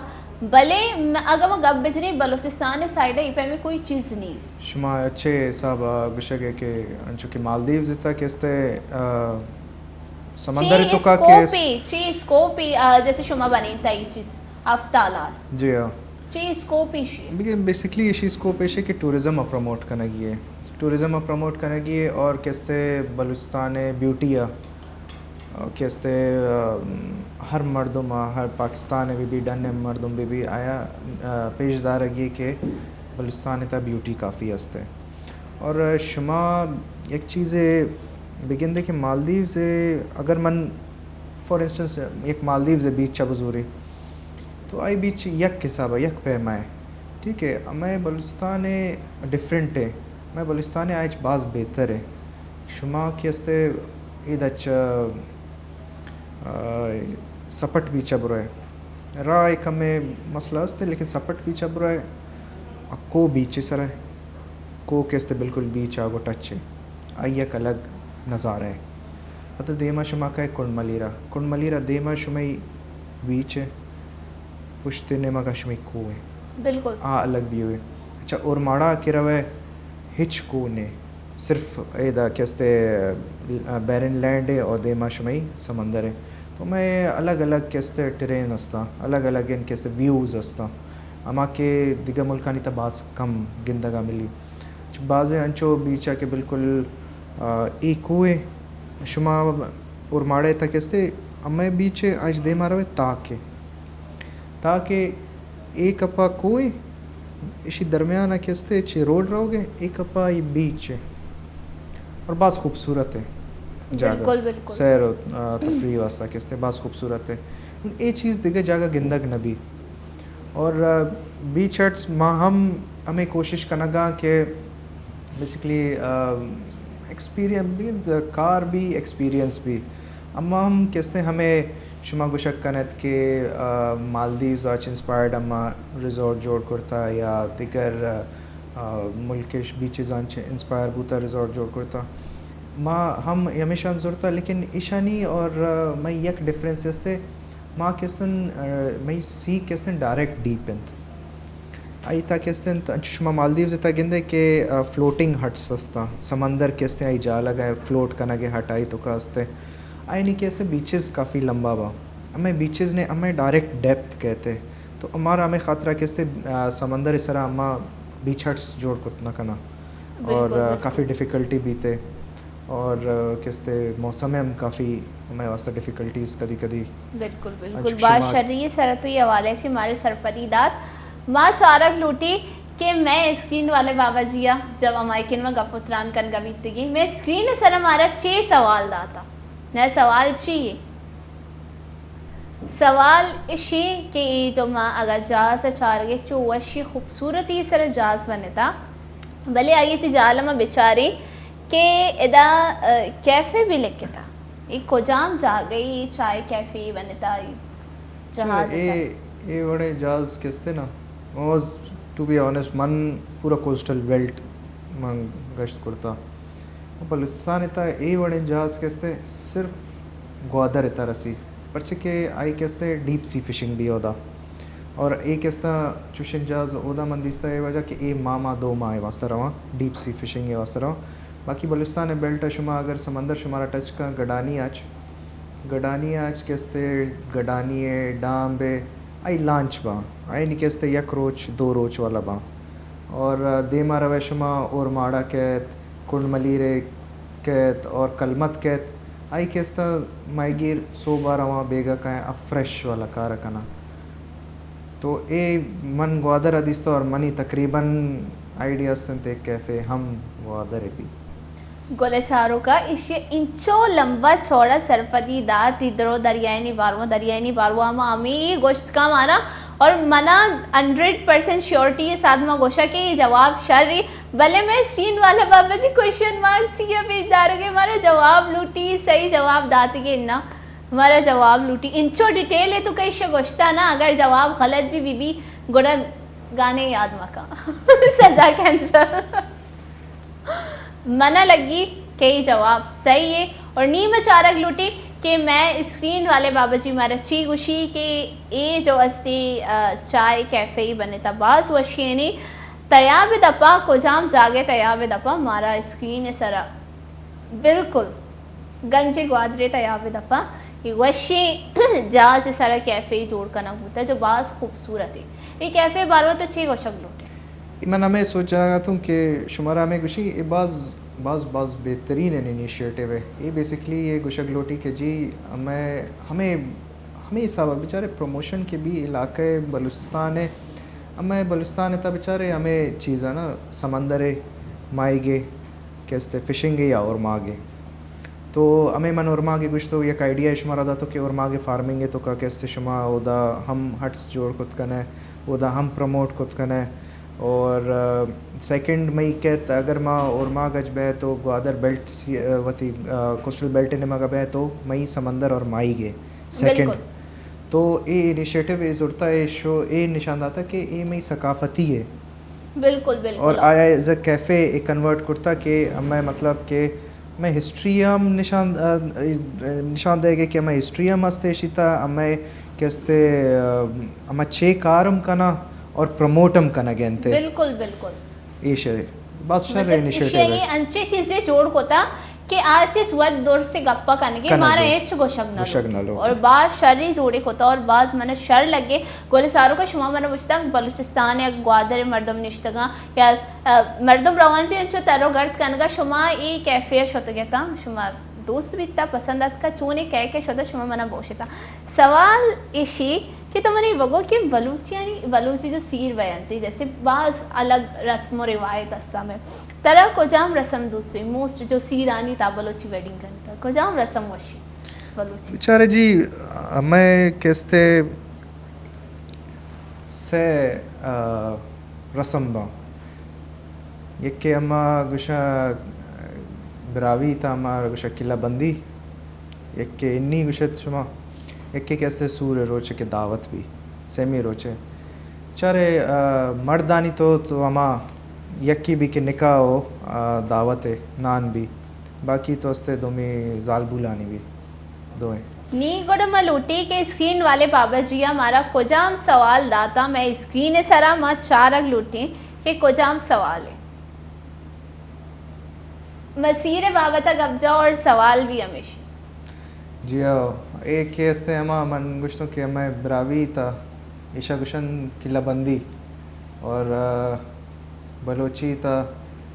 بلے م-، اگہ ما گپ بجنیں بلوچستان سائیڈ ء، اے پیمیں کوئی چیز نہیں۔ شما اچھے حساب ء گوشگ ء کہ انچو کہ مالدیوز ء تک استے، آ، سمندر چے توکا کہ اسکوپ ء، چے اسکوپ ء، آ، جیسے شما بنینتا اے چیز ہفت تالار۔ جی ہاں۔ چے اسکوپ ایشی؟ بیسکلی ایشی اسکوپ ایشی کہ ٹورزم ء پروموٹ کنگی ہے۔ ٹورزم ء پروموٹ کنگی ہے اور کہ استے بلوچستان ء بیوٹی ء کہ استے، آ، ہر مردم ء، ہر پاکستان ء بہ بی، ڈن ء مردم بہ بی، آیا، آ، پیش دارگی کہ بلوچستان ء تھا بیوٹی کافی است ہے۔ اور شما یک چیزے بگندے کہ مالدیوز ء اگر من فار انسٹنس یک مالدیوز ء بیچ ء بزوری تو آئی بیچ یک حساب ء یک پیما ہے، ٹھیک ہے، ہمے بلوچستان ء ڈفرنٹ ہے، ہمے بلوچستان ء آئیچ باز بہتر ہے۔ شما کہ استے اے دچ، آ، سپٹ بیچ ء برائے، راہ ء کمے مسئلہ است، لیکن سپٹ بیچ ء برائے، اکو بیچ ء سر ہے، کو کہ استے بالکل بیچ آگو ٹچ ہے، آئی یک الگ نظارہ ہے۔ پتہ دیما شما کئے کنڈ ملیرا، کنڈ ملیرا دیما شمئی بیچ ہے، پشت نیمگا شمئی کوہ ہے۔ بالکل۔ آ الگ ویو ہے۔ اچھا، اورماڑا کہ روے، ہچ کوہ نے، صرف ایدا کہ استے بیرن لینڈ ہے اور دیما شمئی سمندر ہے۔ تو میں الگ الگ کہ استے ٹرین ہستاں، الگ الگ ان کہ استے ویوز ہستاں، اما کہ دگہ ملکانی تا باز کم گندگا ملی۔ چہ بازیں انچو بیچ ء کہ بالکل، آ، اے کوہ ء شما اورماڑے تک استے، ہمے بیچ ء اج دیما روے تاک ء، تاک ء اے کپا کوہ ء، اشی درمیان ء کہ استے چہ روڈ روگ ء، اے کپا ای بیچ ء اور باز خوبصورت ہے جاگہ۔ بالکل، بالکل۔ سیر و، آ، تفریح واسطہ کہ استے باز خوبصورت ہے۔ اے چیز دگہ جاگہ گندگ نہ بی۔ اور، آ، بیچ ہٹس ما ہم ہمیں کوشش کنگا کہ بیسکلی، آ، ایکسپیرینس بھی، کار بھی، ایکسپیرینس بھی۔ اما ہم کستے ہمیں شما گوشگ کنت کہ، آ، مالدیوز آچ انسپائرڈ اما ریزورٹ جوڑ کرتا یا دیگر، آ، ملکش بیچز آنچ انسپائر بوتا ریزورٹ جوڑ کرتا۔ ما ہم ہمیشان زرتا، لیکن ایشانی اور، آ، مئی یک ڈفرنس استے۔ ما کہ استن، آ، مئی سی کہ استن ڈائریکٹ ڈیپ انت۔ آئی تا کہ استن، انچو شما مالدیوز تا گندے کہ، آ، فلوٹنگ ہٹس استا، سمندر کہ استن آئی جالگ ہے، فلوٹ کنگ ہے ہٹ آئی تو کا استے۔ آئی نی کہ استن بیچز کافی لمبا با۔ ہمیں بیچز نے ہمیں ڈائریکٹ ڈیپتھ کہتے۔ تو ہمارا ہمیں خاطرہ کہ استے، آ، سمندر سرا ہما بیچ ہٹس جوڑ کت نہ کنا۔ اور، بالکل، آ، بالکل۔ کافی ڈیفیکلٹی بیتے۔ اور، آ، کستے موسم ہم کافی ہمے واسطہ ڈیفیکلٹیز کدی کدی۔ بالکل، بالکل۔ انچو کہ باز شما شری سر تو یہ حوالے سے ہمارے سرپدی دات۔ ما چارگ لوٹی کہ میں اسکرین والے بابا جی آ جب ہمائی کن ما گپ و تران کن گویتگی، میں اسکرین سر ہمارا چے سوال داتا۔ نہ سوال چی ہے؟ سوال اشی کہ اے جو ما اگاں جہاز ء چارگ ء چو وشی خوبصورتی سر جہاز بنتا، بلے آئی ء چہ جہل ء ما بچاریں کہ ادا، ء، کیفے بھی لکھتا۔ اے کجام جاگہ ای چائے کیفے بنتا اے جہاز ء اے، سر؟ اے وڑیں جہاز کستے نا؟ اور ٹو بی آنیسٹ، من پورا کوسٹل بیلٹ من گشت کرتا۔ بلوچستان ء تھا اے وڑیں جہاز کہ استے صرف گوادر ء تھا رسی، پرچہ کہ آئی کہ استے ڈیپ سی فشنگ بھی اودا، اور اے کہ استا چوشیں جہاز اودا من دیستا اے وجہ کہ اے ماہ ماہ دو ماہ ء واسطہ رواں، ڈیپ سی فشنگ ء واسطہ رواں۔ باقی بلوچستان ء بیلٹ ء شما اگر سمندر شمارا ٹچ کن گڈانی آچ، گڈانی آچ کہ استے گڈانی ء ڈامب ء آئی لانچ باں، آئی نی کہ استے یک روچ دو روچ والا باں۔ اور، آ، دیما روے شما اورماڑا کیت، کنڈ ملیرے کیت اور کلمت کیت۔ آئی کہ استا ماہیگیر سوب ء رواں بیگا کائیں ء فریش والا کار ء کناں۔ تو اے من گوادر ء دیستا اور منی تقریباً آئیڈیا است انت ایک کیفے ہم گوادر ء بی۔ گل ء چاروکا ایشی ء انچو لمبا چوڑا سرپدی دات، ای درو دریائے نی باروا، دریائے نی باروا ما ہمے گوشت کا مارا، اور منا ہنڈریڈ پرسینٹ شیورٹی ء ساتھ ما گوشا کہ اے جواب شر ای، بلے میں سین والا بابا جی کوشچن مارک چی ء پیش دارگے، مارا جواب لوٹی، صحیح جواب داتگے نا، مارا جواب لوٹی، انچو ڈیٹیل ء تو کئیش گوشتا نا، اگر جواب غلط بھی بی بی گڑا گانے یاد مکا۔ سزا کینسل۔ منا لگی کہ اے جواب صحیح ہے۔ اور نی ما چارگ لوٹی کہ مئے اسکرین والے بابا جی مارا چی گوشی کہ اے جو استی، آ، چائے کیفے ای بنتا باز وشی نی، تیاب دپا کجام جاگہ تیاب دپا مارا اسکرین سرا بالکل گنج گوادرے تیاب دپا اے وشی جاز سرا کیفے ای جوڑ کنگ بوتا جو باز خوبصورت ہے۔ اے کیفے باروا تو چی گوشگ لوٹے؟ من ہمے سوچ جنگ اتوں کہ شمارا ہمے گوشی، اے باز، باز، باز بہترین انیشیٹو ہے۔ اے بیسکلی اے گوشگ لوٹی کہ جی ہمے، ہمے، ہمے حساب ء بچارے پروموشن کہ بی علاقہ بلوچستان ہے، ہمے بلوچستان ہے تا بچارے ہمے چیزاں نا سمندر ہے، ماہیگے، کہ استے فشنگ ہے یا اورماگ ہے۔ تو ہمے من اورماگ گوشتو، یک آئیڈیا شمارا داتو کہ اورماگ فارمنگ ہے تو کا کہ استے شما اودا ہم ہٹس جوڑ کت کنے، اودا ہم پروموٹ کت کنے۔ اور، آ، سیکنڈ مئی کیت اگر ما اورماگ اچ بہ تو گوادر بیلٹ سی-، آ، وتی، آ، کوسٹل بیلٹ نمگا بہ تو مئی سمندر اور ماہیگے سیکنڈ۔ بالکل۔ تو اے انیشیٹو اے زرتا اے شو اے نشان داتا کہ اے مئی ثقافتی ہے۔ بالکل، بالکل۔ اور آیا as a cafe A convert کرتا کہ ہمیں مطلب کہ ہمیں ہسٹری ہم نشان، آ، نشان دے گے کہ ہمیں ہسٹری ہم است ایشی تا، ہمیں کہ استے، آ، ہمیں چے کار ہم کنا اور پروموٹ ہم کنا گینتے۔ بالکل، بالکل۔ ایش ہے۔ بس شر مطلب، انیشیٹو ایشی ہے۔ انچے چیزیں جوڑ کتا کہ آ چیز وت دور سے گپا کنگے، کنگے۔ مارا ہچ گوشگ نہ گوشگ لوٹی۔ نہ لوٹی۔ اور باز شری جوڑے کتا اور باز من شر لگے۔ گل چاروکا شما من پوچھتا بلوچستان یا گوادر مردم نشتگاں یا، آ، مردم روان تھی انچو تر و گرد کنگا، شما اے کیفے شتگے تا، شما دوست بیتا، پسند اتکا، چونے کئے کہ شتا، شما منا بوشتا۔ سوال ایشی کہ تو منی بگو کہ بلوچیانی، بلوچی جو سیر بینتی، جیسے باز الگ رسم و روایت استا میں، ترا کجام رسم دوست بی؟ موسٹ جو سیرانی تا بلوچی ویڈنگ کنتا، کجام رسم وشی بلوچی؟ بیچارے جی، ہمیں کستے سے، آ، رسم باں۔ یکے ہما گوشاں براہوئی تا ہما گوشاں قلعہ بندی، یکے انی گوشت شما، یکے کہ استے سور روچ کہ دعوت بی، سیمی روچے۔ چارے، آ، مردانی تو، تو ہما یکی بی کہ نکاح و، آ، دعوت نان بی، باقی تو استے دومی زالبولانی بی۔ دوئیں۔ نی گڑا ما لوٹی کہ اسکرین والے بابا جی ء مارا کجام سوال داتا، مئے اسکرین ء سرا ما چارگ لوٹیں کہ کجام سوال ہے۔ مسیر ء بابت ء گپ جا اور سوال بھی ہمیش۔ جی ہاں، اے کہ استے ہما من گوشتوں کہ ہمیں براہوئی تا ایشا گوشن قلعہ بندی اور، آ، بلوچی تا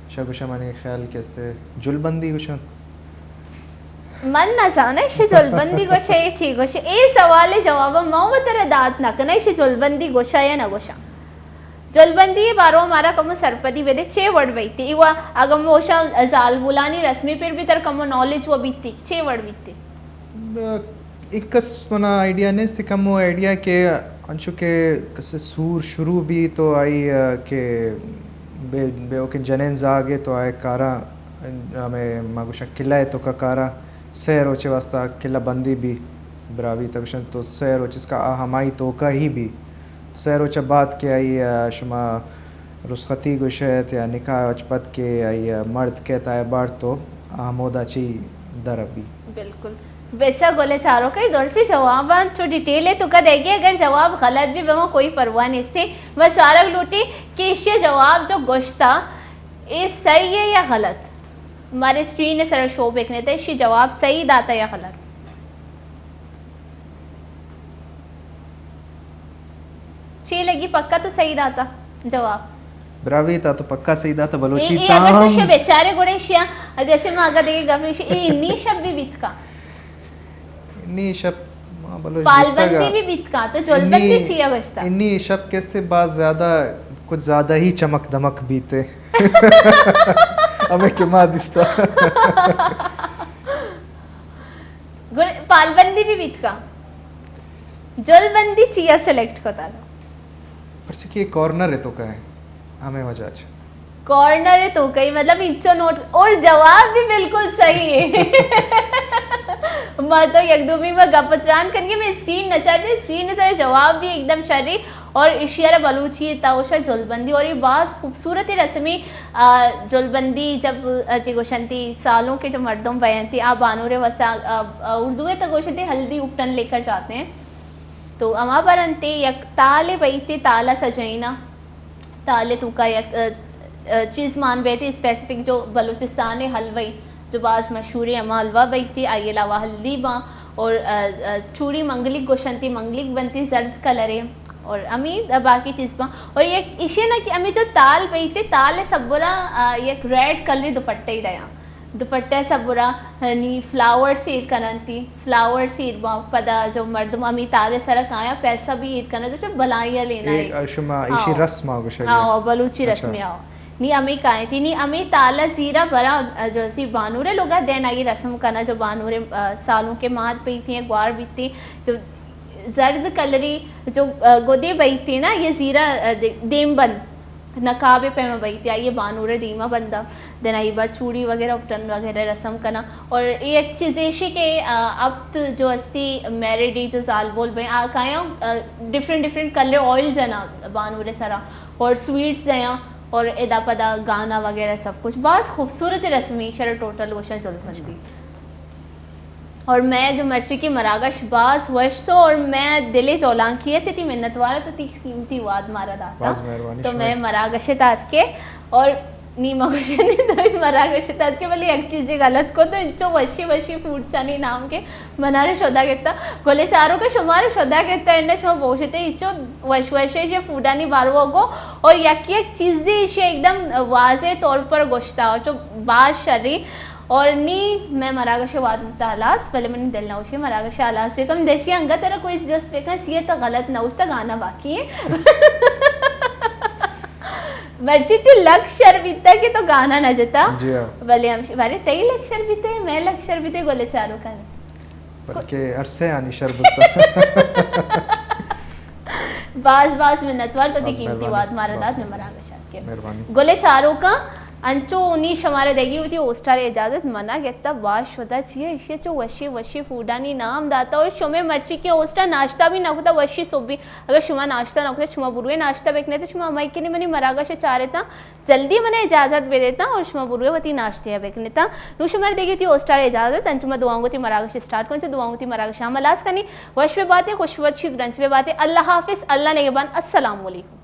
شا گوشاں منی خیال کہ استے جلبندی گوشاں۔ من نہ زاناں ایشی جلبندی گوشے یا چی گوشے۔ اے سوال ء جواب ء من و ترا دات نہ کناں، ایشی جلبندی گوشاں یا نہ گوشاں۔ جلبندی ء بارو مارا کمو سرپدی بدے، چے وڑ بیتی؟ ایوا اگاں من گوشاں زالبولانی رسمی پر بھی تر کمو نالج و بیتی، چے وڑ بیتی؟ اکس منا آئیڈیا نیست، کمو آئیڈیا کہ انچو کہ کسے سور شروع بی تو آئی، آ، کہ بے، بے اوکن جنین زاگے تو آئے کاراں، ہمیں ما گوشاں قلعہ تو کا کاراں سہ روچے واسطہ قلعہ بندی بی براہوئی تا گوشن تو سہ روچ اس کا آ ہمائی توکا ہی بی۔ سہ روچ بعد کہ آئی، آ، شما رخصتی گوشت یا نکاح اچ پد کہ آئی ء مرد کیت آئے بارت تو آ ہمودا چی در بی۔ بالکل۔ بچا گل چاروکئی درسی جواباں چو ڈیٹیل ء تو کا دے گی، اگر جواب غلط بھی بما کوئی پرواہ نیستی۔ ما چارگ لوٹی کہ ایشی جواب جو گوشتا اے صحیح ہے یا غلط؟ مارے اسکرین ء سر شو بکنے تے ایشی جواب صحیح داتا یا غلط؟ چے لگی پکا تو صحیح داتا جواب؟ براہوئی تا تو پکا صحیح داتا، بلوچی اے، اے اگر تو تام۔ شے بیچارے گڑے شیا، جیسے ما اگر دیگه گپ شے، اے انی شپ بھی بیتکا۔ انی شپ، ما بلوچ پالبندی دیستگا۔ بھی بیتکا، تو جلبندی انی، چیا گشتا؟ انی شپ کستے باز زیادہ، کچھ زیادہ ہی چمک دمک بیتے۔ ہمیں کہ ما دیستا۔ گڑ-، پالبندی بھی بیتکا۔ جلبندی چیا سلیکٹ کتا؟ پرچہ کہ کارنر ہے تو کہے، ہمیں وجہ چ۔ کارنر ہے تو کئی، مطلب، انچو نوٹ، اور جواب بھی بالکل صحیح ہے۔ ما تو یک دومی ما گپ تران کنگے، میں اسکرین نہ چاہتے، اسکرین سر جواب بھی ایک دم شری۔ اور اشیارا بلوچی تا اوشا جلبندی، اور یہ باز خوبصورت رسمی، آ، جلبندی، جب، آ، تی گوشنتی سالوں کے جو مردم بیانتی آ بانور وسا، آ، آ، اردو ہے تو گوشنتی ہلدی اپٹن لے کر جاتے ہیں۔ تو اما برنتے یک تالے بیتے، تالا سجائینا، تالے توکا یک، ا، ا، چیز مان بیتی اسپیسیفک جو بلوچستان حلوئی جو باز مشہور ہے، اما حلوہ بیتی، آئی علاوہ ہلدی باں اور، ا، ا، چوڑی منگلیک گوشنتی، منگلیک بنتی زرد کلرے اور امی باقی چیز باں۔ اور یک اشے نا کہ امی جو تال بیتی، تال سبرا، ا، یک ریڈ کلر دوپٹہ ہی دیا۔ دوپٹہ سبرا نی فلاورز ایر کننتی، فلاورز ایر با، پدا جو مردم ہمیں تالے سرا کایا پیسہ بھی ایر کنن، تو چہ بلائی لینا اے، ہے۔ شما ایشی ہاں۔ رسم آ گوشگ ہاں، بلوچی اچھا۔ رسم آ۔ نی ہمیں کائیں تھی، نی ہمیں تالا زیرا برا، جو سی بانورے لوگا دین آئی رسم کنا، جو بانورے، آ، سالوں کے مات بیتی ہیں، گوار بیتی، تو زرد کلری جو، آ، گدے بیتی نا، یہ زیرا، آ، دے-، دیم بند۔ نقاب پیما بیتی، آئی بانور دیما بندا، دن آئی با چوڑی وغیرہ، اپٹن وغیرہ رسم کنا۔ اور یہ ایک چیز ایشی کہ، آ، اب تو جو استی میریڈی جو زال بول بیں، آ کایاں، آ، ڈفرنٹ ڈفرنٹ کلر آئل جنا بانور سرا اور سویٹس دیاں اور ادا پدا گانا وغیرہ سب کچھ۔ باز خوبصورت رسمی شر ٹوٹل گوشن ظلم بندی۔ اور میں جو مرچی کی مراگش باز وش سو اور میں دل جولانکی ہے چتی منت وارا تو تی قیمتی واد مارا داتا۔ باز مہربانی تو شما۔ میں مراگش دات کے اور نی مگوشنی تو مراگش دات کے بلے یک چیزی غلط کو تو انچو وشی وشی فوڈ چانی نام کے منارے شدا گتا۔ گلے چارو کے شمارے شدا گتا، انہیں شما بوشتے انچو وش وشی یہ فوڈانی بارو کو اور یک یک چیزی ایشی ایک دم واضح طور پر گوشتا، جو باز شری۔ اور نی میں مراگش واد بوتا ہلاس، بلے منی دل نہ وشی مراگش ہلاس بکم۔ دشی انگا ترا کوئی جست بکن، چیئے تو غلط نہ وشتا، گانا باقی ہے۔ مرچی تی لک شر بیتا کہ تو گانا نہ جتا۔ جی ہاں۔ بلے ہم ش-، بلے تئی لک شر بیتے، میں لک شر بیتے، گلے چارو کن۔ بلکہ عرصے آنی شر بوتا۔ باز باز منتوار تو تی باز قیمتی مہربانی، واد مارا باز دات میں مہربانی۔ مراگش آت کے۔ مہربانی۔ گلے چاروکاں، انچو نی شمارا دگی ہوتی ہوسٹر اجازت منا گتا، باز شدا چیئے، ایشی چو وشی وشی فوڈانی نام داتا اور شمے مرچی کے ہوسٹر ناشتہ بھی نہ کتا، وشی صبح بھی، اگر شما ناشتہ نہ کتا، شما بروے ناشتہ بکنے تو شما ہمائی کنی منی مراگش چارتا، جلدی منا اجازت بدیتا اور شما بروے وتی ناشتہ بکنتا۔ نو شمارا دگی ہوتی ہوسٹر اجازت، انچو ما دعاؤں تی مراگش اسٹارٹ کن، چو دعاؤں تی مراگش ہم ہلاس کنی، وش بے باتے، خوش بات شی گرنچ بے باتے، اللہ حافظ، اللہ نگہبان، السلام علیکم۔